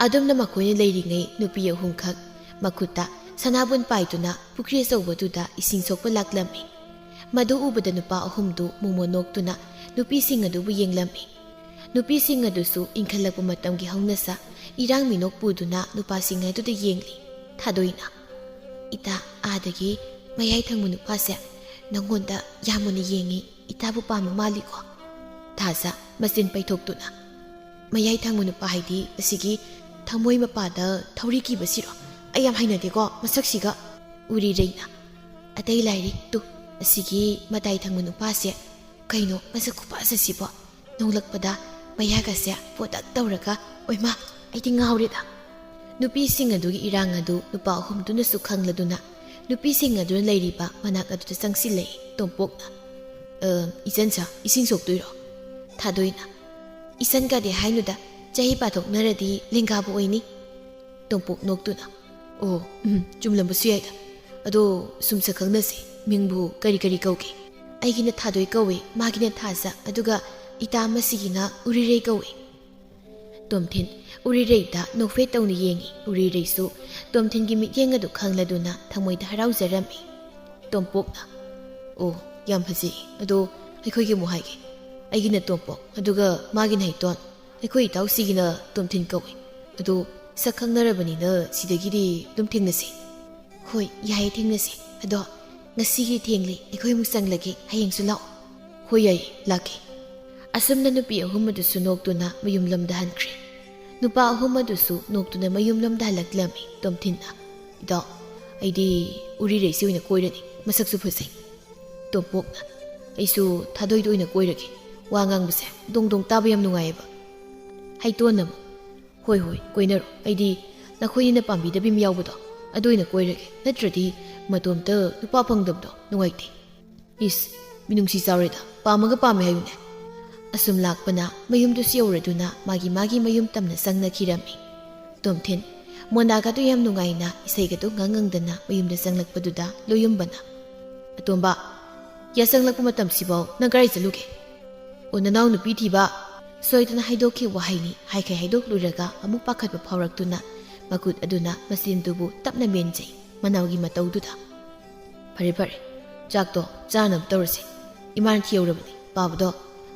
ꯑꯗꯨꯝꯅ ꯃꯈꯣꯏꯅ ꯂꯩꯔꯤꯉꯩ ꯅꯨꯄꯤ ꯑꯍꯨꯝꯈꯛ ꯃꯈꯨꯠꯇ ꯁꯅꯥꯕꯨꯟ ꯄꯥꯏꯗꯨꯅ ꯄꯨꯈ꯭ꯔꯤ ꯑꯆꯧꯕꯗꯨꯗ ꯏꯁꯤꯡ ꯁꯣꯛꯄ ꯂꯥꯛꯂꯝꯃꯤ꯫ ꯃꯗꯨ ꯎꯕꯗ ꯅꯨꯄꯥ ꯑꯍꯨꯝꯗꯨ ꯃꯣꯃꯣꯟ ꯅꯣꯛꯇꯨꯅ ꯅꯨꯄꯤꯁꯤꯡ ꯑꯗꯨꯕꯨ ꯌꯦꯡꯂꯝꯃꯤ꯫ ꯅꯨꯄꯤꯁꯤꯡ ꯑꯗꯨꯁꯨ ꯏꯪꯈꯠꯂꯛꯄ ꯃꯇꯝꯒꯤ ꯍꯧꯅꯁꯥ ꯏꯔꯥꯡ ꯃꯤꯅꯣꯛ ꯄꯨꯗꯨꯅ ꯅꯨꯄꯥꯁꯤꯡ ꯑꯗꯨꯗ ꯌꯦꯡꯂꯤ꯫ ꯊꯥꯗꯣꯏꯅ, "ꯏꯇꯥ, ꯑꯥꯗꯒꯤ ꯃꯌꯥꯏ ꯊꯪꯕ ꯅꯨꯄꯥꯁꯦ ꯅꯪꯉꯣꯟꯗ ꯌꯥꯝ ꯃꯨꯟꯅ ꯌꯦꯡꯉꯤ, ꯏꯇꯥꯕꯨ ꯄꯥꯝꯕ ꯃꯥꯜꯂꯤꯀꯣ?" ꯊꯥꯖ ꯃꯆꯤꯟ ꯄꯩꯊꯣꯛꯇꯨꯅ, "ꯃꯌꯥꯏ ꯊꯪꯕ ꯅꯨꯄꯥ ꯍꯥꯏꯗꯤ ꯑꯁꯤꯒꯤ ꯊꯃꯣꯏ ꯃꯄꯥꯗ ꯊꯧꯔꯤ ꯀꯤꯕꯁꯤꯔꯣ? ꯑꯩ ꯌꯥꯝ ꯍꯩꯅꯗꯦꯀꯣ ꯃꯁꯛꯁꯤꯒ꯫" ꯎꯔꯤꯔꯩꯅ, "ꯑꯇꯩ ꯂꯥꯏꯔꯤ ꯇꯨ, ꯑꯁꯤꯒꯤ ꯃꯇꯥꯏ ꯊꯪꯕ ꯅꯨꯄꯥꯁꯦ ꯀꯩꯅꯣ ꯃꯁꯛ ꯈꯨꯐꯖꯁꯤꯕꯣ? ꯅꯣꯡꯂꯛꯄꯗ ꯃꯌꯥꯒꯁꯦ ꯄꯣꯇꯛ ꯇꯧꯔꯒ, ꯑꯣꯏꯃꯥ, ꯑꯩꯗꯤ ꯉꯥꯎꯔꯦꯗ꯫" ꯅꯨꯄꯤꯁꯤꯡ ꯑꯗꯨꯒꯤ ꯏꯔꯥꯡ ꯑꯗꯨ ꯅꯨꯄꯥ ꯑꯍꯨꯝꯗꯨꯅꯁꯨ ꯈꯪꯂꯗꯨꯅ ꯅꯨꯄꯤꯁꯤꯡ ꯑꯗꯨꯅ ꯂꯩꯔꯤꯕ ꯃꯅꯥꯛ ꯑꯗꯨꯗ ꯆꯪꯁꯤꯜꯂꯛꯏ꯫ ꯇꯣꯝꯄꯣꯛꯅ, "ꯑ, ꯏꯆꯟꯁꯦ ꯏꯁꯤꯡ ꯁꯣꯛꯇꯣꯏꯔꯣ?" ꯊꯥꯗꯣꯏꯅ, "ꯏꯆꯟꯒꯗꯤ ꯍꯥꯏꯅꯨꯗ, ꯆꯍꯤ ꯄꯥꯊꯣꯛꯅꯔꯗꯤ ꯂꯦꯡꯒꯥꯕꯨ ꯑꯣꯏꯅꯤ꯫" ꯇꯣꯝꯄꯣꯛ ꯅꯣꯛꯇꯨꯅ, "ꯑꯣ, ꯎꯝ, ꯆꯨꯝꯂꯝꯕꯁꯨ ꯌꯥꯏꯗ꯫ ꯑꯗꯣ ꯁꯨꯝ ꯁꯛꯈꯪꯅꯁꯦ, ꯃꯤꯡꯕꯨ ꯀꯔꯤ ꯀꯔꯤ ꯀꯧꯒꯦ?" "ꯑꯩꯒꯤꯅ ꯊꯥꯗꯣꯏ ꯀꯧꯏ, ꯃꯥꯒꯤꯅ ꯊꯥꯖ, ꯑꯗꯨꯒ ꯏꯇꯥ ꯑꯃꯁꯤꯒꯤꯅ ꯎꯔꯤꯔꯩ ꯀꯧꯏ꯫" ꯇꯣꯝꯊꯤꯟ ꯎꯔꯤꯔꯩꯗ ꯅꯣꯛꯐꯦꯠ ꯇꯧꯅ ꯌꯦꯡꯉꯤ꯫ ꯎꯔꯤꯔꯩꯁꯨ ꯇꯣꯝꯊꯤꯟꯒꯤ ꯃꯤꯠꯌꯦꯡ ꯑꯗꯨ ꯈꯪꯂꯗꯨꯅ ꯊꯃꯣꯏꯗ ꯍꯔꯥꯎꯖꯔꯝꯃꯤ꯫ ꯇꯣꯝꯄꯣꯛꯅ, "ꯑꯣ, ꯌꯥꯝ ꯐꯖꯩ꯫ ꯑꯗꯣ ꯑꯩꯈꯣꯏꯒꯤ ꯑꯃꯨꯛ ꯍꯥꯏꯒꯦ꯫ ꯑꯩꯒꯤꯅ ꯇꯣꯝꯄꯣꯛ, ꯑꯗꯨꯒ ꯃꯥꯒꯤꯅ ꯍꯩꯇꯣꯟ꯫ ꯑꯩꯈꯣꯏ ꯏꯇꯥꯎꯁꯤꯒꯤꯅ ꯇꯣꯝꯊꯤꯟ ꯀꯧꯏ꯫ ꯑꯗꯣ ꯁꯛ ꯈꯪꯅꯔꯕꯅꯤꯅ ꯁꯤꯗꯒꯤꯗꯤ ꯑꯗꯨꯝ ꯊꯦꯡꯅꯁꯤ꯫ ꯍꯣꯏ, ꯌꯥꯏꯌꯦ, ꯊꯦꯡꯅꯁꯤ꯫ ꯑꯗꯣ ꯉꯁꯤꯒꯤ ꯊꯦꯡꯂꯦ, ꯑꯩꯈꯣꯏ ꯑꯃꯨꯛ ꯆꯪꯂꯒꯦ, ꯍꯌꯦꯡꯁꯨ ꯂꯥꯛꯑꯣ꯫ ꯍꯣꯏ, ꯌꯥꯏꯌꯦ, ꯂꯥꯛꯀꯦ꯫ ꯑꯁꯨꯝꯅ ꯅꯨꯄꯤ ꯑꯍꯨꯝ ꯑꯗꯨꯁꯨ ꯅꯣꯛꯇꯨꯅ ꯃꯌꯨꯝ ꯂꯣꯝꯗ ꯍꯟꯈ꯭ꯔꯦ꯫ ꯅꯨꯄꯥ ꯑꯍꯨꯝ ꯑꯗꯨꯁꯨ ꯅꯣꯛꯇꯨꯅ ꯃꯌꯨꯝ ꯂꯣꯝꯗ ꯍꯜꯂꯛꯂꯝꯃꯤ ꯇꯣꯝꯊꯤꯟꯅ꯫ "ꯏꯇꯥꯎ, ꯑꯩꯗꯤ ꯎꯔꯤꯔꯩꯁꯤ ꯑꯣꯏꯅ ꯀꯣꯏꯔꯅꯤ, ꯃꯁꯛꯁꯨ ꯐꯖꯩ꯫" ꯇꯣꯝꯄꯣꯛꯅ, "ꯑꯩꯁꯨ ꯊꯥꯗꯣꯏꯗ ꯑꯣꯏꯅ ꯀꯣꯏꯔꯒꯦ꯫ ꯋꯥ ꯉꯥꯡꯕꯁꯦ ꯗꯣꯡ ꯗꯣꯡ ꯇꯥꯕ ꯌꯥꯝ ꯅꯨꯡꯉꯥꯏꯌꯦꯕ꯫" ꯍꯩꯇꯣꯟꯅ ꯑꯃꯨꯛ, "ꯍꯣꯏ, ꯍꯣꯏ, ꯀꯣꯏꯅꯔꯣ꯫ ꯑꯩꯗꯤ ꯅꯈꯣꯏꯅꯤꯅ ꯄꯥꯝꯕꯤꯗꯕꯤ ꯑꯃ ꯌꯥꯎꯕꯗꯣ, ꯑꯗꯨ ꯑꯣꯏꯅ ꯀꯣꯏꯔꯒꯦ꯫ ꯅꯠꯇ꯭ꯔꯗꯤ ꯃꯇꯣꯝꯇ ꯅꯨꯄꯥ ꯐꯪꯗꯕꯗꯣ ꯅꯨꯡꯉꯥꯏꯇꯦ꯫" "ꯏꯁ, ꯃꯤꯅꯨꯡꯁꯤ ꯆꯥꯎꯔꯦꯗ, ꯄꯥꯝꯃꯒ ꯄꯥꯝꯃꯦ ꯍꯥꯏꯌꯨꯅꯦ꯫" ꯑꯁꯨꯝ ꯂꯥꯛꯄꯅ ꯃꯌꯨꯝꯗꯨꯁꯨ ꯌꯧꯔꯗꯨꯅ ꯃꯥꯒꯤ ꯃꯥꯒꯤ ꯃꯌꯨꯝ ꯇꯝꯅ ꯆꯪꯅꯈꯤꯔꯝꯃꯤ꯫ ꯇꯣꯝꯊꯤꯟ ꯃꯣꯟꯗꯥꯒꯗꯨ ꯌꯥꯝ ꯅꯨꯡꯉꯥꯏꯅ ꯏꯁꯩꯒꯗꯨ ꯉꯪ ꯉꯪꯗꯅ ꯃꯌꯨꯝꯗ ꯆꯪꯂꯛꯄꯗꯨꯗ ꯂꯣꯌꯨꯝꯕꯅ, "ꯑꯇꯣꯝꯕ, ꯌꯥꯆꯪꯂꯛꯄ ꯃꯇꯝꯁꯤꯐꯥꯎ ꯅꯪ ꯀꯔꯥꯏ ꯆꯠꯂꯨꯒꯦ?" "ꯑꯣ, ꯅꯅꯥꯎ ꯅꯨꯄꯤ ꯊꯤꯕ꯫" ꯁꯣꯏꯗꯅ ꯍꯥꯏꯗꯣꯛꯈꯤꯕ ꯋꯥꯍꯩꯅꯤ꯫ ꯍꯥꯏꯈꯩ ꯍꯥꯏꯗꯣꯛꯂꯨꯔꯒ ꯑꯃꯨꯛ ꯄꯥꯈꯠꯄ ꯐꯥꯎꯔꯛꯇꯨꯅ ꯃꯈꯨꯠ ꯑꯗꯨꯅ ꯃꯆꯤꯟꯗꯨꯕꯨ ꯇꯞꯅ ꯃꯦꯟꯖꯩ ꯃꯅꯥꯎꯒꯤ ꯃꯇꯧꯗꯨꯗ꯫ "ꯐꯔꯦ, ꯐꯔꯦ, ꯆꯥꯛꯇꯣ ꯆꯥꯅꯕ ꯇꯧꯔꯁꯦ꯫ ꯏꯃꯥꯅ ꯊꯤꯍꯧꯔꯕꯅꯤ꯫ ꯄꯥꯕꯗꯣ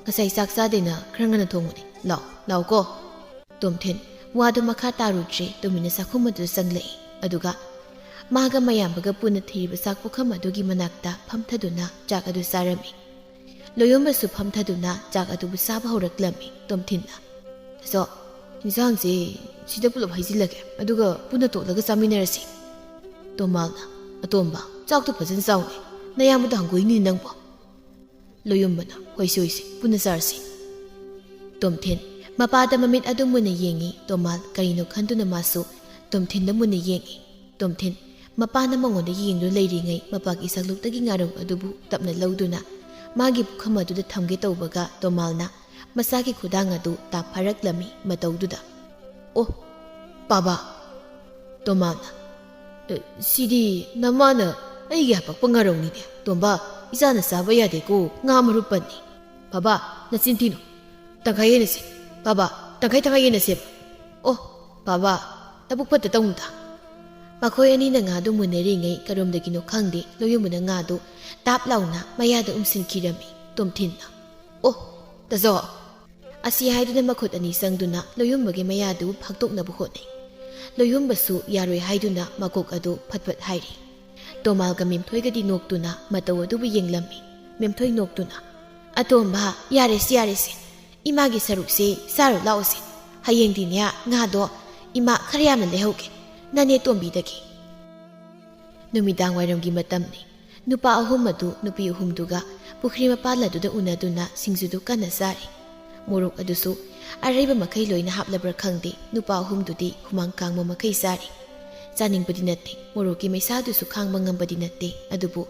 ꯉꯁꯥꯏ ꯆꯥꯛ ꯆꯥꯗꯦꯅ ꯈꯔ ꯉꯟꯅ ꯊꯣꯡꯕꯅꯤ꯫ ꯂꯥꯛꯑꯣ, ꯂꯥꯛꯑꯣꯀꯣ꯫" ꯇꯣꯝꯊꯤꯟ ꯋꯥꯗꯨ ꯃꯈꯥ ꯇꯥꯔꯨꯗ꯭ꯔꯦ, ꯇꯨꯃꯤꯟꯅ ꯆꯥꯛꯈꯨꯝ ꯑꯗꯨꯗ ꯆꯪꯂꯛꯏ꯫ ꯑꯗꯨꯒ ꯃꯥꯒ ꯃꯌꯥꯝꯕꯒ ꯄꯨꯟꯅ ꯊꯤꯔꯤꯕ ꯆꯥꯛ ꯄꯨꯈꯝ ꯑꯗꯨꯒꯤ ꯃꯅꯥꯛꯇ ꯐꯝꯊꯗꯨꯅ ꯆꯥꯛ ꯑꯗꯨ ꯆꯥꯔꯝꯃꯤ꯫ ꯂꯣꯌꯣꯝꯕꯁꯨ ꯐꯝꯊꯗꯨꯅ ꯆꯥꯛ ꯑꯗꯨꯕꯨ ꯆꯥꯕ ꯍꯧꯔꯛꯂꯝꯃꯤ꯫ ꯇꯣꯝꯊꯤꯟꯅ, "ꯇꯥꯆꯧ, ꯏꯟꯁꯥꯡꯁꯦ ꯁꯤꯗ ꯄꯨꯂꯞ ꯍꯩꯖꯤꯜꯂꯒꯦ, ꯑꯗꯨꯒ ꯄꯨꯟꯅ ꯇꯣꯠꯂꯒ ꯆꯥꯃꯤꯟꯅꯔꯁꯤ꯫" ꯇꯣꯃꯥꯜꯅ, "ꯑꯇꯣꯝꯕ, ꯆꯥꯛꯇꯣ ꯐꯖꯅ ꯆꯥꯎꯅꯦ, ꯅꯌꯥꯝꯕꯗ ꯍꯪꯒꯣꯏꯅꯤ ꯅꯪꯕꯣ꯫" ꯂꯣꯌꯨꯝꯕꯅ, "ꯍꯣꯏꯁꯦ, ꯍꯣꯏꯁꯦ, ꯄꯨꯟꯅ ꯆꯥꯔꯁꯤ꯫" ꯇꯣꯝꯊꯤꯟ ꯃꯄꯥꯗ ꯃꯃꯤꯠ ꯑꯗꯨ ꯃꯨꯟꯅ ꯌꯦꯡꯉꯤ꯫ ꯇꯣꯃꯥꯜ ꯀꯔꯤꯅꯣ ꯈꯟꯗꯨꯅ ꯃꯥꯁꯨ ꯇꯣꯝꯊꯤꯟꯗ ꯃꯨꯟꯅ ꯌꯦꯡꯉꯤ꯫ ꯇꯣꯝꯊꯤꯟ ꯃꯄꯥꯅ ꯃꯉꯣꯟꯗ ꯌꯦꯡꯗꯨꯅ ꯂꯩꯔꯤꯉꯩ ꯃꯄꯥꯒꯤ ꯁꯛꯂꯨꯛꯇꯒꯤ ꯉꯥꯔꯧ ꯑꯗꯨꯕꯨ ꯇꯞꯅ ꯂꯧꯗꯨꯅ ꯃꯥꯒꯤ ꯄꯨꯈꯝ ꯑꯗꯨꯗ ꯊꯝꯒꯦ ꯇꯧꯕꯒ ꯇꯣꯃꯥꯜꯅ ꯃꯆꯥꯒꯤ ꯈꯨꯗꯥꯡ ꯑꯗꯨ ꯇꯥꯞ ꯐꯥꯔꯛꯂꯝꯃꯤ ꯃꯇꯧꯗꯨꯗ꯫ "ꯑꯣ, ꯄꯥꯕꯥ꯫" ꯇꯣꯃꯥꯜꯅ, "ꯑꯦ, ꯁꯤꯗꯤ ꯅꯃꯥꯅ ꯑꯩꯒꯤ ꯍꯥꯄꯛꯄ ꯉꯥꯔꯧꯅꯤꯅꯦ꯫ ꯇꯣꯝꯕ, ꯏꯆꯥꯅ ꯆꯥꯕ ꯌꯥꯗꯦꯀꯣ, ꯉꯥ ꯃꯔꯨ ꯄꯟꯅꯤ꯫ ꯄꯥꯕꯥ, ꯅꯆꯤꯟ ꯊꯤꯅꯨ꯫ ꯇꯪꯈꯥꯏ ꯌꯦꯟꯅꯁꯦ꯫ ꯄꯥꯕꯥ, ꯇꯪꯈꯥꯏ ꯇꯪꯈꯥꯏ ꯌꯦꯟꯅꯁꯦꯕ꯫ ꯑꯣ, ꯄꯥꯕꯥ, ꯅꯕꯨꯛ ꯐꯠꯇ ꯇꯧꯅꯨꯗ꯫" ꯃꯈꯣꯏ ꯑꯅꯤꯅ ꯉꯥꯗꯨ ꯃꯨꯟꯅꯔꯤꯉꯩ ꯀꯔꯣꯝꯗꯒꯤꯅꯣ ꯈꯪꯗꯦ, ꯂꯣꯌꯨꯝꯕꯅ ꯉꯥꯗꯨ ꯇꯥꯞ ꯂꯥꯎꯅ ꯃꯌꯥꯗ ꯎꯝꯁꯤꯟꯈꯤꯔꯝꯃꯤ꯫ ꯇꯣꯝꯊꯤꯟꯅ, "ꯑꯣ, ꯇꯥꯆꯧ, ꯑꯁꯤ ꯍꯥꯏꯗꯨꯅ ꯃꯈꯨꯠ ꯑꯅꯤ ꯆꯪꯗꯨꯅ ꯂꯣꯌꯨꯝꯕꯒꯤ ꯃꯌꯥꯗꯨ ꯐꯥꯛꯇꯣꯛꯅꯕ ꯍꯣꯠꯅꯩ꯫ ꯂꯣꯌꯨꯝꯕꯁꯨ ꯌꯥꯔꯣꯏ ꯍꯥꯏꯗꯨꯅ ꯃꯀꯣꯛ ꯑꯗꯨ ꯐꯠ ꯐꯠ ꯍꯥꯏꯔꯤ꯫ ꯇꯣꯃꯥꯜꯒ ꯃꯦꯝꯊꯣꯏꯒꯗꯤ ꯅꯣꯛꯇꯨꯅ ꯃꯇꯧ ꯑꯗꯨꯕꯨ ꯌꯦꯡꯂꯝꯃꯤ꯫ ꯃꯦꯝꯊꯣꯏ ꯅꯣꯛꯇꯨꯅ, "ꯑꯇꯣꯝꯕ, ꯌꯥꯔꯦꯁꯦ, ꯌꯥꯔꯦꯁꯦ꯫ ꯏꯃꯥꯒꯤ ꯁꯔꯨꯛꯁꯦ ꯆꯥꯔꯨ ꯂꯥꯛꯑꯣꯁꯦ꯫ ꯍꯌꯦꯡꯗꯤꯅꯦ, ꯉꯥꯗꯣ ꯏꯃꯥ ꯈꯔ ꯌꯥꯝꯅ ꯂꯩꯍꯧꯒꯦ, ꯅꯅꯦ ꯇꯣꯝꯕꯤꯗꯒꯤ"꯫ ꯅꯨꯃꯤꯗꯥꯡ ꯋꯥꯏꯔꯝꯒꯤ ꯃꯇꯝꯅꯤ꯫ ꯅꯨꯄꯥ ꯑꯍꯨꯝ ꯑꯗꯨ ꯅꯨꯄꯤ ꯑꯍꯨꯝꯗꯨꯒ ꯄꯨꯈ꯭ꯔꯤ ꯃꯄꯥꯜ ꯑꯗꯨꯗ ꯎꯅꯗꯨꯅ ꯁꯤꯡꯖꯨꯗꯨ ꯀꯟꯅ ꯆꯥꯔꯤ꯫ ꯃꯣꯔꯣꯛ ꯑꯗꯨꯁꯨ ꯑꯔꯩꯕ ꯃꯈꯩ ꯂꯣꯏꯅ ꯍꯥꯞꯂꯕ꯭ꯔꯥ ꯈꯪꯗꯦ, ꯅꯨꯄꯥ ꯑꯍꯨꯝꯗꯨꯗꯤ ꯍꯨꯃꯥꯡ ꯀꯥꯡꯕ ꯃꯈꯩ ꯆꯥꯔꯤ꯫ ꯆꯥꯅꯤꯡꯕꯗꯤ ꯅꯠꯇꯦ, ꯃꯣꯔꯣꯛꯀꯤ ꯃꯩꯁꯥꯗꯨꯁꯨ ꯈꯥꯡꯕ ꯉꯝꯕꯗꯤ ꯅꯠꯇꯦ, ꯑꯗꯨꯕꯨ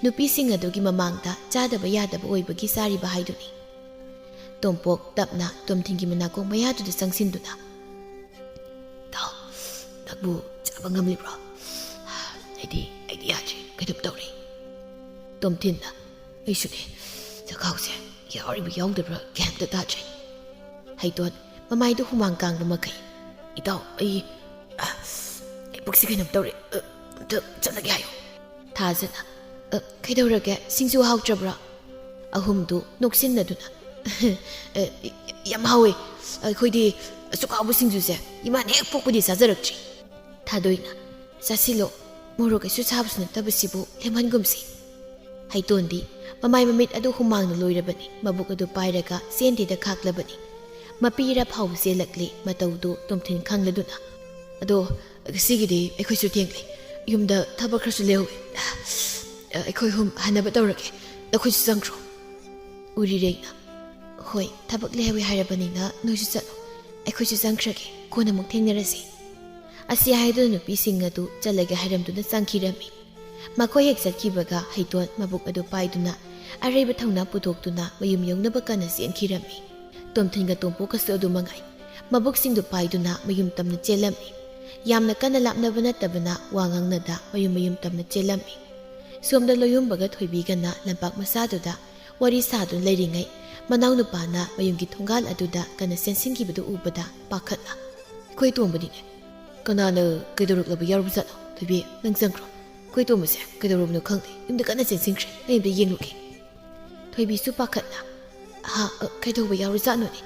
ꯅꯨꯄꯤꯁꯤꯡ ꯑꯗꯨꯒꯤ ꯃꯃꯥꯡꯗ ꯆꯥꯗꯕ ꯌꯥꯗꯕ ꯑꯣꯏꯕꯒꯤ ꯆꯥꯔꯤꯕ ꯍꯥꯏꯗꯨꯅꯤ꯫ ꯇꯣꯝꯄꯣꯛ ꯇꯞꯅ ꯇꯣꯝꯊꯤꯟꯒꯤ ꯃꯅꯥꯀꯣꯡ ꯃꯌꯥꯗꯨꯗ ꯆꯪꯁꯤꯟꯗꯨꯅ, "ꯏꯇꯥꯎ, ꯅꯪꯕꯨ ꯆꯥꯕ ꯉꯝꯂꯤꯕ꯭ꯔꯣ? ꯑꯩꯗꯤ, ꯑꯩꯗꯤ ꯌꯥꯗ꯭ꯔꯦ, ꯀꯩꯅꯣꯝ ꯇꯧꯔꯦ"꯫ ꯇꯣꯝꯊꯤꯟꯅ, "ꯑꯩꯁꯨꯅꯦ, ꯆꯈꯥꯎꯁꯦ ꯌꯥꯎꯔꯤꯕ ꯌꯥꯎꯗꯕ꯭ꯔꯥ ꯒ꯭ꯌꯥꯟ ꯑꯝꯇ ꯇꯥꯗ꯭ꯔꯦ"꯫ ꯍꯩꯇꯣꯟ ꯃꯃꯥꯏꯗꯨ ꯍꯨꯃꯥꯡ ꯀꯥꯡꯕ ꯃꯈꯩ, "ꯏꯇꯥꯎ, ꯑꯩ, ꯑ, ꯑꯩ ꯄꯨꯛꯁꯤ ꯀꯩꯅꯣꯝ ꯇꯧꯔꯦ, ꯑ, ꯑꯝꯇ ꯆꯠꯂꯒꯦ ꯍꯥꯏꯌꯨ"꯫ ꯊꯥꯖꯅ, "ꯑ, ꯀꯩꯗꯧꯔꯒꯦ? ꯁꯤꯡꯖꯨ ꯍꯥꯎꯇ꯭ꯔꯕ꯭ꯔꯥ?" ꯑꯍꯨꯝꯗꯨ ꯅꯣꯛꯁꯤꯟꯅꯗꯨꯅ, "ꯑ, ꯌꯥꯝ ꯍꯥꯎꯋꯦ꯫ ꯑꯩꯈꯣꯏꯗꯤ ꯑꯁꯨꯛ ꯍꯥꯎꯕ ꯁꯤꯡꯖꯨꯁꯦ ꯏꯃꯥꯅ ꯍꯦꯛ ꯄꯣꯛꯄꯗꯤ ꯆꯥꯖꯔꯛꯇ꯭ꯔꯤ"꯫ ꯊꯥꯗꯣꯏꯅ, "ꯆꯥꯁꯤꯜꯂꯣ, ꯃꯣꯔꯣꯛ ꯀꯩꯁꯨ ꯁꯥꯕꯁꯨ ꯅꯠꯇꯕꯁꯤꯕꯨ, ꯂꯦꯝꯍꯟꯒꯨꯝꯁꯤ"꯫ ꯍꯩꯇꯣꯟꯗꯤ ꯃꯃꯥꯏ ꯃꯃꯤꯠ ꯑꯗꯨ ꯍꯨꯃꯥꯡꯅ ꯂꯣꯏꯔꯕꯅꯤ, ꯃꯕꯨꯛ ꯑꯗꯨ ꯄꯥꯏꯔꯒ ꯆꯦꯟꯗꯦꯗ ꯈꯥꯛꯂꯕꯅꯤ꯫ ꯃꯄꯤ ꯏꯔꯥ ꯐꯥꯎꯕ ꯆꯦꯜꯂꯛꯂꯤ, ꯃꯇꯧꯗꯨ ꯇꯣꯝꯊꯤꯟ ꯈꯪꯂꯗꯨꯅ, "ꯑꯗꯣ, ꯉꯁꯤꯒꯤꯗꯤ ꯑꯩꯈꯣꯏꯁꯨ ꯊꯦꯡꯂꯦ, ꯌꯨꯝꯗ ꯊꯕꯛ ꯈꯔꯁꯨ ꯂꯩꯍꯧꯋꯦ꯫ ꯑꯩꯈꯣꯏ ꯑꯍꯨꯝ ꯍꯟꯅꯕ ꯇꯧꯔꯒꯦ, ꯅꯈꯣꯏꯁꯨ ꯆꯪꯈ꯭ꯔꯣ"꯫ ꯎꯔꯤꯔꯦꯡꯅ, "ꯍꯣꯏ, ꯊꯕꯛ ꯂꯩꯍꯧꯋꯦ ꯍꯥꯏꯔꯕꯅꯤꯅ ꯅꯣꯏꯁꯨ ꯆꯠꯂꯣ, ꯑꯩꯈꯣꯏꯁꯨ ꯆꯪꯈ꯭ꯔꯒꯦ, ꯀꯣꯟꯅ ꯑꯃꯨꯛ ꯊꯦꯡꯅꯔꯁꯤ"꯫ ꯑꯁꯤ ꯍꯥꯏꯗꯨꯅ ꯅꯨꯄꯤꯁꯤꯡ ꯑꯗꯨ ꯆꯠꯂꯒꯦ ꯍꯥꯏꯔꯝꯗꯨꯅ ꯆꯪꯈꯤꯔꯝꯃꯤ꯫ ꯃꯈꯣꯏ ꯍꯦꯛ ꯆꯠꯈꯤꯕꯒ ꯍꯩꯇꯣꯟ ꯃꯕꯨꯛ ꯑꯗꯨ ꯄꯥꯏꯗꯨꯅ ꯑꯔꯩꯕ ꯊꯧꯅꯥ ꯄꯨꯊꯣꯛꯇꯨꯅ ꯃꯌꯨꯝ ꯌꯧꯅꯕ ꯀꯟꯅ ꯆꯦꯟꯈꯤꯔꯝꯃꯤ꯫ ꯇꯣꯝꯊꯤꯟꯒ ꯇꯣꯝꯄꯣꯛꯀꯁꯨ ꯑꯗꯨ ꯃꯉꯥꯏ꯫ ꯃꯕꯨꯛꯁꯤꯡꯗꯨ ꯄꯥꯏꯗꯨꯅ ꯃꯌꯨꯝ ꯇꯝꯅ ꯆꯦꯜꯂꯝꯃꯤ꯫ ꯌꯥꯝꯅ ꯀꯟꯅ ꯂꯥꯞꯅꯕ ꯅꯠꯇꯕꯅ ꯋꯥ ꯉꯥꯡꯅꯗ ꯃꯌꯨꯝ ꯃꯌꯨꯝ ꯇꯝꯅ ꯆꯦꯜꯂꯝꯃꯤ꯫ ꯁꯣꯝꯗ ꯂꯣꯌꯨꯝꯕꯒ ꯊꯣꯏꯕꯤꯒꯅ ꯂꯝꯄꯥꯛ ꯃꯆꯥꯗꯨꯗ ꯋꯥꯔꯤ ꯁꯥꯗꯨꯅ ꯂꯩꯔꯤꯉꯩ, ꯃꯅꯥꯎꯅꯨꯄꯥꯅ ꯃꯌꯨꯝꯒꯤ ꯊꯣꯡꯒꯥꯜ ꯑꯗꯨꯗ ꯀꯟꯅ ꯆꯦꯟꯁꯤꯟꯈꯤꯕꯗꯨ ꯎꯕꯗ ꯄꯥꯈꯠꯅ, "ꯑꯩꯈꯣꯏ ꯇꯣꯝꯕꯅꯤꯅꯦ꯫ ꯀꯅꯥꯅ ꯀꯩꯗꯧꯔꯛꯂꯕ ꯌꯥꯎꯔꯕꯖꯥꯠꯅꯣ? ꯊꯣꯏꯕꯤ, ꯅꯪ ꯆꯪꯈ꯭ꯔꯣ꯫ ꯑꯩꯈꯣꯏ ꯇꯣꯝꯕꯁꯦ ꯀꯩꯗꯧꯔꯕꯅꯣ ꯈꯪꯗꯦ꯫ ꯌꯨꯝꯗ ꯀꯟꯅ ꯆꯦꯟꯁꯤꯟꯈ꯭ꯔꯦ꯫ ꯑꯩ ꯑꯝꯇ ꯌꯦꯡꯂꯨꯒꯦ"꯫ ꯊꯣꯏꯕꯤꯁꯨ ꯄꯥꯈꯠꯅ, "ꯍꯥ, ꯑ, ꯀꯩꯗꯧꯕ ꯌꯥꯎꯔꯖꯥꯠꯅꯣꯅꯦ?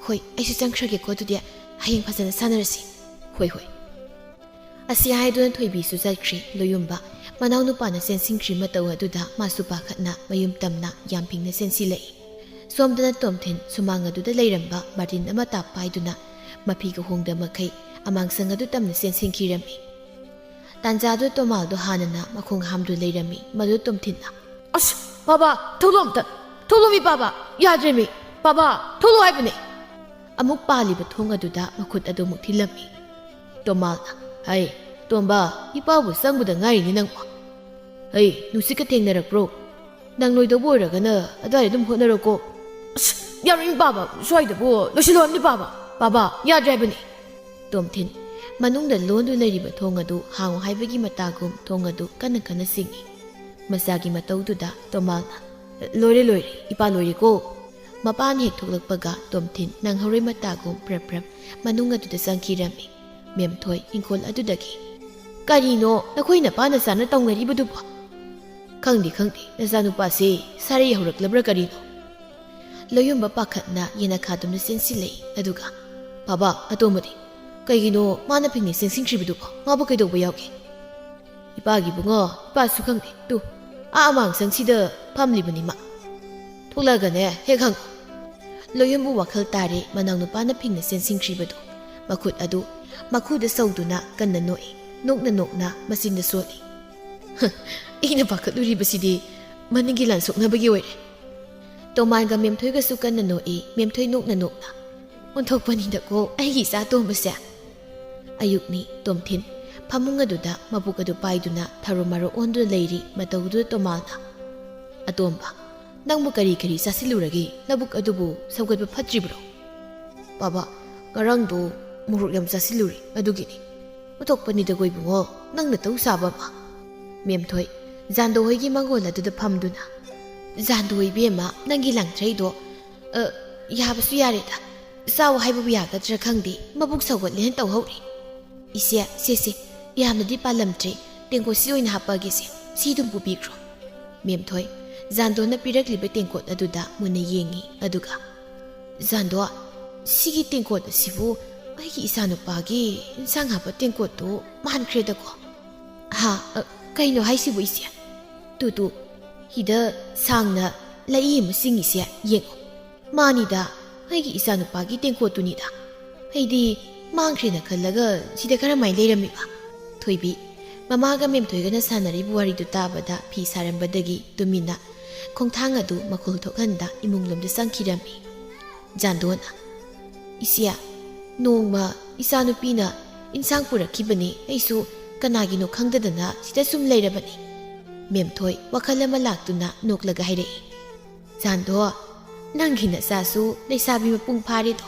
ꯍꯣꯏ, ꯑꯩꯁꯨ ꯆꯪꯈ꯭ꯔꯒꯦꯀꯣ꯫ ꯑꯗꯨꯗꯤ ꯍꯌꯦꯡ ꯐꯖꯅ ꯁꯥꯟꯅꯔꯁꯤ꯫ ꯍꯣꯏ, ꯍꯣꯏ꯫ ꯑꯁꯤ ꯍꯥꯏꯗꯨꯅ ꯊꯣꯏꯕꯤꯁꯨ ꯆꯠꯈ꯭ꯔꯤ꯫ ꯂꯣꯌꯨꯝꯕ ꯃꯅꯥꯎꯅꯨꯄꯥꯅ ꯆꯦꯟꯁꯤꯟꯈ꯭ꯔꯤ ꯃꯇꯧ ꯑꯗꯨꯗ ꯃꯥꯁꯨ ꯄꯥꯈꯠꯅ ꯃꯌꯨꯝ ꯇꯝꯅ ꯌꯥꯝ ꯐꯤꯡꯅ ꯆꯦꯟꯁꯤꯜꯂꯛꯏ꯫ ꯁꯣꯝꯗꯅ ꯇꯣꯝꯊꯤꯟ ꯁꯨꯃꯥꯡ ꯑꯗꯨꯗ ꯂꯩꯔꯝꯕ ꯕꯥꯔꯇꯤꯟ ꯑꯃ ꯇꯥꯞ ꯄꯥꯏꯗꯨꯅ ꯃꯐꯤꯒ ꯍꯣꯡꯗ ꯃꯈꯩ ꯑꯃꯥꯡꯁꯪ ꯑꯗꯨ ꯇꯝꯅ ꯆꯦꯟꯁꯤꯟꯈꯤꯔꯝꯃꯤ꯫ ꯇꯥꯟꯖꯥꯗꯨ ꯇꯣꯃꯥꯜꯗꯣ ꯍꯥꯟꯅꯅ ꯃꯈꯣꯡ ꯍꯥꯝꯗꯨ ꯂꯩꯔꯝꯃꯤ꯫ ꯃꯗꯨ ꯇꯣꯝꯊꯤꯟꯅ, "ꯑꯁ, ꯕꯥꯕꯥ, ꯊꯣꯛꯂꯛꯑꯣ ꯑꯝꯇ꯫ ꯊꯣꯛꯂꯛꯑꯣ ꯃꯤ, ꯕꯥꯕꯥ꯫ ꯌꯥꯗ꯭ꯔꯦ ꯃꯤ꯫ ꯕꯥꯕꯥ, ꯊꯣꯛꯂꯛꯑꯣ ꯍꯥꯏꯕꯅꯦ꯫" ꯑꯃꯨꯛ ꯄꯥꯜꯂꯤꯕ ꯊꯣꯡ ꯑꯗꯨꯗ ꯃꯈꯨꯠ ꯑꯗꯨ ꯑꯃꯨꯛ ꯊꯤꯜꯂꯝꯃꯤ꯫ ꯇꯣꯃꯥꯜꯅ, "ꯍꯩ, ꯇꯣꯝꯕ, ꯏꯄꯥꯕꯨ ꯆꯪꯕꯗ ꯉꯥꯏꯔꯤꯅꯤ ꯅꯪꯕꯨ꯫ ꯍꯩ, ꯅꯨꯡꯁꯤꯠꯀ ꯊꯦꯡꯅꯔꯛꯄ꯭ꯔꯣ? ꯅꯪ ꯂꯣꯏꯗꯧꯕ ꯑꯣꯏꯔꯒꯅ ꯑꯗꯨꯋꯥꯏꯗ ꯑꯗꯨꯝ ꯍꯣꯠꯅꯔꯣꯀꯣ꯫" "ꯑꯁ, ꯌꯥꯔꯣꯏ ꯕꯥꯕꯥ, ꯁ꯭ꯋꯥꯏꯗꯕꯨ ꯂꯣꯏꯁꯤꯜꯂꯣ ꯍꯥꯏꯕꯅꯤ ꯕꯥꯕꯥ꯫ ꯕꯥꯕꯥ, ꯌꯥꯗ꯭ꯔꯦ ꯍꯥꯏꯕꯅꯤ꯫" ꯇꯣꯝꯊꯤꯟ ꯃꯅꯨꯡꯗ ꯂꯣꯟꯗꯨ ꯂꯩꯔꯤꯕ ꯊꯣꯡ ꯑꯗꯨ ꯍꯥꯡꯉꯨ ꯍꯥꯏꯕꯒꯤ ꯃꯇꯥꯒꯨꯝ ꯊꯣꯡ ꯑꯗꯨ ꯀꯟꯅ ꯀꯟꯅ ꯆꯤꯡꯏ꯫ ꯃꯆꯥꯒꯤ ꯃꯇꯧꯗꯨꯗ ꯇꯣꯃꯥꯜꯅ, "ꯂꯣꯏꯔꯦ, ꯂꯣꯏꯔꯦ, ꯏꯄꯥ ꯂꯣꯏꯔꯦꯀꯣ꯫" ꯃꯄꯥꯟ ꯍꯦꯛ ꯊꯣꯛꯂꯛꯄꯒ ꯇꯣꯝꯊꯤꯟ ꯅꯪꯍꯧꯔꯣꯏ ꯃꯇꯥꯒꯨꯝ ꯄ꯭ꯔꯞ ꯄ꯭ꯔꯞ ꯃꯅꯨꯡ ꯑꯗꯨꯗ ꯆꯪꯈꯤꯔꯝꯃꯤ꯫ ꯃꯦꯝꯊꯣꯏ ꯏꯪꯈꯣꯜ ꯑꯗꯨꯗꯒꯤ, "ꯀꯔꯤꯅꯣ ꯅꯈꯣꯏ ꯅꯄꯥ ꯅꯆꯥꯅ ꯇꯧꯅꯔꯤꯕꯗꯨꯕꯣ?" "ꯈꯪꯗꯦ, ꯈꯪꯗꯦ, ꯅꯆꯥꯅꯨꯄꯥꯁꯦ ꯁꯥꯔꯩ ꯍꯧꯔꯛꯂꯕ꯭ꯔꯥ ꯀꯔꯤꯅꯣ?" ꯂꯣꯌꯨꯝꯕ ꯄꯥꯈꯠꯅ ꯌꯦꯅꯈꯥꯗꯨꯝꯅ ꯆꯦꯟꯁꯤꯜꯂꯛꯏ꯫ ꯑꯗꯨꯒ, "ꯕꯥꯕꯥ, ꯑꯇꯣꯝꯕꯗꯤ ꯀꯩꯒꯤꯅꯣ ꯃꯥꯅ ꯐꯤꯡꯅ ꯆꯦꯟꯁꯤꯟꯈ꯭ꯔꯤꯕꯗꯨꯕꯣ? ꯃꯥꯕꯨ ꯀꯩꯗꯧꯕ ꯌꯥꯎꯒꯦ?" "ꯏꯄꯥꯒꯤ ꯕꯨꯡꯉꯣ, ꯏꯄꯥꯁꯨ ꯈꯪꯗꯦ꯫ ꯇꯨ, ꯑꯥ ꯑꯃꯥꯡꯁꯪꯁꯤꯗ ꯐꯝꯂꯤꯕꯅꯤ ꯃꯥ꯫ ꯊꯣꯛꯂꯛꯑꯒꯅꯦ ꯍꯦꯛ ꯍꯪꯉꯨ꯫" ꯂꯣꯌꯨꯝꯕꯨ ꯋꯥꯈꯜ ꯇꯥꯔꯦ ꯃꯅꯥꯎꯅꯨꯄꯥꯅ ꯐꯤꯡꯅ ꯆꯦꯟꯁꯤꯟꯈ꯭ꯔꯤꯕꯗꯨ꯫ ꯃꯈꯨꯠ ꯑꯗꯨ ꯃꯈꯨꯗ ꯁꯧꯗꯨꯅ ꯀꯟꯅ ꯅꯣꯛꯏ꯫ ꯅꯣꯛꯅ ꯅꯣꯛꯅ ꯃꯆꯤꯟꯗ ꯁꯣꯜꯂꯤ꯫ "ꯍ, ꯑꯩꯅ ꯄꯥꯈꯠꯂꯨꯔꯤꯕꯁꯤꯗꯤ ꯃꯅꯤꯡꯒꯤ ꯂꯥꯟ ꯁꯣꯛꯅꯕꯒꯤ ꯑꯣꯏꯔꯦ꯫" ꯇꯣꯃꯥꯟꯒ ꯃꯦꯝꯊꯣꯏꯒꯁꯨ ꯀꯟꯅ ꯅꯣꯛꯏ꯫ ꯃꯦꯝꯊꯣꯏ ꯅꯣꯛꯅ ꯅꯣꯛꯅ, "ꯑꯣꯟꯊꯣꯛꯄꯅꯤꯗꯀꯣ ꯑꯩꯒꯤ ꯏꯆꯥ ꯑꯇꯣꯝꯕꯁꯦ꯫" ꯑꯌꯨꯛꯅꯤ꯫ ꯇꯣꯝꯊꯤꯟ ꯐꯃꯨꯡ ꯑꯗꯨꯗ ꯃꯕꯨꯛ ꯑꯗꯨ ꯄꯥꯏꯗꯨꯅ ꯊꯔꯣ ꯃꯔꯣ ꯑꯣꯟꯗꯨꯅ ꯂꯩꯔꯤ꯫ ꯃꯇꯧꯗꯨꯗ ꯇꯣꯃꯥꯜꯅ, "ꯑꯇꯣꯝꯕ, ꯅꯪꯕꯨ ꯀꯔꯤ ꯀꯔꯤ ꯆꯥꯁꯤꯜꯂꯨꯔꯒꯦ? ꯅꯕꯨꯛ ꯑꯗꯨꯕꯨ ꯁꯧꯒꯠꯄ ꯐꯠꯇ꯭ꯔꯤꯕ꯭ꯔꯣ?" "ꯕꯥꯕꯥ, ꯉꯔꯥꯡꯗꯣ ꯃꯣꯔꯣꯛ ꯌꯥꯝ ꯆꯥꯁꯤꯜꯂꯨꯔꯦ, ꯑꯗꯨꯒꯤꯅꯤ꯫" "ꯑꯣꯟꯊꯣꯛꯄꯅꯤꯗꯀꯣ ꯏꯕꯨꯡꯉꯣ, ꯅꯪ ꯅꯇꯧ ꯁꯥꯕ ꯑꯃ꯫" ꯃꯦꯝꯊꯣꯏ ꯖꯥꯟꯗꯣ ꯍꯣꯏꯒꯤ ꯃꯥꯡꯒꯣꯜ ꯑꯗꯨꯗ ꯐꯝꯗꯨꯅ, "ꯖꯥꯟꯗꯣ ꯏꯕꯦꯝꯃ, ꯅꯪꯒꯤ ꯂꯥꯡꯊ꯭ꯔꯩꯗꯣ, ꯑ, ꯌꯥꯕꯁꯨ ꯌꯥꯔꯦꯗ꯫ ꯆꯥꯎ ꯍꯥꯏꯕꯕꯨ ꯌꯥꯒꯗ꯭ꯔꯥ ꯈꯪꯗꯦ, ꯃꯕꯨꯛ ꯁꯧꯒꯠꯂꯦꯅ ꯇꯧꯍꯧꯔꯤ꯫ ꯏꯆꯦ, ꯁꯦ, ꯁꯦ, ꯌꯥꯝꯅꯗꯤ ꯄꯥꯜꯂꯝꯗ꯭ꯔꯦ, ꯇꯦꯡꯀꯣꯠꯁꯤ ꯑꯣꯏꯅ ꯍꯥꯞꯄꯛꯑꯒꯦꯁꯦ, ꯁꯤ ꯑꯗꯨꯝ ꯄꯨꯕꯤꯈ꯭ꯔꯣ꯫" ꯃꯦꯝꯊꯣꯏ ꯖꯥꯟꯗꯣꯅ ꯄꯤꯔꯛꯂꯤꯕ ꯇꯦꯡꯀꯣꯠ ꯑꯗꯨꯗ ꯃꯨꯟꯅ ꯌꯦꯡꯉꯤ꯫ ꯑꯗꯨꯒ, "ꯖꯥꯟꯗꯣ, ꯁꯤꯒꯤ ꯇꯦꯡꯀꯣꯠ ꯑꯁꯤꯕꯨ ꯑꯩꯒꯤ ꯏꯆꯥꯅꯨꯄꯥꯒꯤ ꯏꯟꯁꯥꯡ ꯍꯥꯞꯄ ꯇꯦꯡꯀꯣꯠꯇꯨ ꯃꯥꯟꯈ꯭ꯔꯦꯗꯀꯣ꯫ ꯍꯥ? ꯑ, ꯀꯩꯅꯣ ꯍꯥꯏꯁꯤꯕꯨ ꯏꯆꯦ? ꯇꯨ, ꯇꯨ, ꯍꯤꯗ ꯁꯥꯡꯅ ꯂꯩꯏ ꯑꯃ ꯆꯤꯡꯉꯤꯁꯦ ꯌꯦꯡꯉꯣ꯫ ꯃꯥꯅꯤꯗ, ꯑꯩꯒꯤ ꯏꯆꯥꯅꯨꯄꯥꯒꯤ ꯇꯦꯡꯀꯣꯠꯇꯨꯅꯤꯗ꯫ ꯑꯩꯗꯤ ꯃꯥꯡꯈ꯭ꯔꯦꯅ ꯈꯜꯂꯒ ꯁꯤꯗ ꯀꯔꯝꯍꯥꯏꯅ ꯂꯩꯔꯝꯃꯤꯕ? ꯊꯣꯏꯕꯤ, ꯃꯃꯥꯒ ꯃꯦꯝꯊꯣꯏꯒꯅ ꯁꯥꯟꯅꯔꯤꯕ ꯋꯥꯔꯤꯗꯨ ꯇꯥꯕꯗ ꯐꯤ ꯁꯥꯔꯝꯕꯗꯒꯤ ꯇꯨꯃꯤꯟꯅ ꯈꯣꯡꯊꯥꯡ ꯑꯗꯨ ꯃꯈꯣꯜ ꯊꯣꯛꯍꯟꯗ ꯏꯃꯨꯡꯂꯣꯝꯗ ꯆꯪꯈꯤꯔꯝꯃꯤ꯫ ꯖꯥꯟꯗꯣꯅ, "ꯏꯆꯦ, ꯅꯣꯡꯃ ꯏꯆꯥꯅꯨꯄꯤꯅ ꯏꯟꯁꯥꯡ ꯄꯨꯔꯛꯈꯤꯕꯅꯤ, ꯑꯩꯁꯨ ꯀꯅꯥꯒꯤꯅꯣ ꯈꯪꯗꯗꯅ ꯁꯤꯗ ꯁꯨꯝ ꯂꯩꯔꯕꯅꯤ꯫" ꯃꯦꯝꯊꯣꯏ ꯋꯥꯈꯜ ꯑꯃ ꯂꯥꯛꯇꯨꯅ ꯅꯣꯛꯂꯒ ꯍꯥꯏꯔꯛꯏ, "ꯖꯥꯟꯗꯣ, ꯅꯪꯒꯤ ꯅꯆꯥꯁꯨ ꯂꯩꯁꯥꯕꯤ ꯃꯄꯨꯡ ꯐꯥꯔꯦꯗꯣ꯫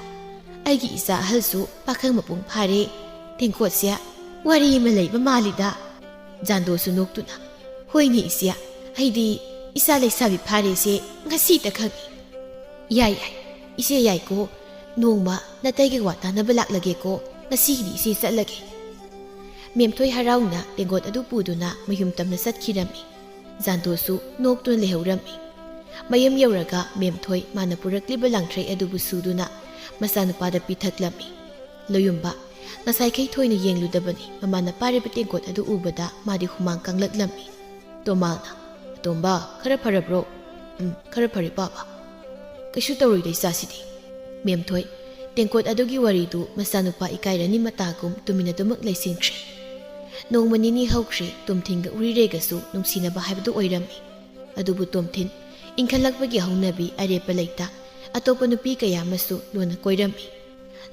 ꯑꯩꯒꯤ ꯏꯆꯥ ꯑꯍꯜꯁꯨ ꯄꯥꯈꯪ ꯃꯄꯨꯡ ꯐꯥꯔꯦ꯫ ꯇꯦꯡꯀꯣꯠꯁꯦ ꯋꯥꯔꯤ ꯑꯃ ꯂꯩꯕ ꯃꯥꯜꯂꯤꯗ꯫" ꯖꯥꯟꯗꯣꯁꯨ ꯅꯣꯛꯇꯨꯅ, "ꯍꯣꯏꯅꯦ ꯏꯆꯦ, ꯑꯩꯗꯤ ꯏꯆꯥ ꯂꯩꯁꯥꯕꯤ ꯐꯥꯔꯦꯁꯦ ꯉꯁꯤꯇ ꯈꯪꯉꯤ꯫" "ꯌꯥꯏ, ꯌꯥꯏ, ꯏꯆꯦ ꯌꯥꯏꯀꯣ꯫ ꯅꯣꯡꯃ ꯅꯇꯩꯒ ꯋꯥ ꯇꯥꯅꯕ ꯂꯥꯛꯂꯒꯦꯀꯣ꯫ ꯉꯁꯤꯒꯤꯗꯤ ꯏꯆꯦ ꯆꯠꯂꯒꯦ꯫" ꯃꯦꯝꯊꯣꯏ ꯍꯔꯥꯎꯅ ꯇꯦꯡꯀꯣꯠ ꯑꯗꯨ ꯄꯨꯗꯨꯅ ꯃꯌꯨꯝ ꯇꯝꯅ ꯆꯠꯈꯤꯔꯝꯃꯤ꯫ ꯖꯥꯟꯗꯣꯁꯨ ꯅꯣꯛꯇꯨꯅ ꯂꯩꯍꯧꯔꯝꯃꯤ꯫ ꯃꯌꯨꯝ ꯌꯧꯔꯒ ꯃꯦꯝꯊꯣꯏ ꯃꯥꯅ ꯄꯨꯔꯛꯂꯤꯕ ꯂꯥꯡꯊ꯭ꯔꯩ ꯑꯗꯨꯕꯨ ꯁꯨꯗꯨꯅ ꯃꯆꯥꯅꯨꯄꯥꯗ ꯄꯤꯊꯛꯂꯝꯃꯤ꯫ "ꯂꯣꯌꯨꯝꯕ, ꯉꯁꯥꯏꯈꯩ ꯊꯣꯏꯅ ꯌꯦꯡꯂꯨꯗꯕꯅꯤ ꯃꯃꯥꯅ ꯄꯥꯏꯔꯤꯕ ꯇꯦꯡꯀꯣꯠ ꯑꯗꯨ ꯎꯕꯗ ꯃꯥꯗꯤ ꯍꯨꯃꯥꯡ ꯀꯥꯡꯂꯛꯂꯝꯃꯤ꯫" ꯇꯣꯃꯥꯜꯅ, "ꯑꯇꯣꯝꯕ, ꯈꯔ ꯐꯔꯕ꯭ꯔꯣ?" "ꯎꯝ, ꯈꯔ ꯐꯔꯦ ꯄꯥꯕ꯫ ꯀꯩꯁꯨ ꯇꯧꯔꯣꯏꯗ ꯏꯆꯥꯁꯤꯗꯤ꯫" ꯃꯦꯝꯊꯣꯏ ꯇꯦꯡꯀꯣꯠ ꯑꯗꯨꯒꯤ ꯋꯥꯔꯤꯗꯨ ꯃꯆꯥꯅꯨꯄꯥ ꯏꯀꯥꯏꯔꯅꯤ ꯃꯇꯥꯒꯨꯝ ꯇꯨꯃꯤꯟꯅꯗꯨꯃꯛ ꯂꯩꯁꯤꯟꯈ꯭ꯔꯦ꯫ ꯅꯣꯡꯃ ꯅꯤꯅꯤ ꯍꯧꯈ꯭ꯔꯦ, ꯇꯣꯝꯊꯤꯟꯒ ꯎꯔꯤꯔꯦꯒꯁꯨ ꯅꯨꯡꯁꯤꯅꯕ ꯍꯥꯏꯕꯗꯨ ꯑꯣꯏꯔꯝꯃꯤ꯫ ꯑꯗꯨꯕꯨ ꯇꯣꯝꯊꯤꯟ ꯏꯟꯈꯠꯂꯛꯄꯒꯤ ꯍꯧꯅꯕꯤ ꯑꯔꯦꯞꯄ ꯂꯩꯇ ꯑꯇꯣꯞꯄ ꯅꯨꯄꯤ ꯀꯌꯥ ꯑꯃꯁꯨ ꯂꯣꯟꯅ ꯀꯣꯏꯔꯝꯃꯤ꯫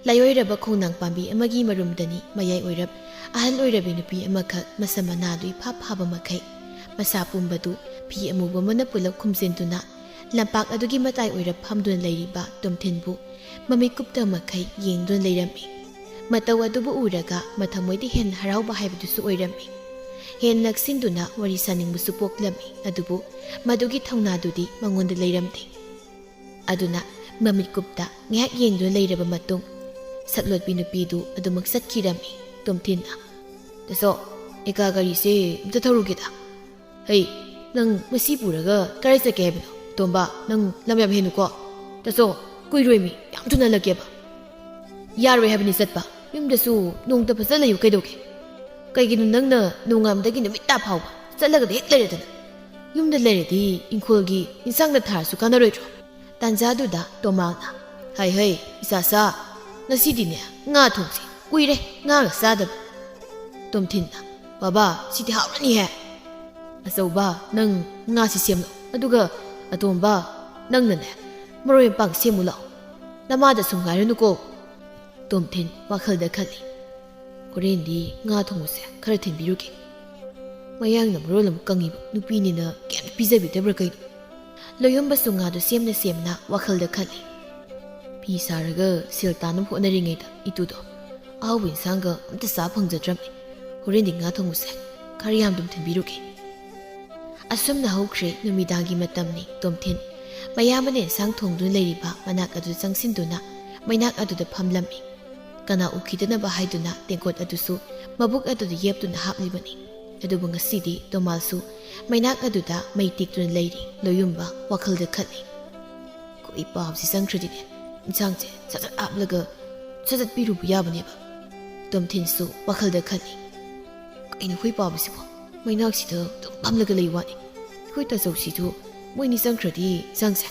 ꯂꯥꯏꯑꯣꯏꯔꯕ ꯈꯣꯡꯅꯥꯡ ꯄꯥꯝꯕꯤ ꯑꯃꯒꯤ ꯃꯔꯨꯝꯗꯅꯤ ꯃꯌꯥꯏ ꯑꯣꯏꯔꯞ ꯑꯍꯜ ꯑꯣꯏꯔꯕꯤ ꯅꯨꯄꯤ ꯑꯃꯈꯛ ꯃꯁꯝ ꯃꯅꯥꯗꯨ ꯏꯐꯥ ꯐꯥꯕ ꯃꯈꯩ ꯃꯁꯥ ꯄꯨꯝꯕꯗꯨ ꯐꯤ ꯑꯃꯨꯕ ꯑꯃꯅ ꯄꯨꯂꯞ ꯈꯨꯝꯖꯤꯟꯗꯨꯅ ꯂꯝꯄꯥꯛ ꯑꯗꯨꯒꯤ ꯃꯇꯥꯏ ꯑꯣꯏꯔꯞ ꯐꯝꯗꯨꯅ ꯂꯩꯔꯤꯕ ꯇꯣꯝꯊꯤꯟꯕꯨ ꯃꯃꯤꯠ ꯀꯨꯞꯇ ꯃꯈꯩ ꯌꯦꯡꯗꯨꯅ ꯂꯩꯔꯝꯃꯤ꯫ ꯃꯇꯧ ꯑꯗꯨꯕꯨ ꯎꯔꯒ ꯃꯊꯃꯣꯏꯗ ꯍꯦꯟꯅ ꯍꯔꯥꯎꯕ ꯍꯥꯏꯕꯗꯨꯁꯨ ꯑꯣꯏꯔꯝꯃꯤ꯫ ꯍꯦꯟꯅ ꯅꯛꯁꯤꯟꯗꯨꯅ ꯋꯥꯔꯤ ꯁꯥꯅꯤꯡꯕꯁꯨ ꯄꯣꯛꯂꯝꯃꯤ, ꯑꯗꯨꯕꯨ ꯃꯗꯨꯒꯤ ꯊꯧꯅꯥꯗꯨꯗꯤ ꯃꯉꯣꯟꯗ ꯂꯩꯔꯝꯗꯦ꯫ ꯑꯗꯨꯅ ꯃꯃꯤꯠ ꯀꯨꯞꯇ ꯉꯥꯏꯍꯥꯛ ꯌꯦꯡꯗꯨꯅ ꯂꯩꯔꯕ ꯃꯇꯨꯡ ꯁꯛꯂꯣꯠꯄꯤ ꯅꯨꯄꯤꯗꯨ ꯑꯗꯨꯃꯛ ꯆꯠꯈꯤꯔꯝꯃꯤ꯫ ꯇꯣꯝꯊꯤꯟꯅ, "ꯇꯥꯆꯧ, ꯑꯦꯀꯥ ꯒꯥꯔꯤꯁꯦ ꯑꯝꯇ ꯊꯧꯔꯨꯒꯦꯗ꯫" "ꯍꯩ, ꯅꯪ ꯃꯁꯤ ꯄꯨꯔꯒ ꯀꯗꯥꯏ ꯆꯠꯀꯦ ꯍꯥꯏꯕꯅꯣ? ꯇꯣꯝꯕ, ꯅꯪ ꯂꯝ ꯌꯥꯝ ꯍꯦꯟꯅꯨꯀꯣ꯫ ꯇꯥꯆꯧ, ꯀꯨꯏꯔꯣꯏꯃꯤ, ꯌꯥꯝ ꯊꯨꯅ ꯍꯜꯂꯛꯀꯦꯕ꯫" ꯌꯥꯔꯣꯏ ꯍꯥꯏꯕꯅꯤ ꯆꯠꯄ꯫ ꯌꯨꯝꯗꯁꯨ ꯅꯣꯡꯇ ꯐꯖ ꯂꯩꯌꯨ ꯀꯩꯗꯧꯒꯦ? ꯀꯩꯒꯤꯅꯣ ꯅꯪꯅ ꯅꯣꯡꯉꯥꯟꯕꯗꯒꯤ ꯅꯨꯃꯤꯠ ꯇꯥ ꯐꯥꯎꯕ ꯆꯠꯂꯒꯗ ꯍꯦꯛ ꯂꯩꯔꯗꯅ? ꯌꯨꯝꯗ ꯂꯩꯔꯗꯤ ꯏꯪꯈꯣꯜꯒꯤ ꯏꯟꯁꯥꯡꯗ ꯊꯥꯔꯁꯨ ꯀꯥꯟꯅꯔꯣꯏꯗ꯭ꯔꯣ? ꯇꯥꯟꯖꯥꯗꯨꯗ ꯇꯣꯃꯥꯜꯅ, "ꯍꯩ ꯍꯩ, ꯏꯆꯥꯁꯥ, ꯉꯁꯤꯗꯤꯅꯦ ꯉꯥ ꯊꯣꯡꯁꯤ, ꯀꯨꯏꯔꯦ ꯉꯥꯒ ꯆꯥꯗꯕ"꯫ ꯇꯣꯝꯊꯤꯟꯅ, "ꯕꯥꯕꯥ, ꯁꯤꯗꯤ ꯍꯥꯎꯔꯅꯤꯍꯦ!" "ꯑꯆꯧꯕ, ꯅꯪ ꯉꯥꯁꯤ ꯁꯦꯝꯂꯣ, ꯑꯗꯨꯒ ꯑꯇꯣꯝꯕ, ꯅꯪꯅꯅꯦ ꯃꯔꯣꯏ ꯃꯄꯥꯡ ꯁꯦꯝꯃꯨ ꯂꯥꯛꯑꯣ꯫ ꯅꯃꯥꯗ ꯁꯨꯝ ꯉꯥꯏꯔꯅꯨꯀꯣ"꯫ ꯇꯣꯝꯊꯤꯟ ꯋꯥꯈꯜꯗ ꯈꯜꯂꯤ, "ꯍꯣꯔꯦꯟꯗꯤ ꯉꯥ ꯊꯣꯡꯕꯁꯦ ꯈꯔ ꯊꯤꯟꯕꯤꯔꯨꯒꯦ꯫ ꯃꯌꯥꯡꯅ ꯃꯔꯣꯜ ꯑꯃ ꯀꯪꯉꯤꯕ, ꯅꯨꯄꯤꯅꯤꯅ ꯀꯩꯝꯇ ꯄꯤꯖꯕꯤꯗꯕ꯭ꯔꯥ ꯀꯩꯅꯣ?" ꯂꯣꯌꯨꯝꯕꯁꯨ ꯉꯥꯗꯨ ꯁꯦꯝꯅ ꯁꯦꯝꯅ ꯋꯥꯈꯜꯗ ꯈꯜꯂꯤ꯫ ꯐꯤ ꯁꯥꯔꯒ ꯁꯦꯜ ꯇꯥꯅꯕ ꯍꯣꯠꯅꯔꯤꯉꯩꯗ ꯏꯇꯨꯗꯣ ꯑꯍꯥꯎꯕ ꯏꯟꯁꯥꯡꯒ ꯑꯝꯇ ꯆꯥ ꯐꯪꯖꯗ꯭ꯔꯕꯅꯤ꯫ ꯍꯣꯔꯦꯟꯗꯤ ꯉꯥ ꯊꯣꯡꯕꯁꯦ ꯈꯔ ꯌꯥꯝꯗꯨꯝ ꯊꯤꯟꯕꯤꯔꯨꯒꯦ꯫ ꯑꯁꯨꯝꯅ ꯍꯧꯈ꯭ꯔꯦ ꯅꯨꯃꯤꯗꯥꯡꯒꯤ ꯃꯇꯝꯅꯤ꯫ ꯇꯣꯝꯊꯤꯟ ꯃꯌꯥꯝꯕꯅ ꯏꯟꯁꯥꯡ ꯊꯣꯡꯗꯨꯅ ꯂꯩꯔꯤꯕ ꯃꯅꯥꯛ ꯑꯗꯨ ꯆꯪꯁꯤꯟꯗꯨꯅ ꯃꯩꯅꯥꯛ ꯑꯗꯨꯗ ꯐꯝꯂꯝꯃꯤ꯫ ꯀꯅꯥ ꯎꯈꯤꯗꯅꯕ ꯍꯥꯏꯗꯨꯅ ꯇꯦꯡꯀꯣꯠ ꯑꯗꯨꯁꯨ ꯃꯕꯨꯛ ꯑꯗꯨꯗ ꯌꯦꯞꯇꯨꯅ ꯍꯥꯞꯂꯤꯕꯅꯤ꯫ ꯑꯗꯨꯕꯨ ꯉꯁꯤꯗꯤ ꯇꯣꯃꯥꯜꯁꯨ ꯃꯩꯅꯥꯛ ꯑꯗꯨꯗ ꯃꯩ ꯇꯦꯛꯇꯨꯅ ꯂꯩꯔꯤ꯫ ꯂꯣꯌꯨꯝꯕ ꯋꯥꯈꯜꯗ ꯈꯜꯂꯤ, "ꯑꯩꯈꯣꯏ ꯄꯥꯕꯁꯤ ꯆꯪꯈ꯭ꯔꯗꯤꯅꯦ, ꯏꯟꯁꯥꯡꯁꯦ ꯁꯠ ꯁꯠ ꯍꯥꯞꯂꯒ ꯁꯠ ꯁꯠ ꯄꯤꯔꯨꯕ ꯌꯥꯕꯅꯦꯕ"꯫ ꯇꯣꯝꯊꯤꯟꯁꯨ ꯋꯥꯈꯜꯗ ꯈꯜꯂꯤ, "ꯀꯩꯅꯣ ꯑꯩꯈꯣꯏ ꯄꯥꯕꯁꯤꯕꯣ? ꯃꯩꯅꯥꯛꯁꯤꯗ ꯑꯗꯨꯝ ꯐꯝꯂꯒ ꯂꯩ ꯋꯥꯅꯤ꯫ ꯑꯩꯈꯣꯏ ꯇꯥꯆꯧꯁꯤꯁꯨ ꯃꯣꯏꯅꯤ ꯆꯪꯈ꯭ꯔꯗꯤ ꯏꯟꯁꯥꯡꯁꯦ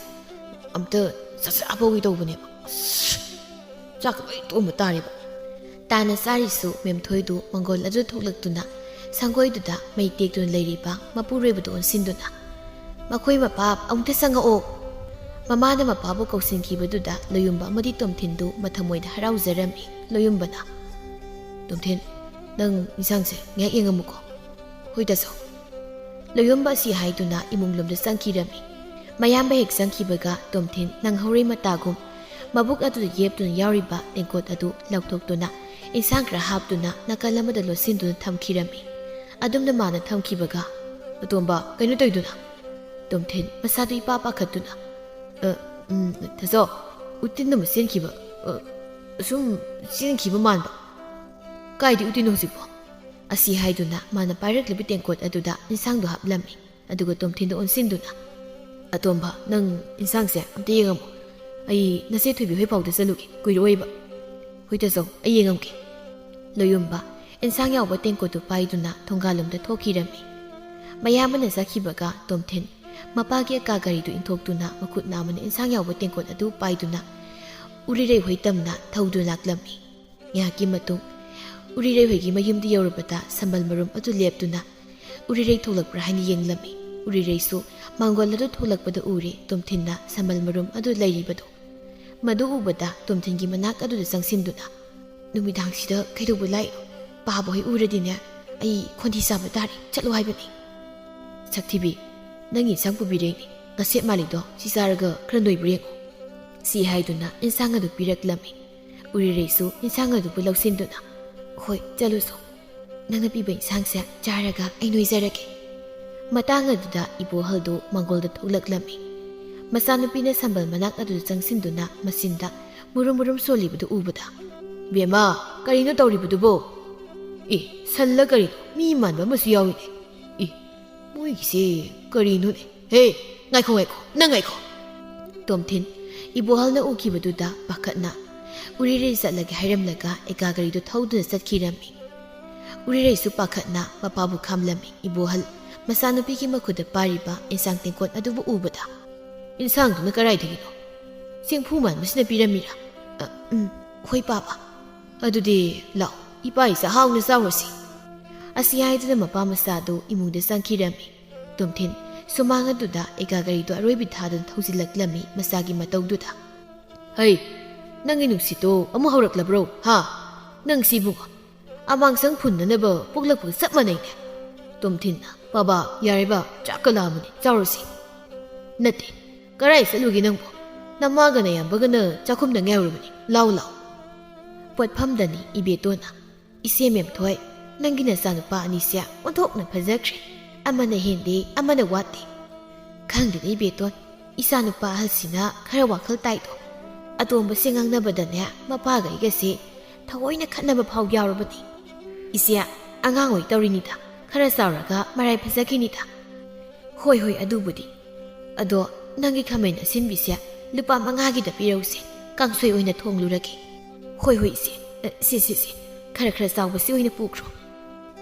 ꯑꯝꯇ ꯁꯠ ꯁꯠ ꯍꯥꯞꯍꯧꯒꯦ ꯇꯧꯕꯅꯦꯕ꯫ ꯑꯁ, ꯆꯥꯛꯀ ꯂꯣꯏ ꯇꯣꯛꯑꯝꯕ ꯇꯥꯔꯦꯕ"꯫ ꯇꯥꯅ ꯆꯥꯔꯤꯁꯨ ꯃꯦꯝꯊꯣꯏꯗꯨ ꯃꯪꯒꯣꯜ ꯑꯗꯨ ꯊꯣꯛꯂꯛꯇꯨꯅ ꯁꯪꯒꯣꯏꯗꯨꯗ ꯃꯩ ꯇꯦꯛꯇꯨꯅ ꯂꯩꯔꯤꯕ ꯃꯄꯨꯔꯣꯏꯕꯗꯨ ꯑꯣꯟꯁꯤꯟꯗꯨꯅ, "ꯃꯈꯣꯏ ꯃꯄꯥ ꯑꯃꯨꯛꯇ ꯆꯪꯉꯛꯑꯣ"꯫ ꯃꯃꯥꯅ ꯃꯄꯥꯕꯨ ꯀꯧꯁꯤꯟꯈꯤꯕꯗꯨꯗ ꯂꯣꯌꯨꯝꯕ ꯑꯃꯗꯤ ꯇꯣꯝꯊꯤꯟꯗꯨ ꯃꯊꯃꯣꯏꯗ ꯍꯔꯥꯎꯖꯔꯝꯃꯤ꯫ ꯂꯣꯌꯨꯝꯕꯅ, "ꯇꯣꯝꯊꯤꯟ, ꯅꯪ ꯏꯟꯁꯥꯡꯁꯦ ꯉꯥꯏꯍꯥꯛ ꯌꯦꯡꯉꯝꯃꯨꯀꯣ"꯫ "ꯍꯣꯏ ꯇꯥꯆꯧ"꯫ ꯂꯣꯌꯨꯝꯕ ꯑꯁꯤ ꯍꯥꯏꯗꯨꯅ ꯏꯃꯨꯡ ꯂꯣꯝꯗ ꯆꯪꯈꯤꯔꯝꯃꯤ꯫ ꯃꯌꯥꯝꯕ ꯍꯦꯛ ꯆꯪꯈꯤꯕꯒ ꯇꯣꯝꯊꯤꯟ ꯅꯪꯍꯧꯔꯤ ꯃꯇꯥꯒꯨꯝ ꯃꯕꯨꯛ ꯑꯗꯨꯗ ꯌꯦꯞꯇꯨꯅ ꯌꯥꯎꯔꯤꯕ ꯇꯦꯡꯀꯣꯠ ꯑꯗꯨ ꯂꯧꯊꯣꯛꯇꯨꯅ ꯏꯟꯁꯥꯡ ꯈꯔ ꯍꯥꯞꯇꯨꯅ ꯅꯥꯀꯜ ꯑꯃꯗ ꯂꯣꯠꯁꯤꯟꯗꯨꯅ ꯊꯝꯈꯤꯔꯝꯃꯤ꯫ ꯑꯗꯨꯝꯅ ꯃꯥꯅ ꯊꯝꯈꯤꯕꯒ, "ꯑꯇꯣꯝꯕ, ꯀꯩꯅꯣ ꯇꯧꯗꯨꯅ?" ꯇꯣꯝꯊꯤꯟ ꯃꯁꯥꯗꯨ ꯏꯄꯥ ꯄꯥꯈꯠꯇꯨꯅ, "ꯑ, ꯎꯝ, ꯇꯥꯆꯧ, ꯎꯇꯤꯟ ꯑꯃ ꯆꯦꯟꯈꯤꯕ, ꯑ, ꯑꯁꯨꯝ ꯆꯦꯟꯈꯤꯕ ꯃꯥꯟꯕ"꯫ "ꯀꯥꯏꯗꯤ ꯎꯇꯤꯟꯅꯣ ꯍꯧꯖꯤꯛꯄꯣ?" ꯑꯁꯤ ꯍꯥꯏꯗꯨꯅ ꯃꯥꯅ ꯄꯥꯏꯔꯛꯂꯤꯕ ꯇꯦꯡꯀꯣꯠ ꯑꯗꯨꯗ ꯏꯟꯁꯥꯡꯗꯨ ꯍꯥꯞꯂꯝꯃꯤ꯫ ꯑꯗꯨꯒ ꯇꯣꯝꯊꯤꯟꯗ ꯑꯣꯟꯁꯤꯟꯗꯨꯅ, "ꯑꯇꯣꯝꯕ, ꯅꯪ ꯏꯟꯁꯥꯡꯁꯦ ꯑꯝꯇ ꯌꯦꯡꯉꯝꯃꯣ꯫ ꯑꯩ ꯅꯆꯦ ꯊꯣꯏꯕꯤ ꯍꯣꯏ ꯐꯥꯎꯗ ꯆꯠꯂꯨꯒꯦ, ꯀꯨꯏꯔꯛꯑꯣꯏꯕ"꯫ "ꯍꯣꯏ ꯇꯥꯖꯧ, ꯑꯩ ꯌꯦꯡꯉꯝꯒꯦ"꯫ ꯂꯣꯌꯨꯝꯕ ꯏꯟꯁꯥꯡ ꯌꯥꯎꯕ ꯇꯦꯡꯀꯣꯠꯇꯨ ꯄꯥꯏꯗꯨꯅ ꯊꯣꯡꯒꯥꯜꯂꯣꯝꯗ ꯊꯣꯛꯈꯤꯔꯝꯃꯤ꯫ ꯃꯌꯥꯝꯕꯅ ꯆꯠꯈꯤꯕꯒ ꯇꯣꯝꯊꯤꯟ ꯃꯄꯥꯒꯤ ꯑꯦꯀꯥ ꯒꯥꯔꯤꯗꯨ ꯏꯟꯊꯣꯛꯇꯨꯅ ꯃꯈꯨꯠ ꯅꯥꯝꯃꯅ ꯏꯟꯁꯥꯡ ꯌꯥꯎꯕ ꯇꯦꯡꯀꯣꯠ ꯑꯗꯨ ꯄꯥꯏꯗꯨꯅ ꯎꯔꯤꯔꯩ ꯍꯣꯏ ꯇꯝꯅ ꯊꯧꯗꯨꯅ ꯂꯥꯛꯂꯝꯃꯤ꯫ ꯉꯥꯏꯍꯥꯛꯀꯤ ꯃꯇꯨꯡ ꯎꯔꯤꯔꯩ ꯍꯣꯏꯒꯤ ꯃꯌꯨꯝꯗ ꯌꯧꯔꯕꯗ ꯁꯝꯕꯜ ꯃꯔꯨꯝ ꯑꯗꯨ ꯂꯦꯞꯇꯨꯅ ꯎꯔꯤꯔꯩ ꯊꯣꯛꯂꯛꯄ꯭ꯔꯥ ꯍꯥꯏꯅ ꯌꯦꯡꯂꯝꯃꯤ꯫ ꯎꯔꯤꯔꯩꯁꯨ ꯃꯥꯡꯒꯣꯜ ꯑꯗꯨ ꯊꯣꯛꯂꯛꯄꯗ ꯎꯔꯦ ꯇꯣꯝꯊꯤꯟꯅ ꯁꯝꯕꯜ ꯃꯔꯨꯝ ꯑꯗꯨ ꯂꯩꯔꯤꯕꯗꯨ꯫ ꯃꯗꯨ ꯎꯕꯗ ꯇꯣꯝꯊꯤꯟꯒꯤ ꯃꯅꯥꯛ ꯑꯗꯨꯗ ꯆꯪꯁꯤꯟꯗꯨꯅ, "ꯅꯨꯃꯤꯗꯥꯡꯁꯤꯗ ꯀꯩꯗꯧꯕ ꯂꯥꯛꯏꯅꯣ? ꯄꯥꯕ ꯍꯣꯏ ꯎꯔꯗꯤꯅꯦ, ꯑꯩ ꯈꯣꯟꯊꯤ ꯆꯥꯕ ꯇꯥꯔꯦ, ꯆꯠꯂꯣ ꯍꯥꯏꯕꯅꯤ"꯫ "ꯁꯛꯊꯤꯕꯤ, ꯅꯪꯒꯤ ꯏꯟꯁꯥꯡ ꯄꯨꯕꯤꯔꯛꯏꯅꯦ, ꯉꯁꯦꯞ ꯃꯥꯜꯂꯤꯗꯣ, ꯁꯤ ꯆꯥꯔꯒ ꯈꯔ ꯅꯣꯏꯕ꯭ꯔꯥ ꯌꯦꯡꯉꯣ"꯫ ꯁꯤ ꯍꯥꯏꯗꯨꯅ ꯏꯟꯁꯥꯡ ꯑꯗꯨ ꯄꯤꯔꯛꯂꯝꯃꯤ꯫ ꯎꯔꯤꯔꯩꯁꯨ ꯏꯟꯁꯥꯡ ꯑꯗꯨꯕꯨ ꯂꯧꯁꯤꯟꯗꯨꯅ, "ꯍꯣꯏ, ꯆꯠꯂꯨꯁꯣ꯫ ꯅꯪꯅ ꯄꯤꯕ ꯏꯟꯁꯥꯡꯁꯦ ꯆꯥꯔꯒ ꯑꯩ ꯅꯣꯏꯖꯔꯒꯦ"꯫ ꯃꯇꯥꯡ ꯑꯗꯨꯗ ꯏꯕꯣꯍꯜꯗꯨ ꯃꯥꯡꯒꯣꯜꯗ ꯊꯣꯛꯂꯛꯂꯝꯃꯤ꯫ ꯃꯆꯥꯅꯨꯄꯤꯅ ꯁꯝꯕꯜ ꯃꯅꯥꯛ ꯑꯗꯨꯗ ꯆꯪꯁꯤꯟꯗꯨꯅ ꯃꯆꯤꯟꯗ ꯃꯨꯔꯨꯝ ꯃꯨꯔꯨꯝ ꯁꯣꯜꯂꯤꯕꯗꯨ ꯎꯕꯗ, "ꯕꯦꯝꯃ, ꯀꯔꯤꯅꯣ ꯇꯧꯔꯤꯕꯗꯨꯕꯣ? ꯑꯦ, ꯁꯜꯂ ꯀꯔꯤꯅꯣ? ꯃꯤ ꯃꯥꯟꯕ ꯑꯃꯁꯨ ꯌꯥꯎꯏꯅꯦ꯫ ꯑꯦ, ꯃꯣꯏꯒꯤꯁꯦ ꯀꯔꯤꯅꯣꯅꯦ? ꯍꯦ, ꯉꯥꯏꯈꯣ, ꯉꯥꯏꯈꯣ, ꯅꯪ ꯉꯥꯏꯈꯣ"꯫ ꯇꯣꯝꯊꯤꯟ ꯏꯕꯣꯍꯜꯅ ꯎꯈꯤꯕꯗꯨꯗ ꯄꯥꯈꯠꯅ ꯎꯔꯤꯔꯩ ꯆꯠꯂꯒꯦ ꯍꯥꯏꯔꯝꯂꯒ ꯑꯦꯀꯥ ꯒꯥꯔꯤꯗꯨ ꯊꯧꯗꯨꯅ ꯆꯠꯈꯤꯔꯝꯃꯤ꯫ ꯎꯔꯤꯔꯩꯁꯨ ꯄꯥꯈꯠꯅ ꯃꯄꯥꯕꯨ ꯈꯥꯝꯂꯝꯃꯤ꯫ ꯏꯕꯣꯍꯜ ꯃꯆꯥꯅꯨꯄꯤꯒꯤ ꯃꯈꯨꯠꯇ ꯄꯥꯏꯔꯤꯕ ꯏꯟꯁꯥꯡ ꯇꯦꯡꯀꯣꯠ ꯑꯗꯨꯕꯨ ꯎꯕꯗ, "ꯏꯟꯁꯥꯡꯗꯨꯅ ꯀꯗꯥꯏꯗꯒꯤꯅꯣ? ꯆꯦꯡꯐꯨ ꯃꯥꯟꯕꯁꯤꯅ ꯄꯤꯔꯝꯃꯤꯔꯥ?" "ꯑ, ꯎꯝ, ꯍꯣꯏ ꯄꯥꯕ"꯫ "ꯑꯗꯨꯗꯤ ꯂꯥꯛꯑꯣ, ꯏꯄꯥ ꯏꯆꯥ ꯍꯥꯎꯅ ꯆꯥꯎꯔꯁꯤ"꯫ ꯑꯁꯤ ꯍꯥꯏꯗꯨꯅ ꯃꯄꯥ ꯃꯆꯥꯗꯨ ꯏꯃꯨꯡꯗ ꯆꯪꯈꯤꯔꯝꯃꯤ꯫ ꯇꯣꯝꯊꯤꯟ ꯁꯨꯃꯥꯡ ꯑꯗꯨꯗ ꯑꯦꯀꯥ ꯒꯥꯔꯤꯗꯨ ꯑꯔꯣꯏꯕꯤ ꯊꯥꯗꯨꯅ ꯊꯧꯖꯤꯜꯂꯛꯂꯝꯃꯤ ꯃꯆꯥꯒꯤ ꯃꯇꯧꯗꯨꯗ꯫ "ꯍꯩ, ꯅꯪꯒꯤ ꯅꯨꯡꯁꯤꯠꯇꯣ ꯑꯃꯨꯛ ꯍꯧꯔꯛꯂꯕ꯭ꯔꯣ, ꯍꯥ? ꯅꯪ ꯁꯤꯕꯨ ꯑꯃꯥꯡꯁꯪ ꯐꯨꯟꯅꯅꯕ ꯄꯣꯛꯂꯛꯄꯒ ꯆꯞ ꯃꯥꯟꯅꯩꯅꯦ"꯫ ꯇꯣꯝꯊꯤꯟꯅ, "ꯕꯥꯕꯥ, ꯌꯥꯔꯦꯕ, ꯆꯥꯛꯀ ꯂꯥꯝꯃꯅꯤ, ꯆꯥꯎꯔꯁꯤ"꯫ "ꯅꯠꯇꯦ, ꯀꯔꯥꯏ ꯆꯠꯂꯨꯒꯦ ꯅꯪꯕꯨ? ꯅꯃꯥꯒ ꯅꯌꯥꯝꯕꯒꯅ ꯆꯥꯛꯈꯨꯝꯗ ꯉꯥꯏꯍꯧꯔꯕꯅꯤ, ꯂꯥꯎ ꯂꯥꯎ"꯫ ꯄꯣꯠꯐꯝꯗꯅꯤ ꯏꯕꯦꯇꯣꯟꯅ, "ꯏꯆꯦ ꯃꯦꯝꯊꯣꯏ, ꯅꯪꯒꯤ ꯅꯆꯥꯅꯨꯄꯥ ꯑꯅꯤꯁꯦ ꯑꯣꯟꯊꯣꯛꯅ ꯐꯖꯈ꯭ꯔꯦ꯫ ꯑꯃꯅ ꯍꯦꯟꯗꯦ, ꯑꯃꯅ ꯋꯥꯠꯇꯦ꯫ ꯈꯪꯗꯦꯗ ꯏꯕꯦꯇꯣꯟ, ꯏꯆꯥꯅꯨꯄꯥ ꯑꯍꯜꯁꯤꯅ ꯈꯔ ꯋꯥꯈꯜ ꯇꯥꯏꯗꯣ꯫ ꯑꯇꯣꯝꯕꯁꯦ ꯉꯥꯡꯅꯕꯗꯅꯦ ꯃꯄꯥꯒ ꯑꯩꯒꯁꯦ ꯊꯑꯣꯏꯅ ꯈꯠꯅꯕ ꯐꯥꯎ ꯌꯥꯎꯔꯕꯅꯤ꯫ ꯏꯆꯦ, ꯑꯉꯥꯡ ꯑꯣꯏ ꯇꯧꯔꯤꯅꯤꯗ, ꯈꯔ ꯆꯥꯎꯔꯒ ꯃꯔꯥꯏ ꯐꯖꯈꯤꯅꯤꯗ"꯫ "ꯍꯣꯏ, ꯍꯣꯏ, ꯑꯗꯨꯕꯨꯗꯤ꯫ ꯑꯗꯣ ꯅꯪꯒꯤ ꯈꯥꯃꯦꯟ ꯑꯁꯤꯟꯕꯤꯁꯦ ꯂꯨꯄꯥ ꯃꯉꯥꯒꯤꯗ ꯄꯤꯔꯧꯁꯦ, ꯀꯥꯡꯁꯣꯏ ꯑꯣꯏꯅ ꯊꯣꯡꯂꯨꯔꯒꯦ"꯫ "ꯍꯣꯏ, ꯍꯣꯏ, ꯏꯆꯦ꯫ ꯑ, ꯁꯦ, ꯁꯦ, ꯁꯦ꯫ ꯈꯔ ꯈꯔ ꯆꯥꯎꯕꯁꯤ ꯑꯣꯏꯅ ꯄꯨꯈ꯭ꯔꯣ꯫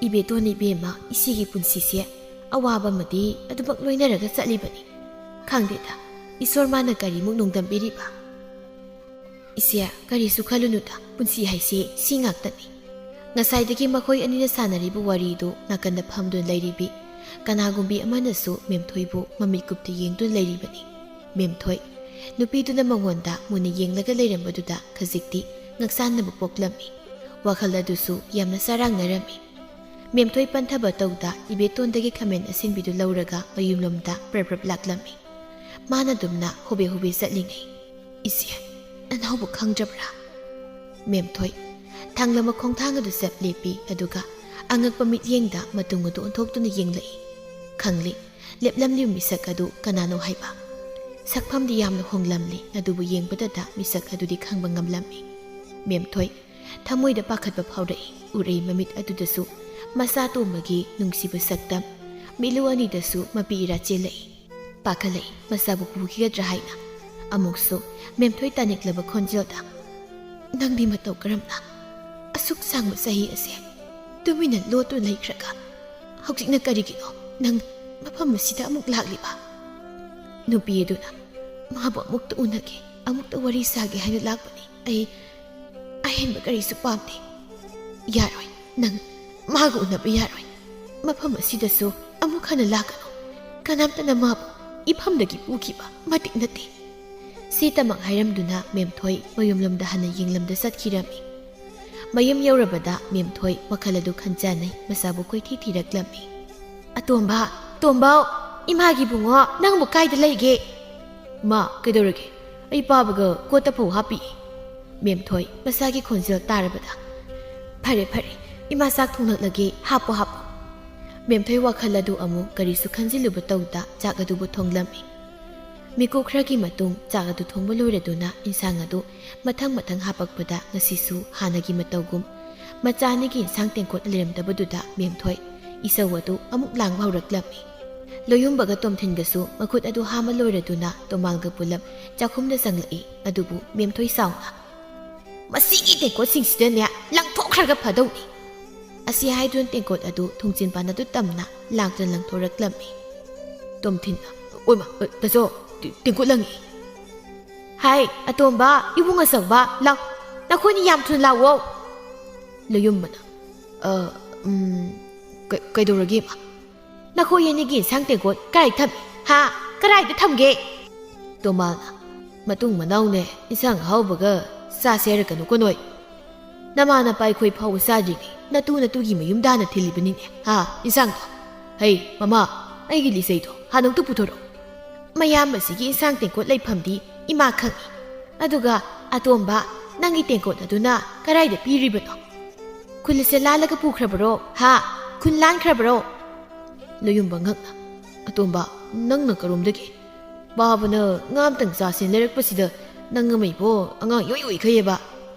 ꯏꯕꯦꯇꯣꯟ ꯏꯕꯦꯝꯃ, ꯏꯆꯦꯒꯤ ꯄꯨꯟꯁꯤꯁꯦ ꯑꯋꯥꯕ ꯑꯃꯗꯤ ꯑꯗꯨꯃꯛ ꯂꯣꯏꯅꯔꯒ ꯆꯠꯂꯤꯕꯅꯤ꯫ ꯈꯪꯗꯦꯗ, ꯏꯁꯣꯔ ꯃꯥꯅ ꯀꯔꯤꯃꯨꯛ ꯅꯣꯡꯗꯝꯕꯤꯔꯤꯕ?" "ꯏꯆꯦ, ꯀꯔꯤꯁꯨ ꯈꯜꯂꯨꯅꯨꯗ, ꯄꯨꯟꯁꯤ ꯍꯥꯏꯁꯦ ꯁꯤ ꯉꯥꯛꯇꯅꯤ꯫" ꯉꯁꯥꯏꯗꯒꯤ ꯃꯈꯣꯏ ꯑꯅꯤꯅ ꯁꯥꯟꯅꯔꯤꯕ ꯋꯥꯔꯤꯗꯨ ꯅꯥꯀꯟꯗ ꯐꯝꯗꯨꯅ ꯂꯩꯔꯤꯕꯤ ꯀꯅꯥꯒꯨꯝꯕꯤ ꯑꯃꯅꯁꯨ ꯃꯦꯝꯊꯣꯏꯕꯨ ꯃꯃꯤꯠ ꯀꯨꯞꯇ ꯌꯦꯡꯗꯨꯅ ꯂꯩꯔꯤꯕꯅꯤ꯫ ꯃꯦꯝꯊꯣꯏ, ꯅꯨꯄꯤꯗꯨꯅ ꯃꯉꯣꯟꯗ ꯃꯨꯟꯅ ꯌꯦꯡꯂꯒ ꯂꯩꯔꯝꯕꯗꯨꯗ ꯈꯖꯤꯛꯇꯤ ꯉꯛꯁꯥꯟꯅꯕ ꯄꯣꯛꯂꯝꯃꯤ꯫ ꯋꯥꯈꯜ ꯑꯗꯨꯁꯨ ꯌꯥꯝꯅ ꯆꯔꯥꯡꯅꯔꯝꯃꯤ꯫ ꯃꯦꯝꯊꯣꯏ ꯄꯟꯊꯕ ꯇꯧꯗ ꯏꯕꯦꯇꯣꯟꯗꯒꯤ ꯈꯥꯃꯦꯟ ꯑꯁꯤꯟꯕꯤꯗꯨ ꯂꯧꯔꯒ ꯃꯌꯨꯝꯂꯣꯝꯗ ꯄ꯭ꯔꯞ ꯄ꯭ꯔꯞ ꯂꯥꯛꯂꯝꯃꯤ꯫ ꯃꯥꯅ ꯑꯗꯨꯝꯅ ꯍꯣꯕꯦ ꯍꯣꯕꯦ ꯆꯠꯂꯤꯉꯩ, "ꯏꯆꯦ, ꯅꯅꯥꯎꯕꯨ ꯈꯪꯗ꯭ꯔꯕ꯭ꯔꯥ?" ꯃꯦꯝꯊꯣꯏ ꯊꯥꯡꯂꯝꯕ ꯈꯣꯡꯊꯥꯡ ꯑꯗꯨ ꯆꯞ ꯂꯦꯞꯄꯤ, ꯑꯗꯨꯒ ꯑꯉꯛꯄ ꯃꯤꯠꯌꯦꯡꯗ ꯃꯇꯨꯡ ꯑꯗꯨ ꯑꯣꯟꯊꯣꯛꯇꯨꯅ ꯌꯦꯡꯂꯛꯏ꯫ ꯈꯪꯂꯦ, ꯂꯦꯞꯂꯝꯂꯤꯕ ꯃꯤꯁꯛ ꯑꯗꯨ ꯀꯅꯥꯅꯣ ꯍꯥꯏꯕ꯫ ꯁꯛꯐꯝꯗꯤ ꯌꯥꯝꯅ ꯍꯣꯡꯂꯝꯂꯤ, ꯑꯗꯨꯕꯨ ꯌꯦꯡꯕꯗꯇ ꯃꯤꯁꯛ ꯑꯗꯨꯗꯤ ꯈꯪꯕ ꯉꯝꯂꯝꯃꯤ꯫ ꯃꯦꯝꯊꯣꯏ ꯊꯃꯣꯏꯗ ꯄꯥꯈꯠꯄ ꯐꯥꯎꯔꯛꯏ꯫ ꯎꯔꯩ ꯃꯃꯤꯠ ꯑꯗꯨꯗꯁꯨ ꯃꯆꯥ ꯇꯣꯝꯕꯒꯤ ꯅꯨꯡꯁꯤꯕ ꯁꯛꯇꯝ, ꯃꯤꯠꯂꯨ ꯑꯅꯤꯗꯁꯨ ꯃꯄꯤ ꯏꯔꯥ ꯆꯦꯜꯂꯛꯏ꯫ ꯄꯥꯈꯠꯂꯛꯏ, ꯃꯆꯥꯕꯨ ꯄꯨꯈꯤꯒꯗ꯭ꯔꯥ ꯍꯥꯏꯅ꯫ ꯑꯃꯨꯛꯁꯨ ꯃꯦꯝꯊꯣꯏ ꯇꯥꯅꯤꯡꯂꯕ ꯈꯣꯟꯖꯦꯜꯗ, "ꯅꯪꯗꯤ ꯃꯇꯧ ꯀꯔꯝꯅ ꯑꯁꯨꯛ ꯁꯥꯡꯕ ꯆꯍꯤ ꯑꯁꯦ ꯇꯨꯃꯤꯟꯅ ꯂꯣꯠꯇꯨꯅ ꯂꯩꯈ꯭ꯔꯒ ꯍꯧꯖꯤꯛꯅ ꯀꯔꯤꯒꯤꯅꯣ ꯅꯪ ꯃꯐꯝ ꯑꯁꯤꯗ ꯑꯃꯨꯛ ꯂꯥꯛꯂꯤꯕ?" ꯅꯨꯄꯤ ꯑꯗꯨꯅ, "ꯃꯥꯕꯨ ꯑꯃꯨꯛꯇ ꯎꯅꯒꯦ, ꯑꯃꯨꯛꯇ ꯋꯥꯔꯤ ꯁꯥꯒꯦ ꯍꯥꯏꯅ ꯂꯥꯛꯄꯅꯤ꯫ ꯑꯩ, ꯑꯍꯦꯟꯕ ꯀꯔꯤꯁꯨ ꯄꯥꯝꯗꯦ꯫" "ꯌꯥꯔꯣꯏ, ꯅꯪ ꯃꯥꯒ ꯎꯅꯕ ꯌꯥꯔꯣꯏ꯫ ꯃꯐꯝ ꯑꯁꯤꯗꯁꯨ ꯑꯃꯨꯛ ꯍꯟꯅ ꯂꯥꯛꯀꯅꯨ꯫ ꯀꯅꯥꯝꯇꯅ ꯃꯥꯕꯨ ꯏꯐꯝꯗꯒꯤ ꯄꯨꯈꯤꯕ ꯃꯇꯤꯛ ꯅꯠꯇꯦ꯫" ꯁꯤꯇꯃꯛ ꯍꯥꯏꯔꯝꯗꯨꯅ ꯃꯦꯝꯊꯣꯏ ꯃꯌꯨꯝꯂꯣꯝꯗ ꯍꯟꯅ ꯌꯦꯡꯂꯝꯗ ꯆꯠꯈꯤꯔꯝꯃꯤ꯫ ꯃꯌꯨꯝ ꯌꯧꯔꯕꯗ ꯃꯦꯝꯊꯣꯏ ꯋꯥꯈꯜ ꯑꯗꯨ ꯈꯟꯖꯥꯟꯅꯩ, ꯃꯆꯥꯕꯨ ꯀꯣꯏꯊꯤ ꯊꯤꯔꯛꯂꯝꯃꯤ꯫ "ꯑꯇꯣꯝꯕ, ꯇꯣꯝꯕꯧ, ꯏꯃꯥꯒꯤ ꯏꯕꯨꯡꯉꯣ, ꯅꯪꯕꯨ ꯀꯥꯏꯗ ꯂꯩꯒꯦ?" "ꯃꯥ, ꯀꯩꯗꯧꯔꯒꯦ? ꯑꯩ ꯄꯥꯕꯒ ꯀꯣꯠꯇ ꯐꯧ ꯍꯥꯞꯄꯤ꯫" ꯃꯦꯝꯊꯣꯏ ꯃꯆꯥꯒꯤ ꯈꯣꯟꯖꯦꯜ ꯇꯥꯔꯕꯗ, "ꯐꯔꯦ, ꯐꯔꯦ, ꯏꯃꯥ ꯆꯥꯛ ꯊꯣꯡꯂꯛꯂꯒꯦ, ꯍꯥꯞꯄꯣ, ꯍꯥꯞꯄꯣ꯫" ꯃꯦꯝꯊꯣꯏ ꯋꯥꯈꯜ ꯑꯗꯨ ꯑꯃꯨꯛ ꯀꯔꯤꯁꯨ ꯈꯟꯖꯤꯜꯂꯨꯕ ꯇꯧꯗ ꯆꯥꯛ ꯑꯗꯨꯕꯨ ꯊꯣꯡꯂꯝꯃꯤ꯫ ꯃꯤꯀꯨꯞ ꯈꯔꯒꯤ ꯃꯇꯨꯡ ꯆꯥꯛ ꯑꯗꯨ ꯊꯣꯡꯕ ꯂꯣꯏꯔꯗꯨꯅ ꯏꯟꯁꯥꯡ ꯑꯗꯨ ꯃꯊꯪ ꯃꯊꯪ ꯍꯥꯄꯛꯄꯗ ꯉꯁꯤꯁꯨ ꯍꯥꯟꯅꯒꯤ ꯃꯇꯧꯒꯨꯝ ꯃꯆꯥ ꯑꯅꯤꯒꯤ ꯏꯟꯁꯥꯡ ꯇꯦꯡꯀꯣꯠ ꯂꯩꯔꯝꯗꯕꯗꯨꯗ ꯃꯦꯝꯊꯣꯏ ꯏꯆꯧ ꯑꯗꯨ ꯑꯃꯨꯛ ꯂꯥꯡꯕ ꯍꯧꯔꯛꯂꯝꯃꯤ꯫ ꯂꯣꯌꯨꯝꯕꯒ ꯇꯣꯝꯊꯤꯟꯒꯁꯨ ꯃꯈꯨꯠ ꯑꯗꯨ ꯍꯥꯝꯃ ꯂꯣꯏꯔꯗꯨꯅ ꯇꯣꯃꯥꯜꯒ ꯄꯨꯂꯞ ꯆꯥꯛꯈꯨꯝꯗ ꯆꯪꯂꯛꯏ꯫ ꯑꯗꯨꯕꯨ ꯃꯦꯝꯊꯣꯏ ꯆꯥꯎꯅ, "ꯃꯁꯤꯒꯤ ꯇꯦꯡꯀꯣꯠꯁꯤꯡꯁꯤꯗꯅꯦ ꯂꯪꯊꯣꯛꯈ꯭ꯔꯒ ꯐꯗꯧꯅꯤ"꯫ ꯑꯁꯤ ꯍꯥꯏꯗꯨꯅ ꯇꯦꯡꯀꯣꯠ ꯑꯗꯨ ꯊꯣꯡꯖꯤꯟ ꯄꯥꯟ ꯑꯗꯨ ꯇꯝꯅ ꯂꯥꯡꯗꯨꯅ ꯂꯪꯊꯣꯔꯛꯂꯝꯃꯤ꯫ ꯇꯣꯝꯊꯤꯟꯅ, "ꯑꯣꯏꯃ, ꯑ, ꯇꯥꯆꯧ, ꯇꯦ-, ꯇꯦꯡꯀꯣꯠ ꯂꯪꯉꯤ"꯫ "ꯍꯥꯏ, ꯑꯇꯣꯝꯕ, ꯏꯕꯨꯡ ꯑꯆꯧꯕ, ꯂꯥꯎ, ꯅꯈꯣꯏꯅꯤ ꯌꯥꯝ ꯊꯨꯅ ꯂꯥꯛꯑꯣ"꯫ ꯂꯣꯌꯨꯝꯕꯅ, "ꯑ, ꯎꯝ, ꯀ-, ꯀꯩꯗꯧꯔꯒꯦ, ꯏꯃꯥ?" "ꯅꯈꯣꯏ ꯑꯅꯤꯒꯤ ꯏꯟꯁꯥꯡ ꯇꯦꯡꯀꯣꯠ ꯀꯗꯥꯏ ꯊꯝꯃꯤ? ꯍꯥ? ꯀꯗꯥꯏꯗ ꯊꯝꯒꯦ?" ꯇꯣꯃꯥꯜꯅ, "ꯃꯇꯨꯡ ꯃꯅꯥꯎꯅꯦ, ꯏꯟꯁꯥꯡ ꯑꯍꯥꯎꯕꯒ ꯆꯥꯁꯦ ꯍꯥꯏꯔꯛꯀꯅꯨꯀꯣ ꯅꯣꯏ꯫ ꯅꯃꯥ ꯅꯄꯥ ꯑꯩꯈꯣꯏ ꯐꯥꯎꯕ ꯆꯥꯗ꯭ꯔꯤꯉꯩ ꯅꯇꯨ ꯅꯇꯨꯒꯤ ꯃꯌꯨꯝꯗ ꯍꯥꯟꯅ ꯊꯤꯜꯂꯤꯕꯅꯤꯅꯦ, ꯍꯥ, ꯏꯟꯁꯥꯡꯗꯣ? ꯍꯩ, ꯃꯃꯥ, ꯑꯩꯒꯤ ꯂꯤꯆꯩꯗꯣ ꯍꯥꯟꯅ ꯑꯝꯇ ꯄꯨꯊꯣꯔꯛꯑꯣ"꯫ "ꯃꯌꯥꯝꯕꯁꯤꯒꯤ ꯏꯟꯁꯥꯡ ꯇꯦꯡꯀꯣꯠ ꯂꯩꯐꯝꯗꯤ ꯏꯃꯥ ꯈꯪꯏ꯫ ꯑꯗꯨꯒ ꯑꯇꯣꯝꯕ, ꯅꯪꯒꯤ ꯇꯦꯡꯀꯣꯠ ꯑꯗꯨꯅ ꯀꯗꯥꯏꯗ ꯄꯤꯔꯤꯕꯅꯣ? ꯈꯨꯜ ꯑꯁꯦ ꯂꯥꯜꯂꯒ ꯄꯨꯈ꯭ꯔꯕꯔꯣ? ꯍꯥ? ꯈꯨꯜ ꯂꯥꯟꯈ꯭ꯔꯕꯔꯣ?" ꯂꯣꯌꯨꯝꯕ ꯉꯛꯅ, "ꯑꯇꯣꯝꯕ, ꯅꯪꯅ ꯀꯔꯣꯝꯗꯒꯤ? ꯕꯥꯕꯅ ꯉꯥ ꯑꯝꯇꯪ ꯆꯥꯁꯦꯅ ꯂꯩꯔꯛꯄꯁꯤꯗ ꯅꯪ ꯑꯃ ꯏꯕꯣ ꯑꯉꯥꯡ ꯏꯑꯣꯏ ꯑꯣꯏꯈꯩꯑꯕ"꯫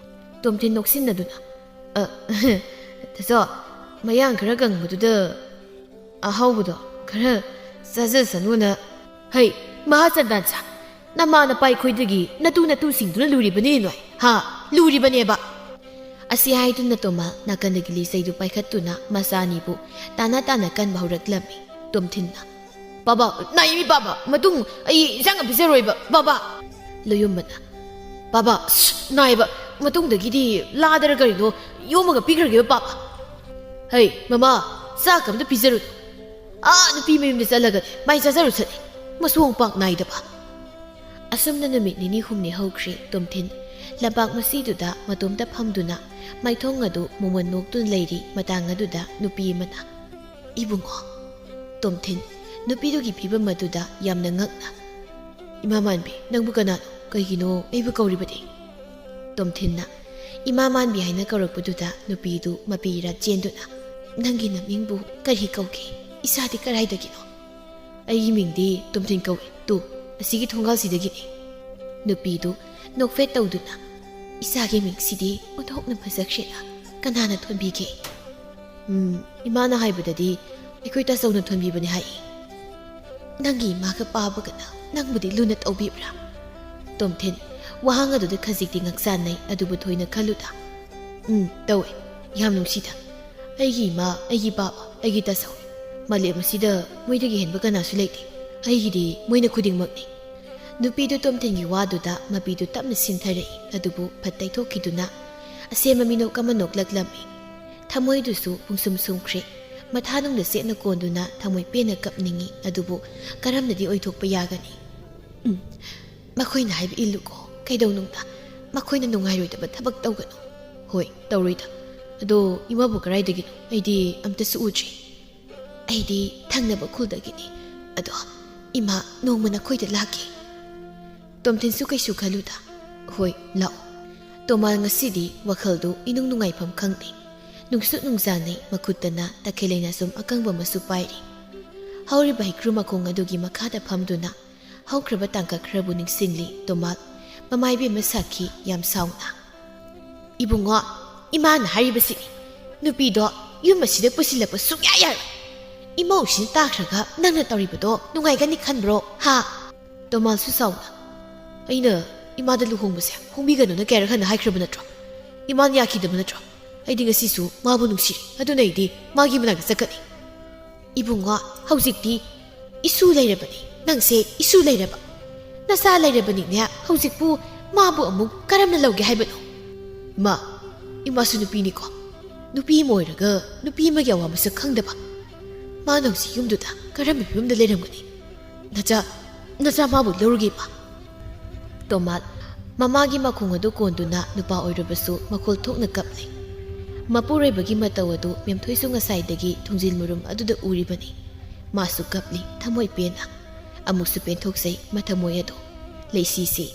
ꯇꯣꯝꯊꯤꯟ ꯅꯣꯛꯁꯤꯟꯅꯗꯨꯅ, "ꯑ, ꯇꯥꯆꯧ, ꯃꯌꯥꯡ ꯈꯔ ꯀꯪꯕꯗꯨꯗ ꯑꯍꯥꯎꯕꯗꯣ ꯈꯔ ꯆꯥꯖꯁꯅꯨꯅ"꯫ "ꯍꯩ, ꯃꯍꯥꯆꯟꯗꯥꯟꯁꯥ, ꯅꯃꯥ ꯅꯄꯥ ꯑꯩꯈꯣꯏꯗꯒꯤ ꯅꯇꯨ ꯅꯇꯨꯁꯤꯡꯗꯨꯅ ꯂꯨꯔꯤꯕꯅꯤ ꯅꯣꯏ, ꯍꯥ? ꯂꯨꯔꯤꯕꯅꯦꯕ"꯫ ꯑꯁꯤ ꯍꯥꯏꯗꯨꯅ ꯇꯣꯃꯥ ꯅꯥꯀꯟꯗꯒꯤ ꯂꯤꯆꯩꯗꯨ ꯄꯥꯏꯈꯠꯇꯨꯅ ꯃꯆꯥ ꯑꯅꯤꯕꯨ ꯇꯥꯅ ꯇꯥꯅ ꯀꯟꯕ ꯍꯧꯔꯛꯂꯝꯃꯤ꯫ ꯇꯣꯝꯊꯤꯟꯅ, "ꯕꯥꯕꯥ, ꯅꯥꯏꯃꯤ ꯕꯥꯕꯥ, ꯃꯇꯨꯡ ꯑꯩ ꯏꯟꯁꯥꯡ ꯑꯃ ꯄꯤꯖꯔꯣꯏꯕ, ꯕꯥꯕꯥ"꯫ ꯂꯣꯌꯨꯝꯕꯅ, "ꯕꯥꯕꯥ, ꯑꯁ, ꯅꯥꯏꯕ, ꯃꯇꯨꯡꯗꯒꯤꯗꯤ ꯂꯥꯗꯔ ꯀꯔꯤꯅꯣ ꯌꯣꯝꯃꯒ ꯄꯤꯈ꯭ꯔꯒꯦꯕ, ꯕꯥꯕꯥ"꯫ "ꯍꯩ, ꯃꯃꯥ, ꯆꯥꯛ ꯑꯝꯇ ꯄꯤꯖꯔꯨꯅꯨ꯫ ꯑꯥ, ꯅꯨꯄꯤ ꯃꯌꯨꯝꯗ ꯆꯠꯂꯒ ꯃꯥꯏ ꯆꯥꯖꯔꯨ ꯆꯠꯂꯤ, ꯃꯁꯣꯡ ꯄꯥꯛ ꯅꯥꯏꯗꯕ"꯫ ꯑꯁꯨꯝꯅ ꯅꯨꯃꯤꯠ ꯅꯤꯅꯤ ꯍꯨꯝꯅꯤ ꯍꯧꯈ꯭ꯔꯦ꯫ ꯇꯣꯝꯊꯤꯟ ꯂꯝꯄꯥꯛ ꯃꯁꯤꯗꯨꯗ ꯃꯇꯣꯝꯇ ꯐꯝꯗꯨꯅ ꯃꯥꯏꯊꯣꯡ ꯑꯗꯨ ꯃꯨꯃꯟ ꯅꯣꯛꯇꯨꯅ ꯂꯩꯔꯤ꯫ ꯃꯇꯥꯡ ꯑꯗꯨꯗ ꯅꯨꯄꯤ ꯑꯃꯅ, "ꯏꯕꯨꯡꯉꯣ"꯫ ꯇꯣꯝꯊꯤꯟ ꯅꯨꯄꯤꯗꯨꯒꯤ ꯐꯤꯕꯝ ꯑꯗꯨꯗ ꯌꯥꯝꯅ ꯉꯛꯅ, "ꯏꯃꯥ ꯃꯥꯟꯕꯤ, ꯅꯪꯕꯨ ꯀꯅꯥꯅꯣ? ꯀꯩꯒꯤꯅꯣ ꯑꯩꯕꯨ ꯀꯧꯔꯤꯕꯗꯤ?" ꯇꯣꯝꯊꯤꯟꯅ ꯏꯃꯥ ꯃꯥꯟꯕꯤ ꯍꯥꯏꯅ ꯀꯧꯔꯛꯄꯗꯨꯗ ꯅꯨꯄꯤꯗꯨ ꯃꯄꯤ ꯏꯔꯥ ꯆꯦꯟꯗꯨꯅ, "ꯅꯪꯒꯤ ꯅꯃꯤꯡꯕꯨ ꯀꯔꯤ ꯀꯧꯒꯦ? ꯏꯆꯥꯗꯤ ꯀꯗꯥꯏꯗꯒꯤꯅꯣ?" "ꯑꯩꯒꯤ ꯃꯤꯡꯗꯤ ꯇꯣꯝꯊꯤꯟ ꯀꯧꯏ꯫ ꯇꯨ, ꯑꯁꯤꯒꯤ ꯊꯣꯡꯒꯥꯜꯁꯤꯗꯒꯤꯅꯤ"꯫ ꯅꯨꯄꯤꯗꯨ ꯅꯣꯛꯐꯦꯠ ꯇꯧꯗꯨꯅ, "ꯏꯆꯥꯒꯤ ꯃꯤꯡꯁꯤꯗꯤ ꯑꯣꯟꯊꯣꯛꯅ ꯐꯖꯈ꯭ꯔꯦꯅ꯫ ꯀꯅꯥꯅ ꯊꯣꯟꯕꯤꯒꯦ?" "ꯎꯝ, ꯏꯃꯥꯅ ꯍꯥꯏꯕꯗꯗꯤ ꯑꯩꯈꯣꯏ ꯇꯥꯆꯧꯅ ꯊꯣꯟꯕꯤꯕꯅꯤ ꯍꯥꯏ"꯫ "ꯅꯪꯒꯤ ꯏꯃꯥꯒ ꯄꯥꯕꯒꯅ ꯅꯪꯕꯨꯗꯤ ꯂꯨꯅ ꯇꯧꯕꯤꯕ꯭ꯔꯥ?" ꯇꯣꯝꯊꯤꯟ ꯋꯥꯍꯪ ꯑꯗꯨꯗ ꯈꯖꯤꯛꯇꯤ ꯉꯛꯆꯥꯟꯅꯩ, ꯑꯗꯨꯕꯨ ꯊꯣꯏꯅ ꯈꯜꯂꯨꯗ꯫ "ꯎꯝ, ꯇꯧꯏ꯫ ꯌꯥꯝ ꯅꯨꯡꯁꯤꯗ꯫ ꯑꯩꯒꯤ ꯏꯃꯥ, ꯑꯩꯒꯤ ꯕꯥꯕꯥ, ꯑꯩꯒꯤ ꯇꯥꯆꯧ꯫ ꯃꯥꯂꯦꯝ ꯑꯁꯤꯗ ꯃꯣꯏꯗꯒꯤ ꯍꯦꯟꯕ ꯀꯅꯥꯁꯨ ꯂꯩꯇꯦ꯫ ꯑꯩꯒꯤꯗꯤ ꯃꯣꯏꯅ ꯈꯨꯗꯤꯡꯃꯛꯅꯤ꯫" ꯅꯨꯄꯤꯗꯨ ꯇꯣꯝꯊꯤꯟꯒꯤ ꯋꯥꯗꯨꯗ ꯃꯄꯤꯗꯨ ꯇꯞꯅ ꯁꯤꯟꯊꯔꯛꯏ, ꯑꯗꯨꯕꯨ ꯐꯠ ꯇꯩꯊꯣꯛꯈꯤꯗꯨꯅ ꯑꯁꯦꯝꯕ ꯃꯤꯅꯣꯛ ꯑꯃ ꯅꯣꯛꯂꯛꯂꯝꯃꯤ꯫ ꯊꯃꯣꯏꯗꯨꯁꯨ ꯄꯨꯡꯁꯨꯝ ꯁꯨꯝꯈ꯭ꯔꯦ꯫ ꯃꯊꯥꯅꯨꯡꯗ ꯆꯦꯠꯅ ꯀꯣꯟꯗꯨꯅ ꯊꯃꯣꯏ ꯄꯦꯟꯅ ꯀꯞꯅꯤꯡꯏ, ꯑꯗꯨꯕꯨ ꯀꯔꯝꯅꯗꯤ ꯑꯣꯏꯊꯣꯛꯄ ꯌꯥꯒꯅꯤ? "ꯎꯝ, ꯃꯈꯣꯏꯅ ꯍꯥꯏꯕ ꯏꯜꯂꯨꯀꯣ꯫ ꯀꯩꯗꯧꯅꯨꯡꯗ ꯃꯈꯣꯏꯅ ꯅꯨꯡꯉꯥꯏꯔꯣꯏꯗꯕ ꯊꯕꯛ ꯇꯧꯒꯅꯨ꯫" "ꯍꯣꯏ, ꯇꯧꯔꯣꯏꯗ꯫ ꯑꯗꯣ ꯏꯃꯥꯕꯨ ꯀꯗꯥꯏꯗꯒꯤꯅꯣ? ꯑꯩꯗꯤ ꯑꯝꯇꯁꯨ ꯎꯗ꯭ꯔꯤ꯫" "ꯑꯩꯗꯤ ꯊꯪꯅꯕ ꯈꯨꯜꯗꯒꯤꯅꯤ꯫ ꯑꯗꯣ ꯏꯃꯥ ꯅꯣꯡꯃ ꯅꯈꯣꯏꯗ ꯂꯥꯛꯀꯦ꯫" ꯇꯣꯝꯊꯤꯟꯁꯨ ꯀꯩꯁꯨ ꯈꯜꯂꯨꯗ, "ꯍꯣꯏ, ꯂꯥꯛꯑꯣ꯫" ꯇꯣꯃꯥꯜ ꯉꯁꯤꯗꯤ ꯋꯥꯈꯜꯗꯨ ꯏꯅꯨꯡ ꯅꯨꯡꯉꯥꯏꯐꯝ ꯈꯪꯗꯦ꯫ ꯅꯨꯡꯁꯨ ꯅꯨꯡꯖꯥꯅꯩ, ꯃꯈꯨꯠꯇꯅ ꯇꯈꯦꯜ ꯂꯩꯅꯥꯁꯨꯝ ꯑꯀꯪꯕ ꯑꯃꯁꯨ ꯄꯥꯏꯔꯤ꯫ ꯍꯧꯔꯤꯕ ꯍꯩꯀ꯭ꯔꯨ ꯃꯈꯣꯡ ꯑꯗꯨꯒꯤ ꯃꯈꯥꯗ ꯐꯝꯗꯨꯅ ꯍꯧꯈ꯭ꯔꯕ ꯇꯥꯡꯀꯛ ꯈꯔꯕꯨ ꯅꯤꯡꯁꯤꯡꯂꯤ ꯇꯣꯃꯥꯜ꯫ ꯃꯃꯥ ꯏꯕꯦꯝꯃ ꯁꯥꯈꯤ ꯌꯥꯝ ꯁꯥꯎꯅ, "ꯏꯕꯨꯡꯉꯣ, ꯏꯃꯥꯅ ꯍꯥꯏꯔꯤꯕꯁꯤꯅꯤ꯫ ꯅꯨꯄꯤꯗꯣ ꯌꯨꯝ ꯑꯁꯤꯗ ꯄꯨꯁꯤꯜꯂꯛꯄ ꯁꯨꯡꯌꯥ ꯌꯥꯔꯣꯏ꯫ ꯏꯃꯧꯁꯤꯅ ꯇꯥꯈ꯭ꯔꯒ ꯅꯪꯅ ꯇꯧꯔꯤꯕꯗꯣ ꯅꯨꯡꯉꯥꯏꯒꯅꯤ ꯈꯟꯕ꯭ꯔꯣ, ꯍꯥ?" ꯇꯣꯃꯥꯜꯁꯨ ꯁꯥꯎꯅ, "ꯑꯩꯅ ꯏꯃꯥꯗ ꯂꯨꯍꯣꯡꯕꯁꯦ ꯍꯣꯡꯕꯤꯒꯅꯨꯅ ꯀꯌꯥꯔꯛ ꯍꯟꯅ ꯍꯥꯏꯈ꯭ꯔꯕ ꯅꯠꯇ꯭ꯔꯣ? ꯏꯃꯥꯅ ꯌꯥꯈꯤꯗꯕ ꯅꯠꯇ꯭ꯔꯣ? ꯑꯩꯗꯤ ꯉꯁꯤꯁꯨ ꯃꯥꯕꯨ ꯅꯨꯡꯁꯤꯔꯤ꯫ ꯑꯗꯨꯅ ꯑꯩꯗꯤ ꯃꯥꯒꯤ ꯃꯅꯥꯛꯇ ꯆꯠꯀꯅꯤ꯫" "ꯏꯕꯨꯡꯉꯣ, ꯍꯧꯖꯤꯛꯇꯤ ꯏꯁꯨ ꯂꯩꯔꯕꯅꯤ꯫ ꯅꯪꯁꯦ ꯏꯁꯨ ꯂꯩꯔꯕ꯫ ꯅꯆꯥ ꯂꯩꯔꯕꯅꯤꯅꯦ꯫ ꯍꯧꯖꯤꯛꯄꯨ ꯃꯥꯕꯨ ꯑꯃꯨꯛ ꯀꯔꯝꯅ ꯂꯧꯒꯦ ꯍꯥꯏꯕꯅꯣ?" "ꯏꯃꯥ, ꯏꯃꯥꯁꯨ ꯅꯨꯄꯤꯅꯤꯀꯣ꯫ ꯅꯨꯄꯤ ꯑꯃ ꯑꯣꯏꯔꯒ ꯅꯨꯄꯤ ꯑꯃꯒꯤ ꯑꯋꯥ ꯃꯁꯛ ꯈꯪꯗꯕ꯫ ꯃꯥꯅ ꯍꯧꯖꯤꯛ ꯌꯨꯝꯗꯨꯗ ꯀꯔꯝꯕ ꯐꯤꯕꯝꯗ ꯂꯩꯔꯝꯒꯅꯤ? ꯅꯆꯥ, ꯅꯆꯥ ꯃꯥꯕꯨ ꯂꯧꯔꯨꯒꯦ, ꯏꯃꯥ꯫" ꯇꯣꯃꯥꯜ ꯃꯃꯥꯒꯤ ꯃꯈꯣꯡ ꯑꯗꯨ ꯀꯣꯟꯗꯨꯅ ꯅꯨꯄꯥ ꯑꯣꯏꯔꯕꯁꯨ ꯃꯈꯣꯜ ꯊꯣꯛꯅ ꯀꯞꯂꯤ꯫ ꯃꯄꯨꯔꯣꯏꯕꯒꯤ ꯃꯇꯧ ꯑꯗꯨ ꯃꯦꯝꯊꯣꯏꯁꯨ ꯉꯁꯥꯏꯗꯒꯤ ꯊꯣꯡꯖꯤꯜ ꯃꯔꯨꯝ ꯑꯗꯨꯗ ꯎꯔꯤꯕꯅꯤ꯫ ꯃꯥꯁꯨ ꯀꯞꯂꯤ ꯊꯃꯣꯏ ꯄꯦꯟꯅ꯫ ꯑꯃꯨꯛꯁꯨ ꯄꯦꯟꯊꯣꯛꯆꯩ ꯃꯊꯃꯣꯏ ꯑꯗꯨ꯫ ꯂꯩꯁꯤꯁꯤ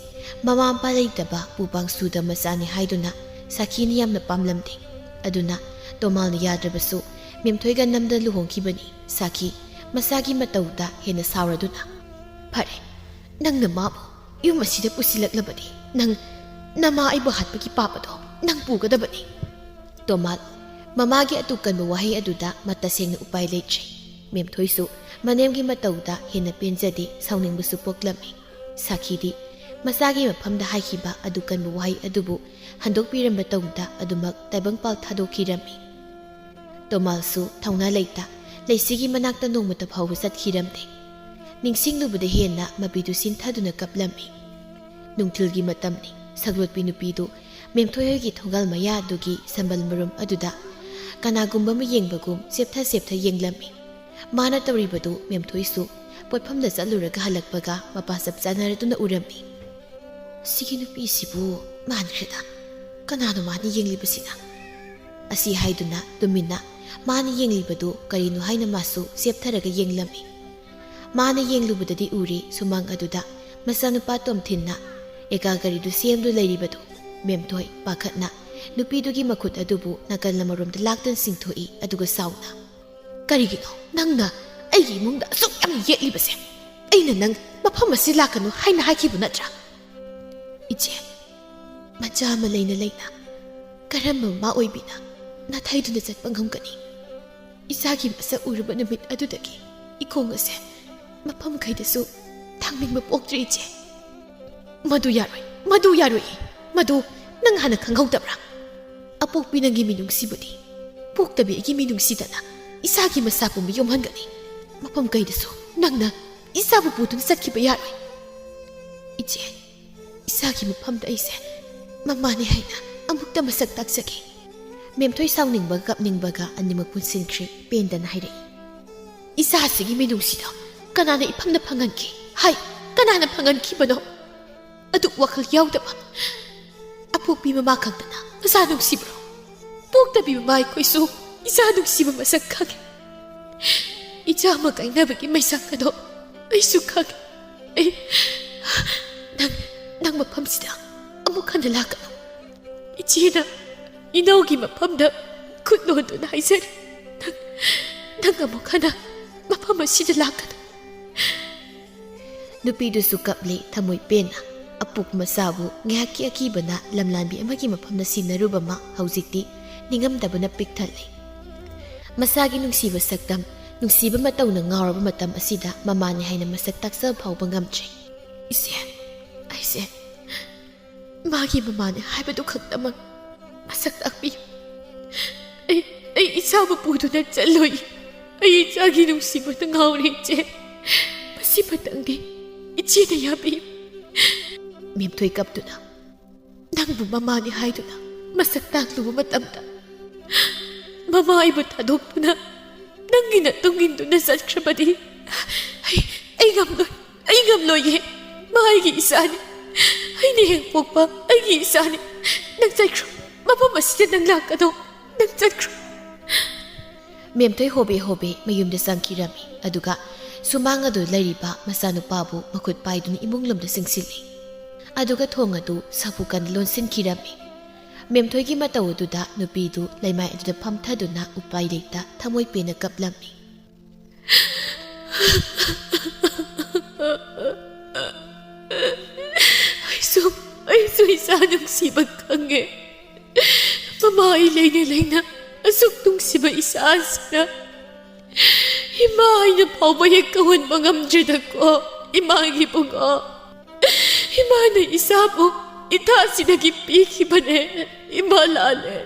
ꯃꯃꯥ ꯃꯄꯥ ꯂꯩꯇꯕ ꯄꯨꯄꯥꯡ ꯁꯨꯗ ꯃꯆꯥꯅꯤ ꯍꯥꯏꯗꯨꯅ ꯁꯥꯈꯤꯅ ꯌꯥꯝꯅ ꯄꯥꯝꯂꯝꯗꯦ꯫ ꯑꯗꯨꯅ ꯇꯣꯃꯥꯜꯅ ꯌꯥꯗ꯭ꯔꯕꯁꯨ ꯃꯦꯝꯊꯣꯏꯒ ꯅꯝꯗ ꯂꯨꯍꯣꯡꯈꯤꯕꯅꯤ꯫ ꯁꯥꯈꯤ ꯃꯁꯥꯒꯤ ꯃꯇꯧꯗ ꯍꯦꯟꯅ ꯁꯥꯎꯔꯗꯨꯅ, "ꯐꯔꯦ, ꯅꯪꯅ ꯃꯥꯕꯨ ꯌꯨꯝ ꯑꯁꯤꯗ ꯄꯨꯁꯤꯜꯂꯛꯂꯕꯗꯤ ꯅꯪ ꯅꯃꯥ ꯑꯩꯕꯨ ꯍꯥꯠꯄꯒꯤ ꯄꯥꯞ ꯑꯗꯣ ꯅꯪ ꯄꯨꯒꯗꯕꯅꯤ꯫" ꯇꯣꯃꯥꯜ ꯃꯃꯥꯒꯤ ꯑꯇꯨ ꯀꯟꯕ ꯋꯥꯍꯩ ꯑꯗꯨꯗ ꯃꯇꯁꯦꯡꯅ ꯎꯄꯥꯏ ꯂꯩꯇ꯭ꯔꯦ꯫ ꯃꯦꯝꯊꯣꯏꯁꯨ ꯃꯅꯦꯝꯒꯤ ꯃꯇꯧꯗ ꯍꯦꯟꯅ ꯄꯦꯟꯖꯗꯦ, ꯁꯥꯎꯅꯤꯡꯕꯁꯨ ꯄꯣꯛꯂꯝꯃꯤ꯫ ꯁꯥꯈꯤꯗꯤ ꯃꯆꯥꯒꯤ ꯃꯐꯝꯗ ꯍꯥꯏꯈꯤꯕ ꯑꯗꯨ ꯀꯟꯕ ꯋꯥꯍꯩ ꯑꯗꯨꯕꯨ ꯍꯟꯗꯣꯛꯄꯤꯔꯝꯕ ꯇꯧꯗ ꯑꯗꯨꯃꯛ ꯇꯥꯏꯕꯪꯄꯥꯜ ꯊꯥꯗꯣꯛꯈꯤꯔꯝꯃꯤ꯫ ꯇꯣꯃꯥꯜꯁꯨ ꯊꯧꯅꯥ ꯂꯩꯇ ꯂꯩꯆꯤꯒꯤ ꯃꯅꯥꯛꯇ ꯅꯣꯡꯃꯇ ꯐꯥꯎꯕ ꯆꯠꯈꯤꯔꯝꯗꯦ꯫ ꯅꯤꯡꯁꯤꯡꯂꯨꯕꯗ ꯍꯦꯟꯅ ꯃꯄꯤꯗꯨ ꯁꯤꯟꯊꯗꯨꯅ ꯀꯞꯂꯝꯃꯤ꯫ ꯅꯨꯡꯊꯤꯜꯒꯤ ꯃꯇꯝꯅꯤ꯫ ꯁꯒ꯭ꯔꯣꯠꯄꯤ ꯅꯨꯄꯤꯗꯨ ꯃꯦꯝꯊꯣꯏ ꯍꯣꯏꯒꯤ ꯊꯣꯡꯒꯥꯜ ꯃꯌꯥ ꯑꯗꯨꯒꯤ ꯁꯝꯕꯜ ꯃꯔꯨꯝ ꯑꯗꯨꯗ ꯀꯅꯥꯒꯨꯝꯕ ꯑꯃ ꯌꯦꯡꯕꯒꯨꯝ ꯆꯦꯞꯊ ꯆꯦꯞꯊ ꯌꯦꯡꯂꯝꯃꯤ꯫ ꯃꯥꯅ ꯇꯧꯔꯤꯕꯗꯨ ꯃꯦꯝꯊꯣꯏꯁꯨ ꯄꯣꯠꯐꯝꯗ ꯆꯠꯂꯨꯔꯒ ꯍꯜꯂꯛꯄꯒ ꯃꯄꯥ ꯆꯞ ꯆꯥꯟꯅꯔꯗꯨꯅ ꯎꯔꯝꯃꯤ꯫ "ꯁꯤꯒꯤ ꯅꯨꯄꯤꯁꯤꯕꯨ ꯃꯥꯟꯈ꯭ꯔꯦꯗ꯫ ꯀꯅꯥꯅꯣ ꯃꯥꯅ ꯌꯦꯡꯂꯤꯕꯁꯤꯅ?" ꯑꯁꯤ ꯍꯥꯏꯗꯨꯅ ꯇꯨꯃꯤꯟꯅ ꯃꯥꯅ ꯌꯦꯡꯂꯤꯕꯗꯨ ꯀꯔꯤꯅꯣ ꯍꯥꯏꯅ ꯃꯥꯁꯨ ꯆꯦꯞꯊꯔꯒ ꯌꯦꯡꯂꯝꯃꯤ꯫ ꯃꯥꯅ ꯌꯦꯡꯂꯨꯕꯗꯗꯤ ꯎꯔꯤ ꯁꯨꯃꯥꯡ ꯑꯗꯨꯗ ꯃꯆꯥꯅꯨꯄꯥ ꯇꯣꯝꯊꯤꯟꯅ ꯑꯦꯀꯥ ꯒꯥꯔꯤꯗꯨ ꯁꯦꯝꯗꯨ ꯂꯩꯔꯤꯕꯗꯨ꯫ ꯃꯦꯝꯊꯣꯏ ꯄꯥꯈꯠꯅ ꯅꯨꯄꯤꯗꯨꯒꯤ ꯃꯈꯨꯠ ꯑꯗꯨꯕꯨ ꯅꯥꯀꯜ ꯑꯃꯔꯣꯝꯗ ꯂꯥꯛꯇꯨꯅ ꯆꯤꯡꯊꯣꯛꯏ, ꯑꯗꯨꯒ ꯁꯥꯎꯅ, "ꯀꯔꯤꯒꯤꯅꯣ ꯅꯪꯅ ꯑꯩꯒꯤ ꯏꯃꯨꯡꯗ ꯑꯁꯨꯛ ꯌꯥꯝꯅ ꯌꯦꯠꯂꯤꯕꯁꯦ? ꯑꯩꯅ ꯅꯪ ꯃꯐꯝ ꯑꯁꯤ ꯂꯥꯛꯀꯅꯨ ꯍꯥꯏꯅ ꯍꯥꯏꯈꯤꯕ ꯅꯠꯇ꯭ꯔꯥ?" "ꯏꯆꯦ, ꯃꯆꯥ ꯑꯃ ꯂꯩꯅ ꯂꯩꯅ ꯀꯔꯝꯕ ꯃꯃꯥ ꯑꯣꯏꯕꯤꯅ ꯅꯥꯊꯩꯗꯨꯅ ꯆꯠꯄ ꯉꯝꯒꯅꯤ? ꯏꯆꯥꯒꯤ ꯃꯁꯛ ꯎꯔꯨꯕ ꯅꯨꯃꯤꯠ ꯑꯗꯨꯗꯒꯤ ꯏꯈꯣꯡ ꯑꯁꯦ ꯃꯐꯝ ꯃꯈꯩꯗꯁꯨ ꯊꯥꯡꯅꯤꯡꯕ ꯄꯣꯛꯇ꯭ꯔꯦ, ꯏꯆꯦ꯫ ꯃꯗꯨ ꯌꯥꯔꯣꯏ, ꯃꯗꯨ ꯌꯥꯔꯣꯏ꯫ ꯃꯗꯨ ꯅꯪ ꯍꯥꯟꯅ ꯈꯪꯍꯧꯗꯕ꯭ꯔꯥ? ꯑꯄꯣꯛꯄꯤ ꯅꯪꯒꯤ ꯃꯤꯅꯨꯡꯁꯤꯕꯨꯗꯤ ꯄꯣꯛꯇꯕꯤ ꯑꯩꯒꯤ ꯃꯤꯅꯨꯡꯁꯤꯗꯅ ꯏꯆꯥꯒꯤ ꯃꯁꯥ ꯄꯨꯝꯕ ꯌꯣꯝꯍꯟꯒꯅꯤ꯫ ꯃꯐꯝ ꯀꯩꯗꯁꯨ ꯅꯪꯅ ꯏꯆꯥꯕꯨ ꯄꯨꯗꯨꯅ ꯆꯠꯈꯤꯕ ꯌꯥꯔꯣꯏ꯫ ꯏꯆꯦ, ꯏꯆꯥꯒꯤ ꯃꯐꯝꯗ ꯑꯩꯁꯦ ꯃꯃꯥꯅꯤ ꯍꯥꯏꯅ ꯑꯃꯨꯛꯇ ꯃꯁꯛ ꯇꯥꯛꯆꯒꯦ꯫" ꯃꯦꯝꯊꯣꯏ ꯁꯥꯎꯅꯤꯡꯕꯒ ꯀꯞꯅꯤꯡꯕꯒ ꯑꯅꯤꯃꯛ ꯄꯨꯟꯁꯤꯟꯈ꯭ꯔꯦ꯫ ꯄꯦꯟꯗꯅ ꯍꯥꯏꯔꯛꯏ, "ꯏꯆꯥꯁꯤꯒꯤ ꯃꯤꯅꯨꯡꯁꯤꯗꯣ ꯀꯅꯥꯅ ꯏꯐꯝꯗ ꯐꯪꯍꯟꯈꯤ? ꯍꯥꯏ, ꯀꯅꯥꯅ ꯐꯪꯍꯟꯈꯤꯕꯅꯣ? ꯑꯗꯨ ꯋꯥꯈꯜ ꯌꯥꯎꯗꯕ ꯑꯄꯣꯛꯄꯤ ꯃꯃꯥ ꯈꯛꯇꯅ ꯃꯆꯥ ꯅꯨꯡꯁꯤꯕ꯭ꯔꯣ? ꯄꯣꯛꯇꯕꯤ ꯃꯃꯥ ꯑꯩꯈꯣꯏꯁꯨ ꯏꯆꯥ ꯅꯨꯡꯁꯤꯕ ꯃꯁꯛ ꯈꯪꯉꯤ꯫ ꯏꯆꯥ ꯑꯃ ꯀꯥꯏꯅꯕꯒꯤ ꯃꯩꯁꯥ ꯑꯗꯣ ꯑꯩꯁꯨ ꯈꯪꯉꯤ꯫ ꯑꯩ, ꯅꯪ, ꯅꯪ ꯃꯐꯝꯁꯤꯗ ꯑꯃꯨꯛ ꯍꯟꯅ ꯂꯥꯛꯀꯅꯨ꯫ ꯏꯆꯦꯅ ꯏꯅꯥꯎꯒꯤ ꯃꯐꯝꯗ ꯈꯨꯠ ꯅꯣꯟꯗꯨꯅ ꯍꯥꯏꯖꯔꯤ, ꯅꯪ, ꯅꯪ ꯑꯃꯨꯛ ꯍꯟꯅ ꯃꯐꯝ ꯑꯁꯤꯗ ꯂꯥꯛꯀꯅꯨ꯫" ꯅꯨꯄꯤꯗꯨꯁꯨ ꯀꯞꯂꯦ ꯊꯃꯣꯏ ꯄꯦꯟꯅ꯫ ꯑꯄꯣꯛꯄ ꯃꯆꯥꯕꯨ ꯉꯥꯏꯍꯥꯛꯀꯤ ꯑꯀꯤꯕꯅ ꯂꯝꯂꯥꯟꯕꯤ ꯑꯃꯒꯤ ꯃꯐꯝꯗ ꯁꯤꯟꯅꯔꯨꯕ ꯑꯃ ꯍꯧꯖꯤꯛꯇꯤ ꯅꯤꯡꯉꯝꯗꯕꯅ ꯄꯤꯛ ꯊꯜꯂꯦ꯫ ꯃꯆꯥꯒꯤ ꯅꯨꯡꯁꯤꯕ ꯁꯛꯇꯝ, ꯅꯨꯡꯁꯤꯕ ꯃꯇꯧꯅ ꯉꯥꯎꯔꯕ ꯃꯇꯝ ꯑꯁꯤꯗ ꯃꯃꯥꯅꯤ ꯍꯥꯏꯅ ꯃꯁꯛ ꯇꯥꯛꯆꯕ ꯐꯥꯎꯕ ꯉꯝꯗ꯭ꯔꯦ꯫ "ꯏꯆꯦ, ꯑꯩ ꯏꯆꯦ, ꯃꯥꯒꯤ ꯃꯃꯥꯅꯦ ꯍꯥꯏꯕꯗꯨ ꯈꯛꯇꯃꯛ ꯃꯁꯛ ꯇꯥꯛꯄꯤꯌꯨ꯫ ꯑꯩ, ꯑꯩ ꯏꯆꯥꯕꯨ ꯄꯨꯗꯨꯅ ꯆꯠꯂꯣꯏ꯫ ꯑꯩ ꯏꯆꯥꯒꯤ ꯅꯨꯡꯁꯤꯕꯗ ꯉꯥꯎꯔꯦ ꯏꯆꯦ꯫ ꯃꯁꯤꯃꯇꯪꯗꯤ ꯏꯆꯦꯅ ꯌꯥꯕꯤꯌꯨ꯫ ꯃꯦꯝꯊꯣꯏ ꯀꯞꯇꯨꯅ, "ꯅꯪꯕꯨ ꯃꯃꯥꯅꯤ ꯍꯥꯏꯗꯨꯅ ꯃꯁꯛ ꯇꯥꯛꯂꯨꯕ ꯃꯇꯝꯗ, ꯃꯃꯥ ꯑꯩꯕꯨ ꯊꯥꯗꯣꯛꯇꯨꯅ ꯅꯪꯒꯤ ꯅꯇꯨꯡ ꯏꯟꯗꯨꯅ ꯆꯠꯈ꯭ꯔꯕꯗꯤ ꯑꯩ, ꯑꯩ ꯉꯝꯂꯣꯏ, ꯑꯩ ꯉꯝꯂꯣꯏꯌꯦ꯫ ꯃꯥ ꯑꯩꯒꯤ ꯏꯆꯥꯅꯤ, ꯑꯩꯅ ꯍꯦꯛ ꯄꯣꯛꯄ ꯑꯩꯒꯤ ꯏꯆꯥꯅꯤ꯫ ꯅꯪ ꯆꯠꯈ꯭ꯔꯣ, ꯃꯐꯝ ꯑꯁꯤꯗ ꯅꯪ ꯂꯥꯛꯀꯅꯣ, ꯅꯪ ꯆꯠꯈ꯭ꯔꯣ꯫" ꯃꯦꯝꯊꯣꯏ ꯍꯣꯕꯦ ꯍꯣꯕꯦ ꯃꯌꯨꯝꯗ ꯆꯪꯈꯤꯔꯝꯃꯤ꯫ ꯑꯗꯨꯒ ꯁꯨꯃꯥꯡ ꯑꯗꯨ ꯂꯩꯔꯤꯕ ꯃꯆꯥꯅꯨꯄꯥꯕꯨ ꯃꯈꯨꯠ ꯄꯥꯏꯗꯨꯅ ꯏꯃꯨꯡ ꯂꯣꯝꯗ ꯆꯪꯁꯤꯜꯂꯤ꯫ ꯑꯗꯨꯒ ꯊꯣꯡ ꯑꯗꯨ ꯁꯥꯐꯨ ꯀꯟꯅ ꯂꯣꯟꯁꯤꯟꯈꯤꯔꯝꯃꯤ꯫ ꯃꯦꯝꯊꯣꯏꯒꯤ ꯃꯇꯧ ꯑꯗꯨꯗ ꯅꯨꯄꯤꯗꯨ ꯂꯩꯃꯥꯏ ꯑꯗꯨꯗ ꯐꯝꯊꯗꯨꯅ ꯎꯄꯥꯏ ꯂꯩꯇ ꯊꯃꯣꯏ ꯄꯦꯟꯅ ꯀꯞꯂꯝꯃꯤ꯫ ꯑꯩꯁꯨ, ꯑꯩꯁꯨ ꯏꯆꯥ ꯅꯨꯡꯁꯤꯕ ꯈꯪꯉꯦ꯫ ꯃꯃꯥ ꯑꯩ ꯂꯩꯅ ꯂꯩꯅ ꯑꯁꯨꯛ ꯅꯨꯡꯁꯤꯕ ꯏꯆꯥꯁꯤꯅ ꯏꯃꯥ ꯑꯩꯅ ꯐꯥꯎꯕ ꯍꯦꯛ ꯀꯧꯍꯟꯕ ꯉꯝꯗ꯭ꯔꯤꯗꯀꯣ, ꯏꯃꯥꯒꯤ ꯏꯕꯨꯡꯉꯣ꯫ ꯏꯃꯥꯅ ꯏꯆꯥꯕꯨ ꯏꯊꯥꯁꯤꯗꯒꯤ ꯄꯤꯈꯤꯕꯅꯦ꯫ ꯏꯃꯥ ꯂꯥꯜꯂꯦ꯫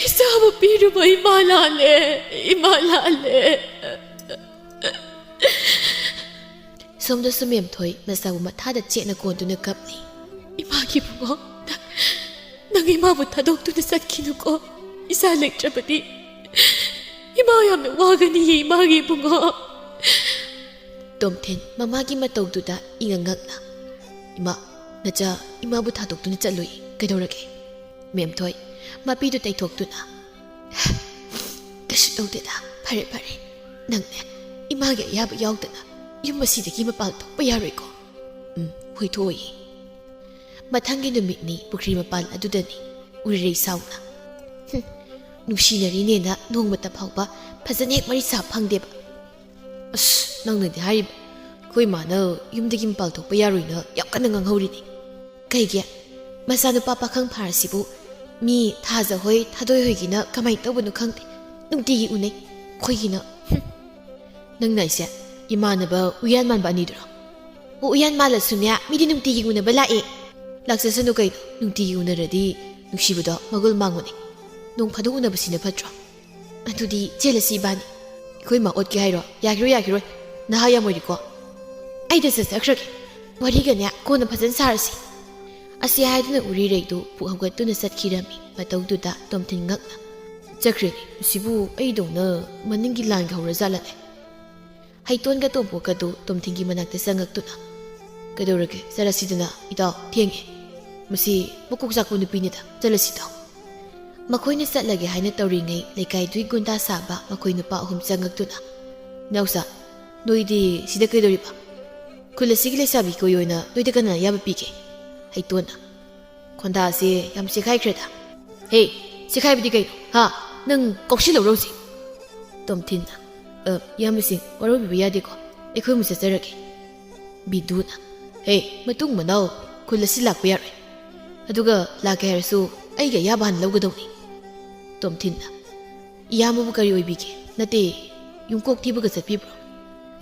ꯏꯆꯥꯕꯨ ꯄꯤꯔꯨꯕ ꯏꯃꯥ ꯂꯥꯜꯂꯦ꯫ ꯏꯃꯥ ꯂꯥꯜꯂꯦ꯫ ꯁꯣꯝꯗꯁꯨ ꯃꯦꯝꯊꯣꯏ ꯃꯆꯥꯕꯨ ꯃꯊꯥꯗ ꯆꯦꯠꯅ ꯀꯣꯟꯗꯨꯅ ꯀꯞꯂꯤ꯫ ꯏꯃꯥꯒꯤ ꯏꯕꯨꯡꯉꯣ, ꯅꯪ, ꯅꯪ ꯏꯃꯥꯕꯨ ꯊꯥꯗꯣꯛꯇꯨꯅ ꯆꯠꯈꯤꯅꯨꯀꯣ꯫ ꯏꯆꯥ ꯂꯩꯇ꯭ꯔꯕꯗꯤ ꯏꯃꯥ ꯌꯥꯝꯅ ꯋꯥꯒꯅꯤꯌꯦ, ꯏꯃꯥꯒꯤ ꯏꯕꯨꯡꯉꯣ꯫ ꯇꯣꯝꯊꯤꯟ ꯃꯃꯥꯒꯤ ꯃꯇꯧꯗꯨꯗ ꯏꯉꯛ ꯉꯛꯅ, "ꯏꯃꯥ, ꯅꯆꯥ ꯏꯃꯥꯕꯨ ꯊꯥꯗꯣꯛꯇꯨꯅ ꯆꯠꯂꯨꯏ, ꯀꯩꯗꯧꯔꯒꯦ?" ꯃꯦꯝꯊꯣꯏ ꯃꯄꯤꯗꯨ ꯇꯩꯊꯣꯛꯇꯨꯅ, "ꯀꯩꯁꯨ ꯇꯧꯗꯦꯗ, ꯐꯔꯦ ꯐꯔꯦ, ꯅꯪꯅꯦ ꯏꯃꯥꯒꯤ ꯑꯌꯥꯕ ꯌꯥꯎꯗꯅ ꯌꯨꯝ ꯑꯁꯤꯗꯒꯤ ꯃꯄꯥꯟ ꯊꯣꯛꯄ ꯌꯥꯔꯣꯏꯀꯣ꯫ ꯎꯝ, ꯍꯣꯏ, ꯊꯣꯛꯑꯣꯏꯌꯦ꯫" ꯃꯊꯪꯒꯤ ꯅꯨꯃꯤꯠꯅꯤ꯫ ꯄꯨꯈ꯭ꯔꯤ ꯃꯄꯥꯟ ꯑꯗꯨꯗꯅꯤ ꯎꯔꯤꯔꯩ ꯁꯥꯎꯅ, "ꯍꯨꯝ, ꯅꯨꯡꯁꯤꯅꯔꯤꯅꯦꯅ ꯅꯣꯡꯃꯇ ꯐꯥꯎꯕ ꯐꯖꯅ ꯍꯦꯛ ꯋꯥꯔꯤ ꯁꯥ ꯐꯪꯗꯦꯕ꯫ ꯑꯁ, ꯅꯪꯅꯗꯤ ꯍꯥꯏꯔꯤꯕ, ꯑꯩꯈꯣꯏ ꯃꯥꯅ ꯌꯨꯝꯗꯒꯤ ꯃꯄꯥꯟ ꯊꯣꯛꯄ ꯌꯥꯔꯣꯏꯅ ꯌꯥꯝ ꯀꯟꯅ ꯉꯥꯡꯍꯧꯔꯤꯅꯤ꯫ ꯀꯩꯒꯤ? ꯃꯆꯥꯅꯨꯄꯥ ꯄꯥꯈꯪ ꯐꯥꯔꯁꯤꯕꯨ ꯃꯤ ꯊꯥꯖ ꯍꯣꯏ, ꯊꯥꯗꯣꯏ ꯍꯣꯏꯒꯤꯅ ꯀꯃꯥꯏꯅ ꯇꯧꯕꯅꯣ ꯈꯪꯗꯦ, ꯅꯨꯡꯇꯤꯒꯤ ꯎꯅꯩ, ꯑꯩꯈꯣꯏꯒꯤꯅ, ꯍꯨꯝ꯫" "ꯅꯪꯅ ꯑꯩꯁꯦ ꯏꯃꯥꯟꯅꯕ ꯎꯌꯥꯟ ꯃꯥꯟꯕ ꯑꯅꯤꯗꯨꯔꯣ?" ꯑꯣ, ꯎꯌꯥꯟ ꯃꯥꯜꯂꯁꯨꯅꯦ, ꯃꯤꯗꯤ ꯅꯨꯡꯇꯤꯒꯤ ꯎꯅꯕ ꯂꯥꯛꯑꯦ꯫ ꯂꯥꯛꯆꯁꯅꯨ ꯀꯩꯅꯣ, ꯅꯨꯡꯇꯤꯒꯤ ꯎꯅꯔꯗꯤ ꯅꯨꯡꯁꯤꯕꯗꯣ ꯃꯒꯨꯜ ꯃꯥꯡꯕꯅꯦ꯫ ꯅꯣꯡ ꯐꯥꯗꯣꯛ ꯎꯅꯕꯁꯤꯅ ꯐꯠꯇ꯭ꯔꯣ? ꯑꯗꯨꯗꯤ ꯆꯦꯜꯂꯁꯤ ꯏꯕꯥꯅꯤ꯫ ꯑꯩꯈꯣꯏ ꯃꯥ ꯑꯣꯠꯀꯦ ꯍꯥꯏꯔꯣ? ꯌꯥꯈꯤꯔꯣꯏ, ꯌꯥꯈꯤꯔꯣꯏ꯫ ꯅꯍꯥ ꯌꯥꯝ ꯑꯣꯏꯔꯤꯀꯣ꯫ ꯑꯩꯗ ꯆꯠꯆꯈ꯭ꯔꯒꯦ꯫ ꯋꯥꯔꯤꯒꯅꯦ ꯀꯣꯟꯅ ꯐꯖꯅ ꯁꯥꯔꯁꯤ꯫ ꯑꯁꯤ ꯍꯥꯏꯗꯨꯅ ꯎꯔꯤꯔꯩꯗꯨ ꯄꯨꯛ ꯍꯧꯒꯠꯇꯨꯅ ꯆꯠꯈꯤꯔꯝꯃꯤ꯫ ꯃꯇꯧꯗꯨꯗ ꯇꯣꯝꯊꯤꯟ ꯉꯛꯅ, "ꯆꯠꯈ꯭ꯔꯦꯅꯦ꯫ ꯃꯁꯤꯕꯨ ꯑꯩꯗꯧꯅ ꯃꯅꯤꯡꯒꯤ ꯂꯥꯟꯒ ꯍꯧꯔꯖꯥꯠꯂꯅꯦ?" ꯍꯩꯇꯣꯟꯒ ꯇꯣꯝꯄꯣꯛꯀꯗꯨ ꯇꯣꯝꯊꯤꯟꯒꯤ ꯃꯅꯥꯛꯇ ꯆꯪꯉꯛꯇꯨꯅ, "ꯀꯩꯗꯧꯔꯒꯦ? ꯆꯠꯂꯁꯤꯗꯅ, ꯏꯇꯥꯎ, ꯊꯦꯡꯉꯦ꯫ ꯃꯁꯤ ꯃꯀꯣꯛ ꯆꯥꯛꯄ ꯅꯨꯄꯤꯅꯤꯗ, ꯆꯠꯂꯁꯤꯗ꯫" ꯃꯈꯣꯏꯅ ꯆꯠꯂꯒꯦ ꯍꯥꯏꯅ ꯇꯧꯔꯤꯉꯩ, ꯂꯩꯀꯥꯏꯗꯨꯒꯤ ꯒꯨꯟꯗꯥ ꯁꯥꯕ ꯃꯈꯣꯏ ꯅꯨꯄꯥ ꯑꯍꯨꯝ ꯆꯪꯉꯛꯇꯨꯅ, "ꯏꯅꯥꯎꯆꯥ, ꯅꯣꯏꯗꯤ ꯁꯤꯗ ꯀꯩꯗꯧꯔꯤꯕ? ꯈꯨꯜ ꯑꯁꯤꯒꯤ ꯂꯩꯁꯥꯕꯤ ꯀꯣꯏꯌꯣꯅ ꯅꯣꯏꯗ ꯀꯅꯥꯅ ꯑꯌꯥꯕ ꯄꯤꯒꯦ?" ꯍꯩꯇꯣꯟꯅ, "ꯈꯣꯟꯗꯥꯁꯦ ꯌꯥꯝ ꯆꯦꯈꯥꯏꯈ꯭ꯔꯦꯗ꯫" "ꯍꯦ, ꯆꯦꯈꯥꯏꯕꯗꯤ ꯀꯩꯅꯣ? ꯍꯥ? ꯅꯪ ꯀꯥꯎꯁꯤꯜꯂꯧꯔꯣ ꯍꯧꯖꯤꯛ?" ꯇꯣꯝꯊꯤꯟꯅ, "ꯑ, ꯏꯌꯥꯝꯕꯁꯤꯡ, ꯋꯥꯔꯧꯕꯤꯕ ꯌꯥꯗꯦꯀꯣ꯫ ꯑꯩꯈꯣꯏ ꯑꯃꯨꯛ ꯆꯠꯆꯔꯒꯦ꯫" ꯕꯤꯗꯨꯅ, "ꯍꯦ, ꯃꯇꯨꯡ ꯃꯅꯥꯎ ꯈꯨꯜ ꯑꯁꯤ ꯂꯥꯛꯄ ꯌꯥꯔꯣꯏ꯫ ꯑꯗꯨꯒ ꯂꯥꯛꯀꯦ ꯍꯥꯏꯔꯁꯨ ꯑꯩꯒꯤ ꯑꯌꯥꯕ ꯍꯥꯟꯅ ꯂꯧꯒꯗꯧꯅꯤ꯫" ꯇꯣꯝꯊꯤꯟꯅ, "ꯏꯌꯥꯝꯕꯕꯨ ꯀꯔꯤ ꯑꯣꯏꯕꯤꯒꯦ? ꯅꯠꯇꯦ, ꯌꯨꯝꯀꯣꯛ ꯊꯤꯕꯒ ꯆꯠꯄꯤꯕ꯭ꯔꯣ?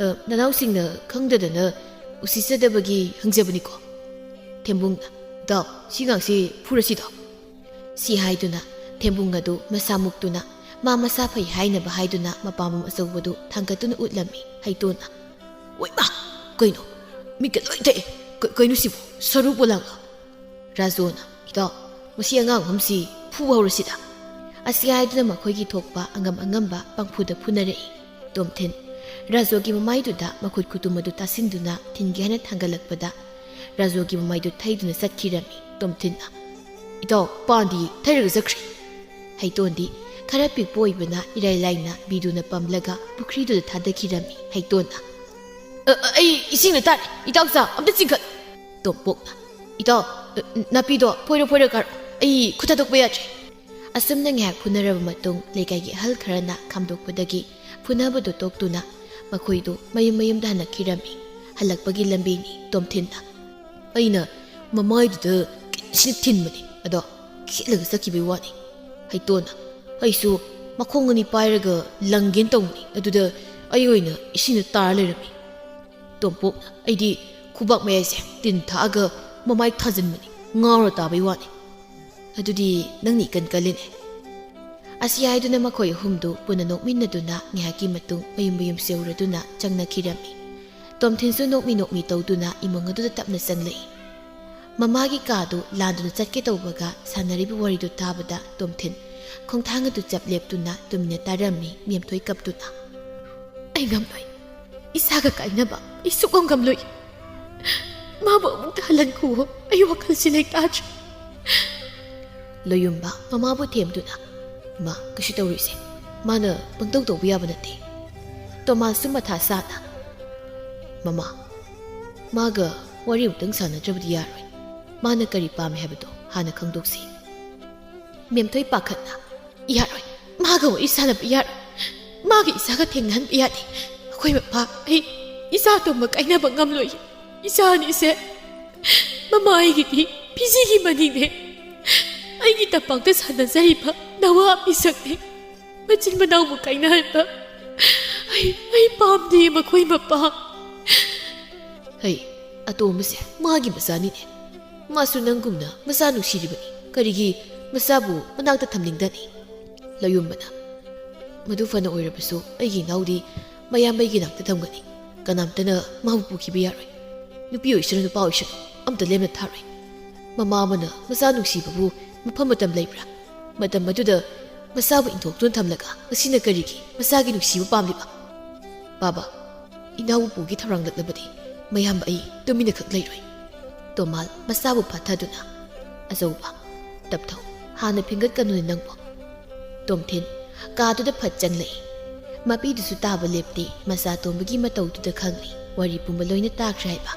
ꯑ, ꯅꯅꯥꯎꯁꯤꯡꯅ ꯈꯪꯗꯗꯅ ꯎꯁꯤꯠꯆꯗꯕꯒꯤ ꯍꯪꯖꯕꯅꯤꯀꯣ꯫" ꯊꯦꯝꯕꯨꯡꯅ, "ꯏꯇꯥꯎ, ꯁꯤ ꯉꯥꯡꯁꯤ ꯐꯨꯔꯁꯤꯗꯣ꯫" ꯁꯤ ꯍꯥꯏꯗꯨꯅ ꯊꯦꯝꯕꯨꯡ ꯑꯗꯨ ꯃꯁꯥ ꯃꯨꯛꯇꯨꯅ, ꯃꯥ ꯃꯁꯥ ꯐꯩ ꯍꯥꯏꯅꯕ ꯍꯥꯏꯗꯨꯅ ꯃꯄꯥꯝꯕꯣꯝ ꯑꯆꯧꯕꯗꯨ ꯊꯥꯡꯒꯠꯇꯨꯅ ꯎꯠꯂꯝꯃꯤ ꯍꯩꯇꯣꯟꯅ꯫ "ꯑꯣꯏꯃꯥ! ꯀꯩꯅꯣ? ꯃꯤꯠꯀ ꯂꯣꯏ ꯇꯦꯛꯑꯦ꯫ ꯀ-, ꯀꯩꯅꯣ ꯁꯤꯕꯨ? ꯁꯔꯨ ꯄꯣꯂꯥꯡꯂꯣ?" ꯔꯥꯖꯣꯅ, "ꯏꯇꯥꯎ, ꯃꯁꯤ ꯑꯉꯥꯡ ꯑꯍꯨꯝꯁꯤ ꯐꯨꯕ ꯍꯧꯔꯁꯤꯗ꯫" ꯑꯁꯤ ꯍꯥꯏꯗꯨꯅ ꯃꯈꯣꯏꯒꯤ ꯊꯣꯛꯄ ꯑꯉꯝ ꯑꯉꯝꯕ ꯄꯪꯐꯨꯗ ꯐꯨꯅꯔꯛꯏ꯫ ꯇꯣꯝꯊꯤꯟ ꯔꯥꯖꯣꯒꯤ ꯃꯃꯥꯏꯗꯨꯗ ꯃꯈꯨꯠ ꯈꯨꯇꯨꯝ ꯑꯗꯨ ꯇꯥꯁꯤꯟꯗꯨꯅ ꯊꯤꯟꯒꯦ ꯍꯥꯏꯅ ꯊꯥꯡꯒꯠꯂꯛꯄꯗ, ꯔꯥꯖꯣꯒꯤ ꯃꯃꯥꯏꯗꯨ ꯊꯩꯗꯨꯅ ꯆꯠꯈꯤꯔꯝꯃꯤ꯫ ꯇꯣꯝꯊꯤꯟꯅ, "ꯏꯇꯥꯎ, ꯄꯥꯟꯗꯤ ꯊꯩꯔꯒ ꯆꯠꯈ꯭ꯔꯦ꯫" ꯍꯩꯇꯣꯟꯗꯤ ꯈꯔ ꯄꯤꯛꯄ ꯑꯣꯏꯕꯅ ꯏꯔꯥꯏ ꯂꯥꯏꯅ ꯕꯤꯗꯨꯅ ꯄꯝꯂꯒ ꯄꯨꯈ꯭ꯔꯤꯗꯨꯗ ꯊꯥꯗꯈꯤꯔꯝꯃꯤ꯫ ꯍꯩꯇꯣꯟꯅ, "ꯑ, ꯑ, ꯑꯩ ꯏꯁꯤꯡꯗ ꯇꯥꯔꯦ, ꯏꯇꯥꯎꯆꯥ, ꯑꯝꯇ ꯆꯤꯡꯈꯠ꯫" ꯇꯣꯝꯄꯣꯛꯅ, "ꯏꯇꯥꯎ, ꯑ, ꯅꯥꯄꯤꯗꯣ ꯐꯣꯏꯔ ꯐꯣꯏꯔ ꯀꯥꯔꯣ, ꯑꯩ ꯈꯨꯠ ꯊꯥꯗꯣꯛꯄ ꯌꯥꯗ꯭ꯔꯦ꯫" ꯑꯁꯨꯝꯅ ꯉꯥꯏꯍꯥꯛ ꯐꯨꯅꯔꯕ ꯃꯇꯨꯡ, ꯂꯩꯀꯥꯏꯒꯤ ꯑꯍꯜ ꯈꯔꯅ ꯈꯥꯝꯗꯣꯛꯄꯗꯒꯤ ꯐꯨꯅꯕꯗꯨ ꯇꯣꯛꯇꯨꯅ ꯃꯈꯣꯏꯗꯨ ꯃꯌꯨꯝ ꯃꯌꯨꯝꯗ ꯍꯟꯅꯈꯤꯔꯝꯃꯤ꯫ ꯍꯜꯂꯛꯄꯒꯤ ꯂꯝꯕꯤꯅꯤ꯫ ꯇꯣꯝꯊꯤꯟꯅ, "ꯑꯩꯅ ꯃꯃꯥꯏꯗꯨꯗ ꯀꯤꯟꯁꯤꯅ ꯊꯤꯟꯕꯅꯤ, ꯑꯗꯣ ꯈꯦꯠꯂꯒ ꯆꯠꯈꯤꯕꯒꯤ ꯋꯥꯅꯤ꯫" ꯍꯩꯇꯣꯟꯅ, "ꯑꯩꯁꯨ ꯃꯈꯣꯡ ꯑꯅꯤ ꯄꯥꯏꯔꯒ ꯂꯪꯒꯦꯅ ꯇꯧꯕꯅꯤ, ꯑꯗꯨꯗ ꯑꯩ ꯑꯣꯏꯅ ꯏꯁꯤꯡꯗ ꯇꯥꯔ ꯂꯩꯔꯝꯃꯤ꯫" ꯇꯣꯝꯄꯣꯛꯅ, "ꯑꯩꯗꯤ ꯈꯨꯕꯥꯛ ꯃꯌꯥꯏꯁꯦ ꯇꯤꯟ ꯊꯥꯛꯑꯒ ꯃꯃꯥꯏ ꯊꯥꯖꯤꯟꯕꯅꯤ, ꯉꯥꯎꯔ ꯇꯥꯕꯩ ꯋꯥꯅꯤ꯫ ꯑꯗꯨꯗꯤ ꯅꯪꯅ ꯏꯀꯟ ꯀꯜꯂꯤꯅꯦ꯫ ꯑꯁꯤ ꯍꯥꯏꯗꯨꯅ ꯃꯈꯣꯏ ꯑꯍꯨꯝꯗꯨ ꯄꯨꯟꯅ ꯅꯣꯛꯃꯤꯟꯅꯗꯨꯅ ꯉꯥꯏꯍꯥꯛꯀꯤ ꯃꯇꯨꯡ ꯃꯌꯨꯝ ꯃꯌꯨꯝ ꯆꯦꯎꯔꯗꯨꯅ ꯆꯪꯅꯈꯤꯔꯝꯃꯤ꯫ ꯇꯣꯝꯊꯤꯟꯁꯨ ꯅꯣꯛꯃꯤ ꯅꯣꯛꯃꯤ ꯇꯧꯗꯨꯅ ꯏꯃꯨꯡ ꯑꯗꯨꯗ ꯇꯞꯅ ꯆꯪꯂꯛꯏ꯫ ꯃꯃꯥꯒꯤ ꯀꯥꯗꯨ ꯂꯥꯟꯗꯨꯅ ꯆꯠꯀꯦ ꯇꯧꯕꯒ ꯁꯥꯟꯅꯔꯤꯕ ꯋꯥꯔꯤꯗꯨ ꯇꯥꯕꯗ ꯇꯣꯝꯊꯤꯟ ꯈꯣꯡꯊꯥꯡ ꯑꯗꯨ ꯆꯞ ꯂꯦꯞꯇꯨꯅ ꯇꯨꯃꯤꯟꯅ ꯇꯥꯔꯝꯃꯤ, ꯃꯦꯝꯊꯣꯏ ꯀꯞꯇꯨꯅ꯫ "ꯑꯩ ꯉꯝꯂꯣꯏ꯫ ꯏꯁꯥꯒ ꯀꯥꯏꯅꯕ ꯑꯩ ꯁꯨꯛꯉꯝ ꯉꯝꯂꯣꯏ꯫ ꯃꯥꯕꯨ ꯑꯃꯨꯛꯇ ꯍꯜꯍꯟꯈꯨꯋꯣ꯫ ꯑꯩ ꯋꯥꯈꯜꯁꯤ ꯂꯩꯇꯥꯗ꯭ꯔꯦ꯫" ꯂꯣꯌꯨꯝꯕ ꯃꯃꯥꯕꯨ ꯊꯦꯝꯗꯨꯅ, "ꯏꯃꯥ, ꯀꯩꯁꯨ ꯇꯧꯔꯣꯏꯁꯦ꯫ ꯃꯥꯅ ꯄꯪꯇꯧ ꯇꯧꯕ ꯌꯥꯕ ꯅꯠꯇꯦ꯫" ꯇꯣꯃꯥꯁꯁꯨ ꯃꯊꯥ ꯁꯥꯅ, "ꯃꯃꯥ, ꯃꯥꯒ ꯋꯥꯔꯤ ꯑꯃꯨꯛꯇꯪ ꯁꯥꯟꯅꯗ꯭ꯔꯕꯗꯤ ꯌꯥꯔꯣꯏ꯫ ꯃꯥꯅ ꯀꯔꯤ ꯄꯥꯝꯃꯤ ꯍꯥꯏꯕꯗꯣ ꯍꯥꯟꯅ ꯈꯪꯗꯣꯛꯁꯤ꯫" ꯃꯦꯝꯊꯣꯏ ꯄꯥꯈꯠꯅ, "ꯌꯥꯔꯣꯏ, ꯃꯥꯒ ꯋꯥꯔꯤ ꯁꯥꯟꯅꯕ ꯌꯥꯔꯣꯏ꯫ ꯃꯥꯒ ꯏꯆꯥꯒ ꯊꯦꯡꯅꯍꯟꯕ ꯌꯥꯗꯦ꯫ ꯑꯩꯈꯣꯏ ꯃꯄꯥ, ꯑꯩ ꯏꯆꯥ ꯑꯇꯣꯝꯕ ꯀꯥꯏꯅꯕ ꯉꯝꯂꯣꯏ꯫ ꯏꯆꯥ ꯑꯅꯤꯁꯦ ꯃꯃꯥ ꯑꯩꯒꯤꯗꯤ ꯄꯤꯖꯤꯒꯤ ꯃꯅꯤꯅꯦ꯫ ꯑꯩꯒꯤ ꯇꯝꯄꯥꯛꯇ ꯁꯥꯟꯅꯖꯔꯤꯕ ꯅꯋꯥ ꯃꯤꯁꯛꯅꯦ꯫ ꯃꯆꯤꯟ ꯃꯅꯥꯎꯕꯨ ꯀꯥꯏꯅꯍꯟꯕ ꯑꯩ, ꯑꯩ ꯄꯥꯝꯗꯦ ꯃꯈꯣꯏ ꯃꯄꯥ꯫" "ꯍꯩ, ꯑꯇꯣꯝꯕꯁꯦ ꯃꯥꯒꯤ ꯃꯆꯥꯅꯤꯅꯦ꯫ ꯃꯥꯁꯨ ꯅꯪꯒꯨꯝꯅ ꯃꯆꯥ ꯅꯨꯡꯁꯤꯔꯤꯕꯅꯤ꯫ ꯀꯔꯤꯒꯤ ꯃꯆꯥꯕꯨ ꯃꯅꯥꯛꯇ ꯊꯝꯅꯤꯡꯗꯅꯤ?" ꯂꯌꯨꯝꯕꯅ, "ꯃꯗꯨ ꯐꯅ ꯑꯣꯏꯔꯕꯁꯨ ꯑꯩꯒꯤ ꯏꯅꯥꯎꯗꯤ ꯃꯌꯥꯝꯕꯒꯤ ꯅꯥꯛꯇ ꯊꯝꯒꯅꯤ꯫ ꯀꯅꯥꯝꯇꯅ ꯃꯥꯕꯨ ꯄꯨꯈꯤꯕ ꯌꯥꯔꯣꯏ꯫ ꯅꯨꯄꯤ ꯑꯣꯏꯁꯅꯨ ꯅꯨꯄꯥ ꯑꯣꯏꯁꯅꯨ ꯑꯝꯇ ꯂꯦꯝꯅ ꯊꯥꯔꯣꯏ꯫ ꯃꯃꯥ ꯑꯃꯅ ꯃꯆꯥ ꯅꯨꯡꯁꯤꯕꯕꯨ ꯃꯐꯝ ꯃꯇꯝ ꯂꯩꯕ꯭ꯔꯥ? ꯃꯇꯝ ꯑꯗꯨꯗ ꯃꯆꯥꯕꯨ ꯏꯟꯊꯣꯛꯇꯨꯅ ꯊꯝꯂꯒ ꯉꯁꯤꯅ ꯀꯔꯤꯒꯤ ꯃꯆꯥꯒꯤ ꯅꯨꯡꯁꯤꯕ ꯄꯥꯝꯂꯤꯕ? ꯕꯥꯕꯥ, ꯏꯅꯥꯎꯕꯨ ꯄꯨꯒꯦ ꯊꯧꯔꯥꯡꯂꯛꯂꯕꯗꯤ ꯃꯌꯥꯝꯕ ꯑꯩ ꯇꯨꯃꯤꯟꯅ ꯈꯛ ꯂꯩꯔꯣꯏ꯫" ꯇꯣꯃꯥꯜ ꯃꯆꯥꯕꯨ ꯐꯥꯊꯗꯨꯅ, "ꯑꯆꯧꯕ, ꯇꯞꯊꯧ, ꯍꯥꯟꯅ ꯐꯤꯡꯒꯠꯀꯅꯨꯅꯦ ꯅꯪꯕꯨ꯫" ꯇꯣꯝꯊꯤꯟ ꯀꯥꯗꯨꯗ ꯐꯠ ꯆꯪꯂꯛꯏ꯫ ꯃꯄꯤꯗꯨꯁꯨ ꯇꯥꯕ ꯂꯦꯞꯇꯦ, ꯃꯆꯥ ꯇꯣꯝꯕꯒꯤ ꯃꯇꯧꯗꯨꯗ ꯈꯪꯂꯤ ꯋꯥꯔꯤ ꯄꯨꯝꯕ ꯂꯣꯏꯅ ꯇꯥꯈ꯭ꯔꯦ ꯍꯥꯏꯕ꯫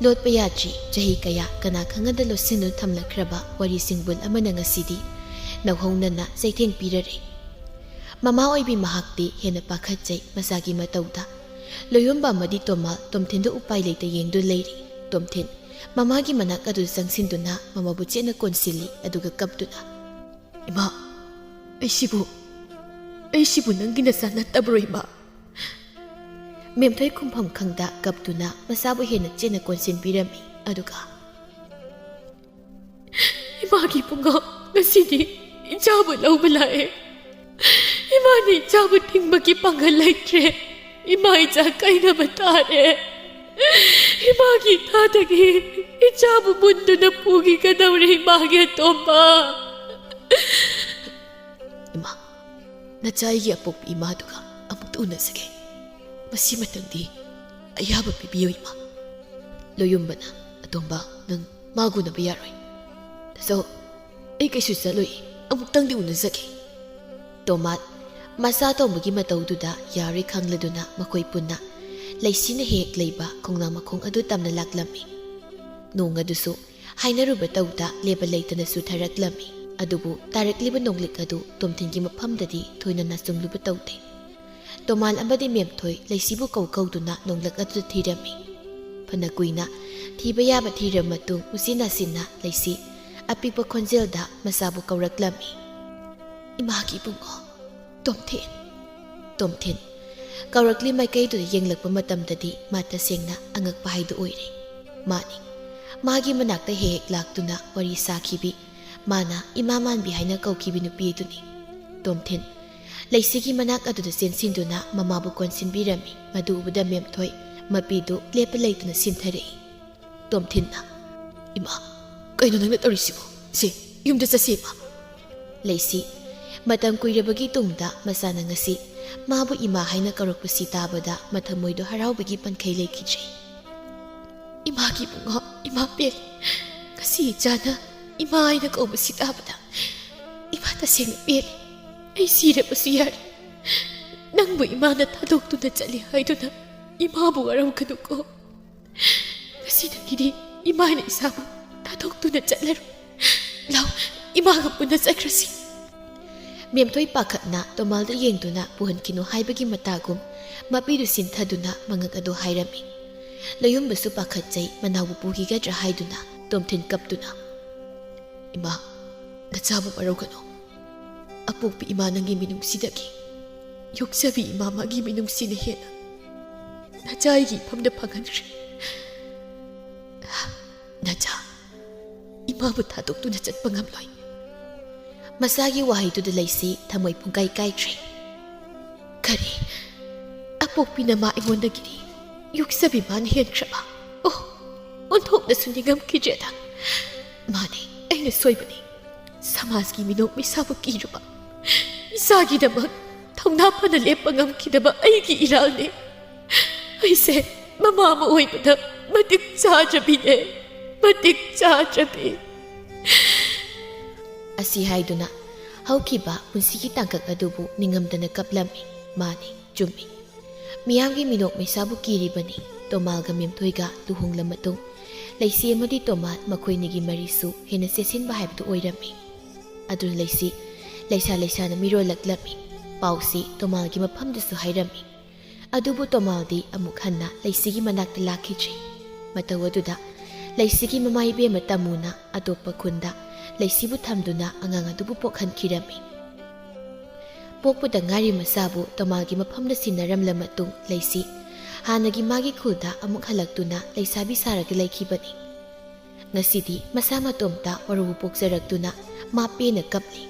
ꯂꯣꯠꯄ ꯌꯥꯗ꯭ꯔꯤ, ꯆꯍꯤ ꯀꯌꯥ ꯀꯅꯥ ꯈꯪꯉꯗ ꯂꯣꯠꯁꯤꯟꯗꯨꯅ ꯊꯝꯂꯛꯈ꯭ꯔꯕ ꯋꯥꯔꯤ ꯁꯤꯡꯕꯨꯜ ꯑꯃꯅ ꯉꯁꯤꯗꯤ ꯅꯧꯍꯧꯅꯅ ꯆꯩꯊꯦꯡ ꯄꯤꯔꯔꯦ꯫ ꯃꯃꯥ ꯑꯣꯏꯕꯤ ꯃꯍꯥꯛꯇꯤ ꯍꯦꯟꯅ ꯄꯥꯈꯠꯆꯩ ꯃꯆꯥꯒꯤ ꯃꯇꯧꯗ꯫ ꯂꯣꯌꯣꯝꯕ ꯑꯃꯗꯤ ꯇꯣꯃꯥ ꯇꯣꯝꯊꯤꯟꯗ ꯎꯄꯥꯏ ꯂꯩꯇ ꯌꯦꯡꯗꯨꯅ ꯂꯩꯔꯤ꯫ ꯇꯣꯝꯊꯤꯟ ꯃꯃꯥꯒꯤ ꯃꯅꯥꯛ ꯑꯗꯨ ꯆꯪꯁꯤꯟꯗꯨꯅ ꯃꯃꯥꯕꯨ ꯆꯦꯠꯅ ꯀꯣꯟꯁꯤꯜꯂꯤ, ꯑꯗꯨꯒ ꯀꯞꯇꯨꯅ, "ꯏꯃꯥ, ꯑꯩꯁꯤꯕꯨ, ꯑꯩꯁꯤꯕꯨ ꯅꯪꯒꯤ ꯅꯆꯥ ꯅꯠꯇꯕ꯭ꯔꯣ, ꯏꯃꯥ?" ꯃꯦꯝꯊꯣꯏ ꯈꯨꯝꯐꯝ ꯈꯪꯗ ꯀꯞꯇꯨꯅ ꯃꯆꯥꯕꯨ ꯍꯦꯟꯅ ꯆꯦꯠꯅ ꯀꯣꯟꯁꯤꯟꯕꯤꯔꯝꯃꯤ꯫ ꯑꯗꯨꯒ, "ꯏꯃꯥꯒꯤ ꯄꯨꯡꯉꯥ, ꯉꯁꯤꯗꯤ ꯏꯆꯥꯕꯨ ꯂꯧꯕ ꯂꯥꯛꯑꯦ꯫ ꯏꯃꯥꯅ ꯏꯆꯥꯕꯨ ꯊꯤꯡꯕꯒꯤ ꯄꯥꯡꯒꯜ ꯂꯩꯇ꯭ꯔꯦ꯫ ꯏꯃꯥ ꯏꯆꯥ ꯀꯥꯏꯅꯕ ꯇꯥꯔꯦ꯫ ꯏꯃꯥꯒꯤ ꯏꯊꯥꯗꯒꯤ ꯏꯆꯥꯕꯨ ꯃꯨꯟꯗꯨꯅ ꯄꯨꯈꯤꯒꯗꯧꯔꯦ, ꯏꯃꯥꯒꯤ ꯑꯇꯣꯝꯕ꯫" "ꯏꯃꯥ, ꯅꯆꯥ ꯑꯩꯒꯤ ꯑꯄꯣꯛꯄ ꯏꯃꯥꯗꯨꯒ ꯑꯃꯨꯛꯇ ꯎꯅꯖꯒꯦ꯫ ꯃꯁꯤꯃꯇꯪꯗꯤ ꯑꯌꯥꯕ ꯄꯤꯕꯤꯌꯨ, ꯏꯃꯥ꯫" ꯂꯣꯌꯨꯝꯕꯅ, "ꯑꯇꯣꯝꯕ, ꯅꯪ ꯃꯥꯒ ꯎꯅꯕ ꯌꯥꯔꯣꯏ꯫ ꯇꯥꯆꯧ, ꯑꯩ ꯀꯩꯁꯨ ꯆꯠꯂꯣꯏ꯫ ꯑꯃꯨꯛꯇꯪꯗꯤ ꯎꯅꯖꯒꯦ꯫" ꯇꯣꯃꯥꯠ ꯃꯆꯥ ꯇꯣꯝꯕꯒꯤ ꯃꯇꯧꯗꯨꯗ ꯌꯥꯔꯣꯏ ꯈꯪꯂꯗꯨꯅ ꯃꯈꯣꯏ ꯄꯨꯟꯅ ꯂꯩꯁꯤꯅ ꯍꯦꯛ ꯂꯩꯕ ꯈꯣꯡꯅꯥꯡ ꯃꯈꯣꯡ ꯑꯗꯨ ꯇꯝꯅ ꯂꯥꯛꯂꯝꯃꯤ꯫ ꯅꯣꯡ ꯑꯗꯨꯁꯨ ꯍꯥꯏꯅꯔꯨꯕ ꯇꯧꯗ ꯂꯦꯞꯄ ꯂꯩꯇꯅ ꯆꯨꯊꯔꯛꯂꯝꯃꯤ꯫ ꯑꯗꯨꯕꯨ ꯇꯥꯔꯛꯂꯤꯕ ꯅꯣꯡꯂꯤꯛ ꯑꯗꯨ ꯇꯣꯝꯊꯤꯟꯒꯤ ꯃꯐꯝꯗꯗꯤ ꯊꯣꯏꯅ ꯅꯥꯆꯨꯡꯂꯨꯕ ꯇꯧꯗꯦ꯫ ꯇꯣꯃꯥꯜ ꯑꯃꯗꯤ ꯃꯦꯝꯊꯣꯏ ꯂꯩꯁꯤꯕꯨ ꯀꯧ ꯀꯧꯗꯨꯅ ꯅꯣꯡꯂꯛ ꯑꯗꯨꯗ ꯊꯤꯔꯝꯃꯤ꯫ ꯐꯅ ꯀꯨꯏꯅ ꯊꯤꯕ ꯌꯥꯕ ꯊꯤꯔꯕ ꯃꯇꯨꯡ ꯎꯆꯤꯟ ꯅꯥꯆꯤꯟꯅ ꯂꯩꯁꯤ ꯑꯄꯤꯛꯄ ꯈꯣꯟꯖꯦꯜꯗ ꯃꯆꯥꯕꯨ ꯀꯧꯔꯛꯂꯝꯃꯤ꯫ "ꯏꯃꯥꯒꯤ ꯏꯕꯨꯡꯉꯣ, ꯇꯣꯝꯊꯤꯟ꯫" ꯇꯣꯝꯊꯤꯟ ꯀꯧꯔꯛꯂꯤ ꯃꯥꯏꯀꯩꯗꯨꯗ ꯌꯦꯡꯂꯛꯄ ꯃꯇꯝꯗꯗꯤ ꯃꯥ ꯇꯁꯦꯡꯅ ꯑꯉꯛꯄ ꯍꯥꯏꯗꯨ ꯑꯣꯏꯔꯦ꯫ ꯃꯥꯅꯤ, ꯃꯥꯒꯤ ꯃꯅꯥꯛꯇ ꯍꯦꯛ ꯍꯦꯛ ꯂꯥꯛꯇꯨꯅ ꯋꯥꯔꯤ ꯁꯥꯈꯤꯕꯤ, ꯃꯥꯅ ꯏꯃꯥ ꯃꯥꯟꯕꯤ ꯍꯥꯏꯅ ꯀꯧꯈꯤꯕꯤ ꯅꯨꯄꯤ ꯑꯗꯨꯅꯤ꯫ ꯇꯣꯝꯊꯤꯟ ꯂꯩꯁꯤꯒꯤ ꯃꯅꯥꯛ ꯑꯗꯨꯗ ꯆꯦꯟꯁꯤꯟꯗꯨꯅ ꯃꯃꯥꯕꯨ ꯀꯣꯟꯁꯤꯟꯕꯤꯔꯝꯃꯤ꯫ ꯃꯗꯨ ꯎꯕꯗ ꯃꯦꯝꯊꯣꯏ ꯃꯄꯤꯗꯨ ꯂꯦꯞꯄ ꯂꯩꯇꯅ ꯁꯤꯟꯊꯔꯛꯏ꯫ ꯇꯣꯝꯊꯤꯟꯅ, "ꯏꯃꯥ, ꯀꯩꯅꯣ ꯅꯪꯅ ꯇꯧꯔꯤꯁꯤꯕꯣ? ꯁꯦ, ꯌꯨꯝꯗ ꯆꯠꯁꯤ, ꯏꯃꯥ꯫" ꯂꯩꯁꯤ ꯃꯇꯝ ꯀꯨꯏꯔꯕꯒꯤ ꯇꯨꯡꯗ ꯃꯆꯥꯅ ꯉꯁꯤ ꯃꯥꯕꯨ ꯏꯃꯥ ꯍꯥꯏꯅ ꯀꯧꯔꯛꯄꯁꯤ ꯇꯥꯕꯗ ꯃꯊꯃꯣꯏꯗꯣ ꯍꯔꯥꯎꯕꯒꯤ ꯄꯟꯈꯩ ꯂꯩꯈꯤꯗ꯭ꯔꯦ꯫ "ꯏꯃꯥꯒꯤ ꯏꯕꯨꯡꯉꯣ, ꯏꯃꯥ ꯄꯦꯜꯂꯦ꯫ ꯉꯁꯤ ꯏꯆꯥꯅ ꯏꯃꯥ ꯍꯥꯏꯅ ꯀꯧꯕꯁꯤ ꯇꯥꯕꯗ ꯏꯃꯥ ꯇꯁꯦꯡꯅ ꯄꯦꯜꯂꯦ꯫ ꯑꯩ ꯁꯤꯔꯕꯁꯨ ꯌꯥꯔꯦ꯫ ꯅꯪꯕꯨ ꯏꯃꯥꯅ ꯊꯥꯗꯣꯛꯇꯨꯅ ꯆꯠꯂꯤ ꯍꯥꯏꯗꯨꯅ ꯏꯃꯥꯕꯨ ꯋꯥꯔꯧꯒꯅꯨꯀꯣ꯫ ꯉꯁꯤꯗꯒꯤꯗꯤ ꯏꯃꯥꯅ ꯏꯁꯥꯕꯨ ꯊꯥꯗꯣꯛꯇꯨꯅ ꯆꯠꯂꯔꯣꯏ꯫ ꯂꯥꯎ, ꯏꯃꯥꯒ ꯄꯨꯟꯅ ꯆꯠꯈ꯭ꯔꯁꯤ꯫" ꯃꯦꯝꯊꯣꯏ ꯄꯥꯈꯠꯅ ꯇꯣꯃꯥꯜꯗ ꯌꯦꯡꯗꯨꯅ ꯄꯨꯍꯟꯈꯤꯅꯨ ꯍꯥꯏꯕꯒꯤ ꯃꯇꯥꯒꯨꯝ ꯃꯄꯤꯗꯨ ꯁꯤꯟꯊꯗꯨꯅ ꯃꯉꯛ ꯑꯗꯨ ꯍꯥꯏꯔꯝꯃꯤ꯫ ꯂꯣꯌꯨꯝꯕꯁꯨ ꯄꯥꯈꯠꯆꯩ, ꯃꯅꯥꯎꯕꯨ ꯄꯨꯈꯤꯒꯗ꯭ꯔꯥ ꯍꯥꯏꯗꯨꯅ ꯇꯣꯝꯊꯤꯟ ꯀꯞꯇꯨꯅ, "ꯏꯃꯥ, ꯅꯆꯥꯕꯨ ꯋꯥꯔꯧꯒꯅꯨ꯫ ꯑꯄꯣꯛꯄꯤ ꯏꯃꯥ ꯅꯪꯒꯤ ꯃꯤꯅꯨꯡꯁꯤꯗꯒꯤ ꯌꯣꯛꯆꯕꯤ ꯏꯃꯥ ꯃꯥꯒꯤ ꯃꯤꯅꯨꯡꯁꯤꯅ ꯍꯦꯟꯅ ꯅꯆꯥ ꯑꯩꯒꯤ ꯏꯐꯝꯗ ꯐꯪꯍꯟꯈ꯭ꯔꯦ꯫ ꯅꯆꯥ, ꯏꯃꯥꯕꯨ ꯊꯥꯗꯣꯛꯇꯨꯅ ꯆꯠꯄ ꯉꯝꯂꯣꯏ꯫ ꯃꯆꯥꯒꯤ ꯋꯥꯍꯩꯗꯨꯗ ꯂꯩꯁꯤ ꯊꯃꯣꯏ ꯄꯨꯡꯀꯥꯏ ꯀꯥꯏꯈ꯭ꯔꯦ꯫ ꯀꯔꯤ? ꯑꯄꯣꯛꯄꯤꯅ ꯃꯥ ꯑꯩꯉꯣꯟꯗꯒꯤꯗꯤ ꯌꯣꯛꯆꯕꯤ ꯃꯥꯅ ꯍꯦꯟꯈ꯭ꯔꯕ? ꯑꯣ, ꯑꯣꯟꯊꯣꯛꯅꯁꯨ ꯅꯤꯡꯉꯝꯈꯤꯗ꯭ꯔꯦꯗ꯫ ꯃꯥꯅꯦ, ꯑꯩꯅ ꯁꯣꯏꯕꯅꯤ꯫ ꯁꯃꯥꯖꯀꯤ ꯃꯤꯅꯣꯛ ꯃꯩꯁꯥꯕꯨ ꯀꯤꯔꯨꯕ, ꯏꯆꯥꯒꯤꯗꯃꯛ ꯊꯧꯅꯥ ꯐꯅ ꯂꯦꯞꯄ ꯉꯝꯈꯤꯗꯕ ꯑꯩꯒꯤ ꯏꯔꯥꯜꯅꯤ꯫ ꯑꯩꯁꯦ ꯃꯃꯥ ꯑꯃ ꯑꯣꯏꯕꯗ ꯃꯇꯤꯛ ꯆꯥꯗ꯭ꯔꯕꯤꯅꯦ, ꯃꯇꯤꯛ ꯆꯥꯗ꯭ꯔꯕꯤ꯫ ꯑꯁꯤ ꯍꯥꯏꯗꯨꯅ ꯍꯧꯈꯤꯕ ꯄꯨꯟꯁꯤꯒꯤ ꯇꯥꯡꯀꯛ ꯑꯗꯨꯕꯨ ꯅꯤꯡꯉꯝꯗꯅ ꯀꯞꯂꯝꯃꯤ꯫ ꯃꯥꯅꯤ, ꯆꯨꯝꯃꯤ꯫ ꯃꯤꯌꯥꯝꯒꯤ ꯃꯤꯅꯣꯛ ꯃꯩꯁꯥꯕꯨ ꯀꯤꯔꯤꯕꯅꯤ꯫ ꯇꯣꯃꯥꯜꯒ ꯃꯦꯝꯊꯣꯏꯒ ꯂꯨꯍꯣꯡꯂ ꯃꯇꯨꯡ ꯂꯩꯁꯤ ꯑꯃꯗꯤ ꯇꯣꯃꯥꯜ ꯃꯈꯣꯏꯅꯤꯒꯤ ꯃꯔꯤꯁꯨ ꯍꯦꯟꯅ ꯆꯦꯠꯁꯤꯟꯕ ꯍꯥꯏꯕꯗꯨ ꯑꯣꯏꯔꯝꯃꯤ꯫ ꯑꯗꯨꯅ ꯂꯩꯁꯤ ꯂꯩꯁꯥ ꯂꯩꯁꯥꯅ ꯃꯤꯔꯣꯜꯂꯛꯂꯝꯃꯤ꯫ ꯄꯥꯎꯁꯤ ꯇꯣꯃꯥꯜꯒꯤ ꯃꯐꯝꯗꯁꯨ ꯍꯥꯏꯔꯝꯃꯤ꯫ ꯑꯗꯨꯕꯨ ꯇꯣꯃꯥꯜꯗꯤ ꯑꯃꯨꯛ ꯍꯟꯅ ꯂꯩꯁꯤꯒꯤ ꯃꯅꯥꯛꯇ ꯂꯥꯛꯈꯤꯗ꯭ꯔꯤ꯫ ꯃꯇꯧ ꯑꯗꯨꯗ ꯂꯩꯁꯤꯒꯤ ꯃꯃꯥ ꯏꯕꯦꯝꯃ ꯇꯥꯃꯨꯅ ꯑꯇꯣꯞꯄ ꯈꯨꯟꯗ ꯂꯩꯁꯤꯕꯨ ꯊꯝꯗꯨꯅ ꯑꯉꯥꯡ ꯑꯗꯨꯕꯨ ꯄꯣꯛꯍꯟꯈꯤꯔꯝꯃꯤ꯫ ꯄꯣꯛꯄꯗ ꯉꯥꯏꯔꯤ ꯃꯆꯥꯕꯨ ꯇꯣꯃꯥꯜꯒꯤ ꯃꯐꯝꯗ ꯁꯤꯟꯅꯔꯝꯂ ꯃꯇꯨꯡ ꯂꯩꯁꯤ ꯍꯥꯟꯅꯒꯤ ꯃꯥꯒꯤ ꯈꯨꯜꯗ ꯑꯃꯨꯛ ꯍꯜꯂꯛꯇꯨꯅ ꯂꯩꯁꯥꯕꯤ ꯁꯥꯔꯒ ꯂꯩꯈꯤꯕꯅꯤ꯫ ꯉꯁꯤꯗꯤ ꯃꯁꯥ ꯃꯇꯣꯝꯇ ꯋꯥꯔꯧ ꯄꯣꯛꯆꯔꯛꯇꯨꯅ ꯃꯥ ꯄꯦꯟꯅ ꯀꯞꯂꯤ꯫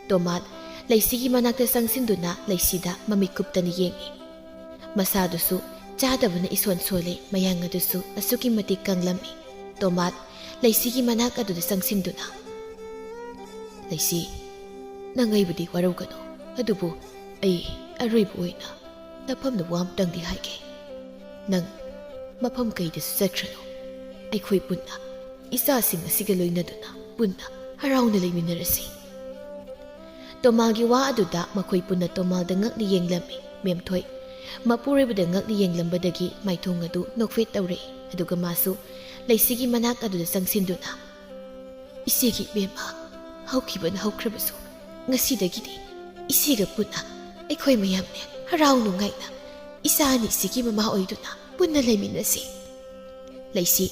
ꯇꯣꯃꯥꯜ ꯂꯩꯁꯤꯒꯤ ꯃꯅꯥꯛꯇ ꯆꯪꯁꯤꯟꯗꯨꯅ ꯂꯩꯁꯤꯗ ꯃꯃꯤꯠ ꯀꯨꯞꯇꯅ ꯌꯦꯡꯏ꯫ ꯃꯁꯥꯗꯨꯁꯨ ꯆꯥꯗꯕꯅ ꯏꯁꯣꯟ ꯁꯣꯜꯂꯦ, ꯃꯌꯥꯡ ꯑꯗꯨꯁꯨ ꯑꯁꯨꯛꯀꯤ ꯃꯇꯤꯛ ꯀꯪꯂꯝꯃꯤ꯫ ꯇꯣꯃꯥꯜ ꯂꯩꯁꯤꯒꯤ ꯃꯅꯥꯛ ꯑꯗꯨꯗ ꯆꯪꯁꯤꯟꯗꯨꯅ, "ꯂꯩꯁꯤ, ꯅꯪ ꯑꯩꯕꯨꯗꯤ ꯋꯥꯔꯧꯒꯅꯨ, ꯑꯗꯨꯕꯨ ꯑꯩ ꯑꯔꯣꯏꯕ ꯑꯣꯏꯅ ꯅꯐꯝꯗ ꯋꯥ ꯑꯃꯇꯪꯗꯤ ꯍꯥꯏꯒꯦ꯫ ꯅꯪ ꯃꯐꯝ ꯀꯩꯗꯁꯨ ꯆꯠꯈ꯭ꯔꯅꯨ꯫ ꯑꯩꯈꯣꯏ ꯄꯨꯟꯅ ꯏꯆꯥꯁꯤꯡ ꯑꯁꯤꯒ ꯂꯣꯏꯅꯗꯨꯅ ꯄꯨꯟꯅ ꯍꯔꯥꯎꯅ ꯂꯩꯃꯤꯟꯅꯔꯁꯤ꯫" ꯇꯣꯃꯥꯜꯒꯤ ꯋꯥ ꯑꯗꯨꯗ ꯃꯈꯣꯏ ꯄꯨꯟꯅ ꯇꯣꯃꯥꯜꯗ ꯉꯛꯅ ꯌꯦꯡꯂꯝꯃꯤ꯫ ꯃꯦꯝꯊꯣꯏ ꯃꯄꯨꯔꯣꯏꯕꯗ ꯉꯛꯅ ꯌꯦꯡꯂꯝꯕꯗꯒꯤ ꯃꯥꯏꯊꯣꯡ ꯑꯗꯨ ꯅꯣꯛꯐꯦꯠ ꯇꯧꯔꯛꯏ꯫ ꯑꯗꯨꯒ ꯃꯥꯁꯨ ꯂꯩꯁꯤꯒꯤ ꯃꯅꯥꯛ ꯑꯗꯨꯗ ꯆꯪꯁꯤꯟꯗꯨꯅ, "ꯏꯆꯦꯒꯤ ꯏꯕꯦꯝꯃ, ꯍꯧꯈꯤꯕꯅ ꯍꯧꯈ꯭ꯔꯕꯁꯨ ꯉꯁꯤꯗꯒꯤꯗꯤ ꯏꯆꯦꯒ ꯄꯨꯟꯅ ꯑꯩꯈꯣꯏ ꯃꯌꯥꯝꯅꯦ ꯍꯔꯥꯎ ꯅꯨꯡꯉꯥꯏꯅ ꯏꯆꯥ ꯑꯅꯤꯁꯤꯒꯤ ꯃꯃꯥ ꯑꯣꯏꯗꯨꯅ ꯄꯨꯟꯅ ꯂꯩꯃꯤꯟꯅꯁꯤ꯫" ꯂꯩꯁꯤ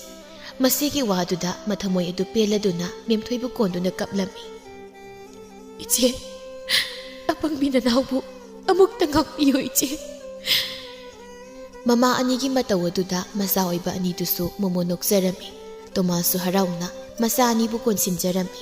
ꯃꯁꯤꯒꯤ ꯋꯥꯗꯨꯗ ꯃꯊꯃꯣꯏ ꯑꯗꯨ ꯄꯦꯜꯂꯗꯨꯅ ꯃꯦꯝꯊꯣꯏꯕꯨ ꯀꯣꯟꯗꯨꯅ ꯀꯞꯂꯝꯃꯤ꯫ "ꯏꯆꯦ, ꯑꯄꯪꯕꯤ ꯅꯅꯥꯎꯕꯨ ꯑꯃꯨꯛꯇ ꯉꯥꯛꯄꯤꯌꯨ ꯏꯆꯦ꯫" ꯃꯃꯥ ꯑꯅꯤꯒꯤ ꯃꯇꯧ ꯑꯗꯨꯗ ꯃꯆꯥ ꯑꯣꯏꯕ ꯑꯅꯤꯗꯨꯁꯨ ꯃꯣꯃꯣꯟ ꯅꯣꯛꯆꯔꯝꯃꯤ꯫ ꯇꯣꯃꯥꯁꯁꯨ ꯍꯔꯥꯎꯅ ꯃꯆꯥ ꯑꯅꯤꯕꯨ ꯀꯣꯟꯁꯤꯟꯖꯔꯝꯃꯤ꯫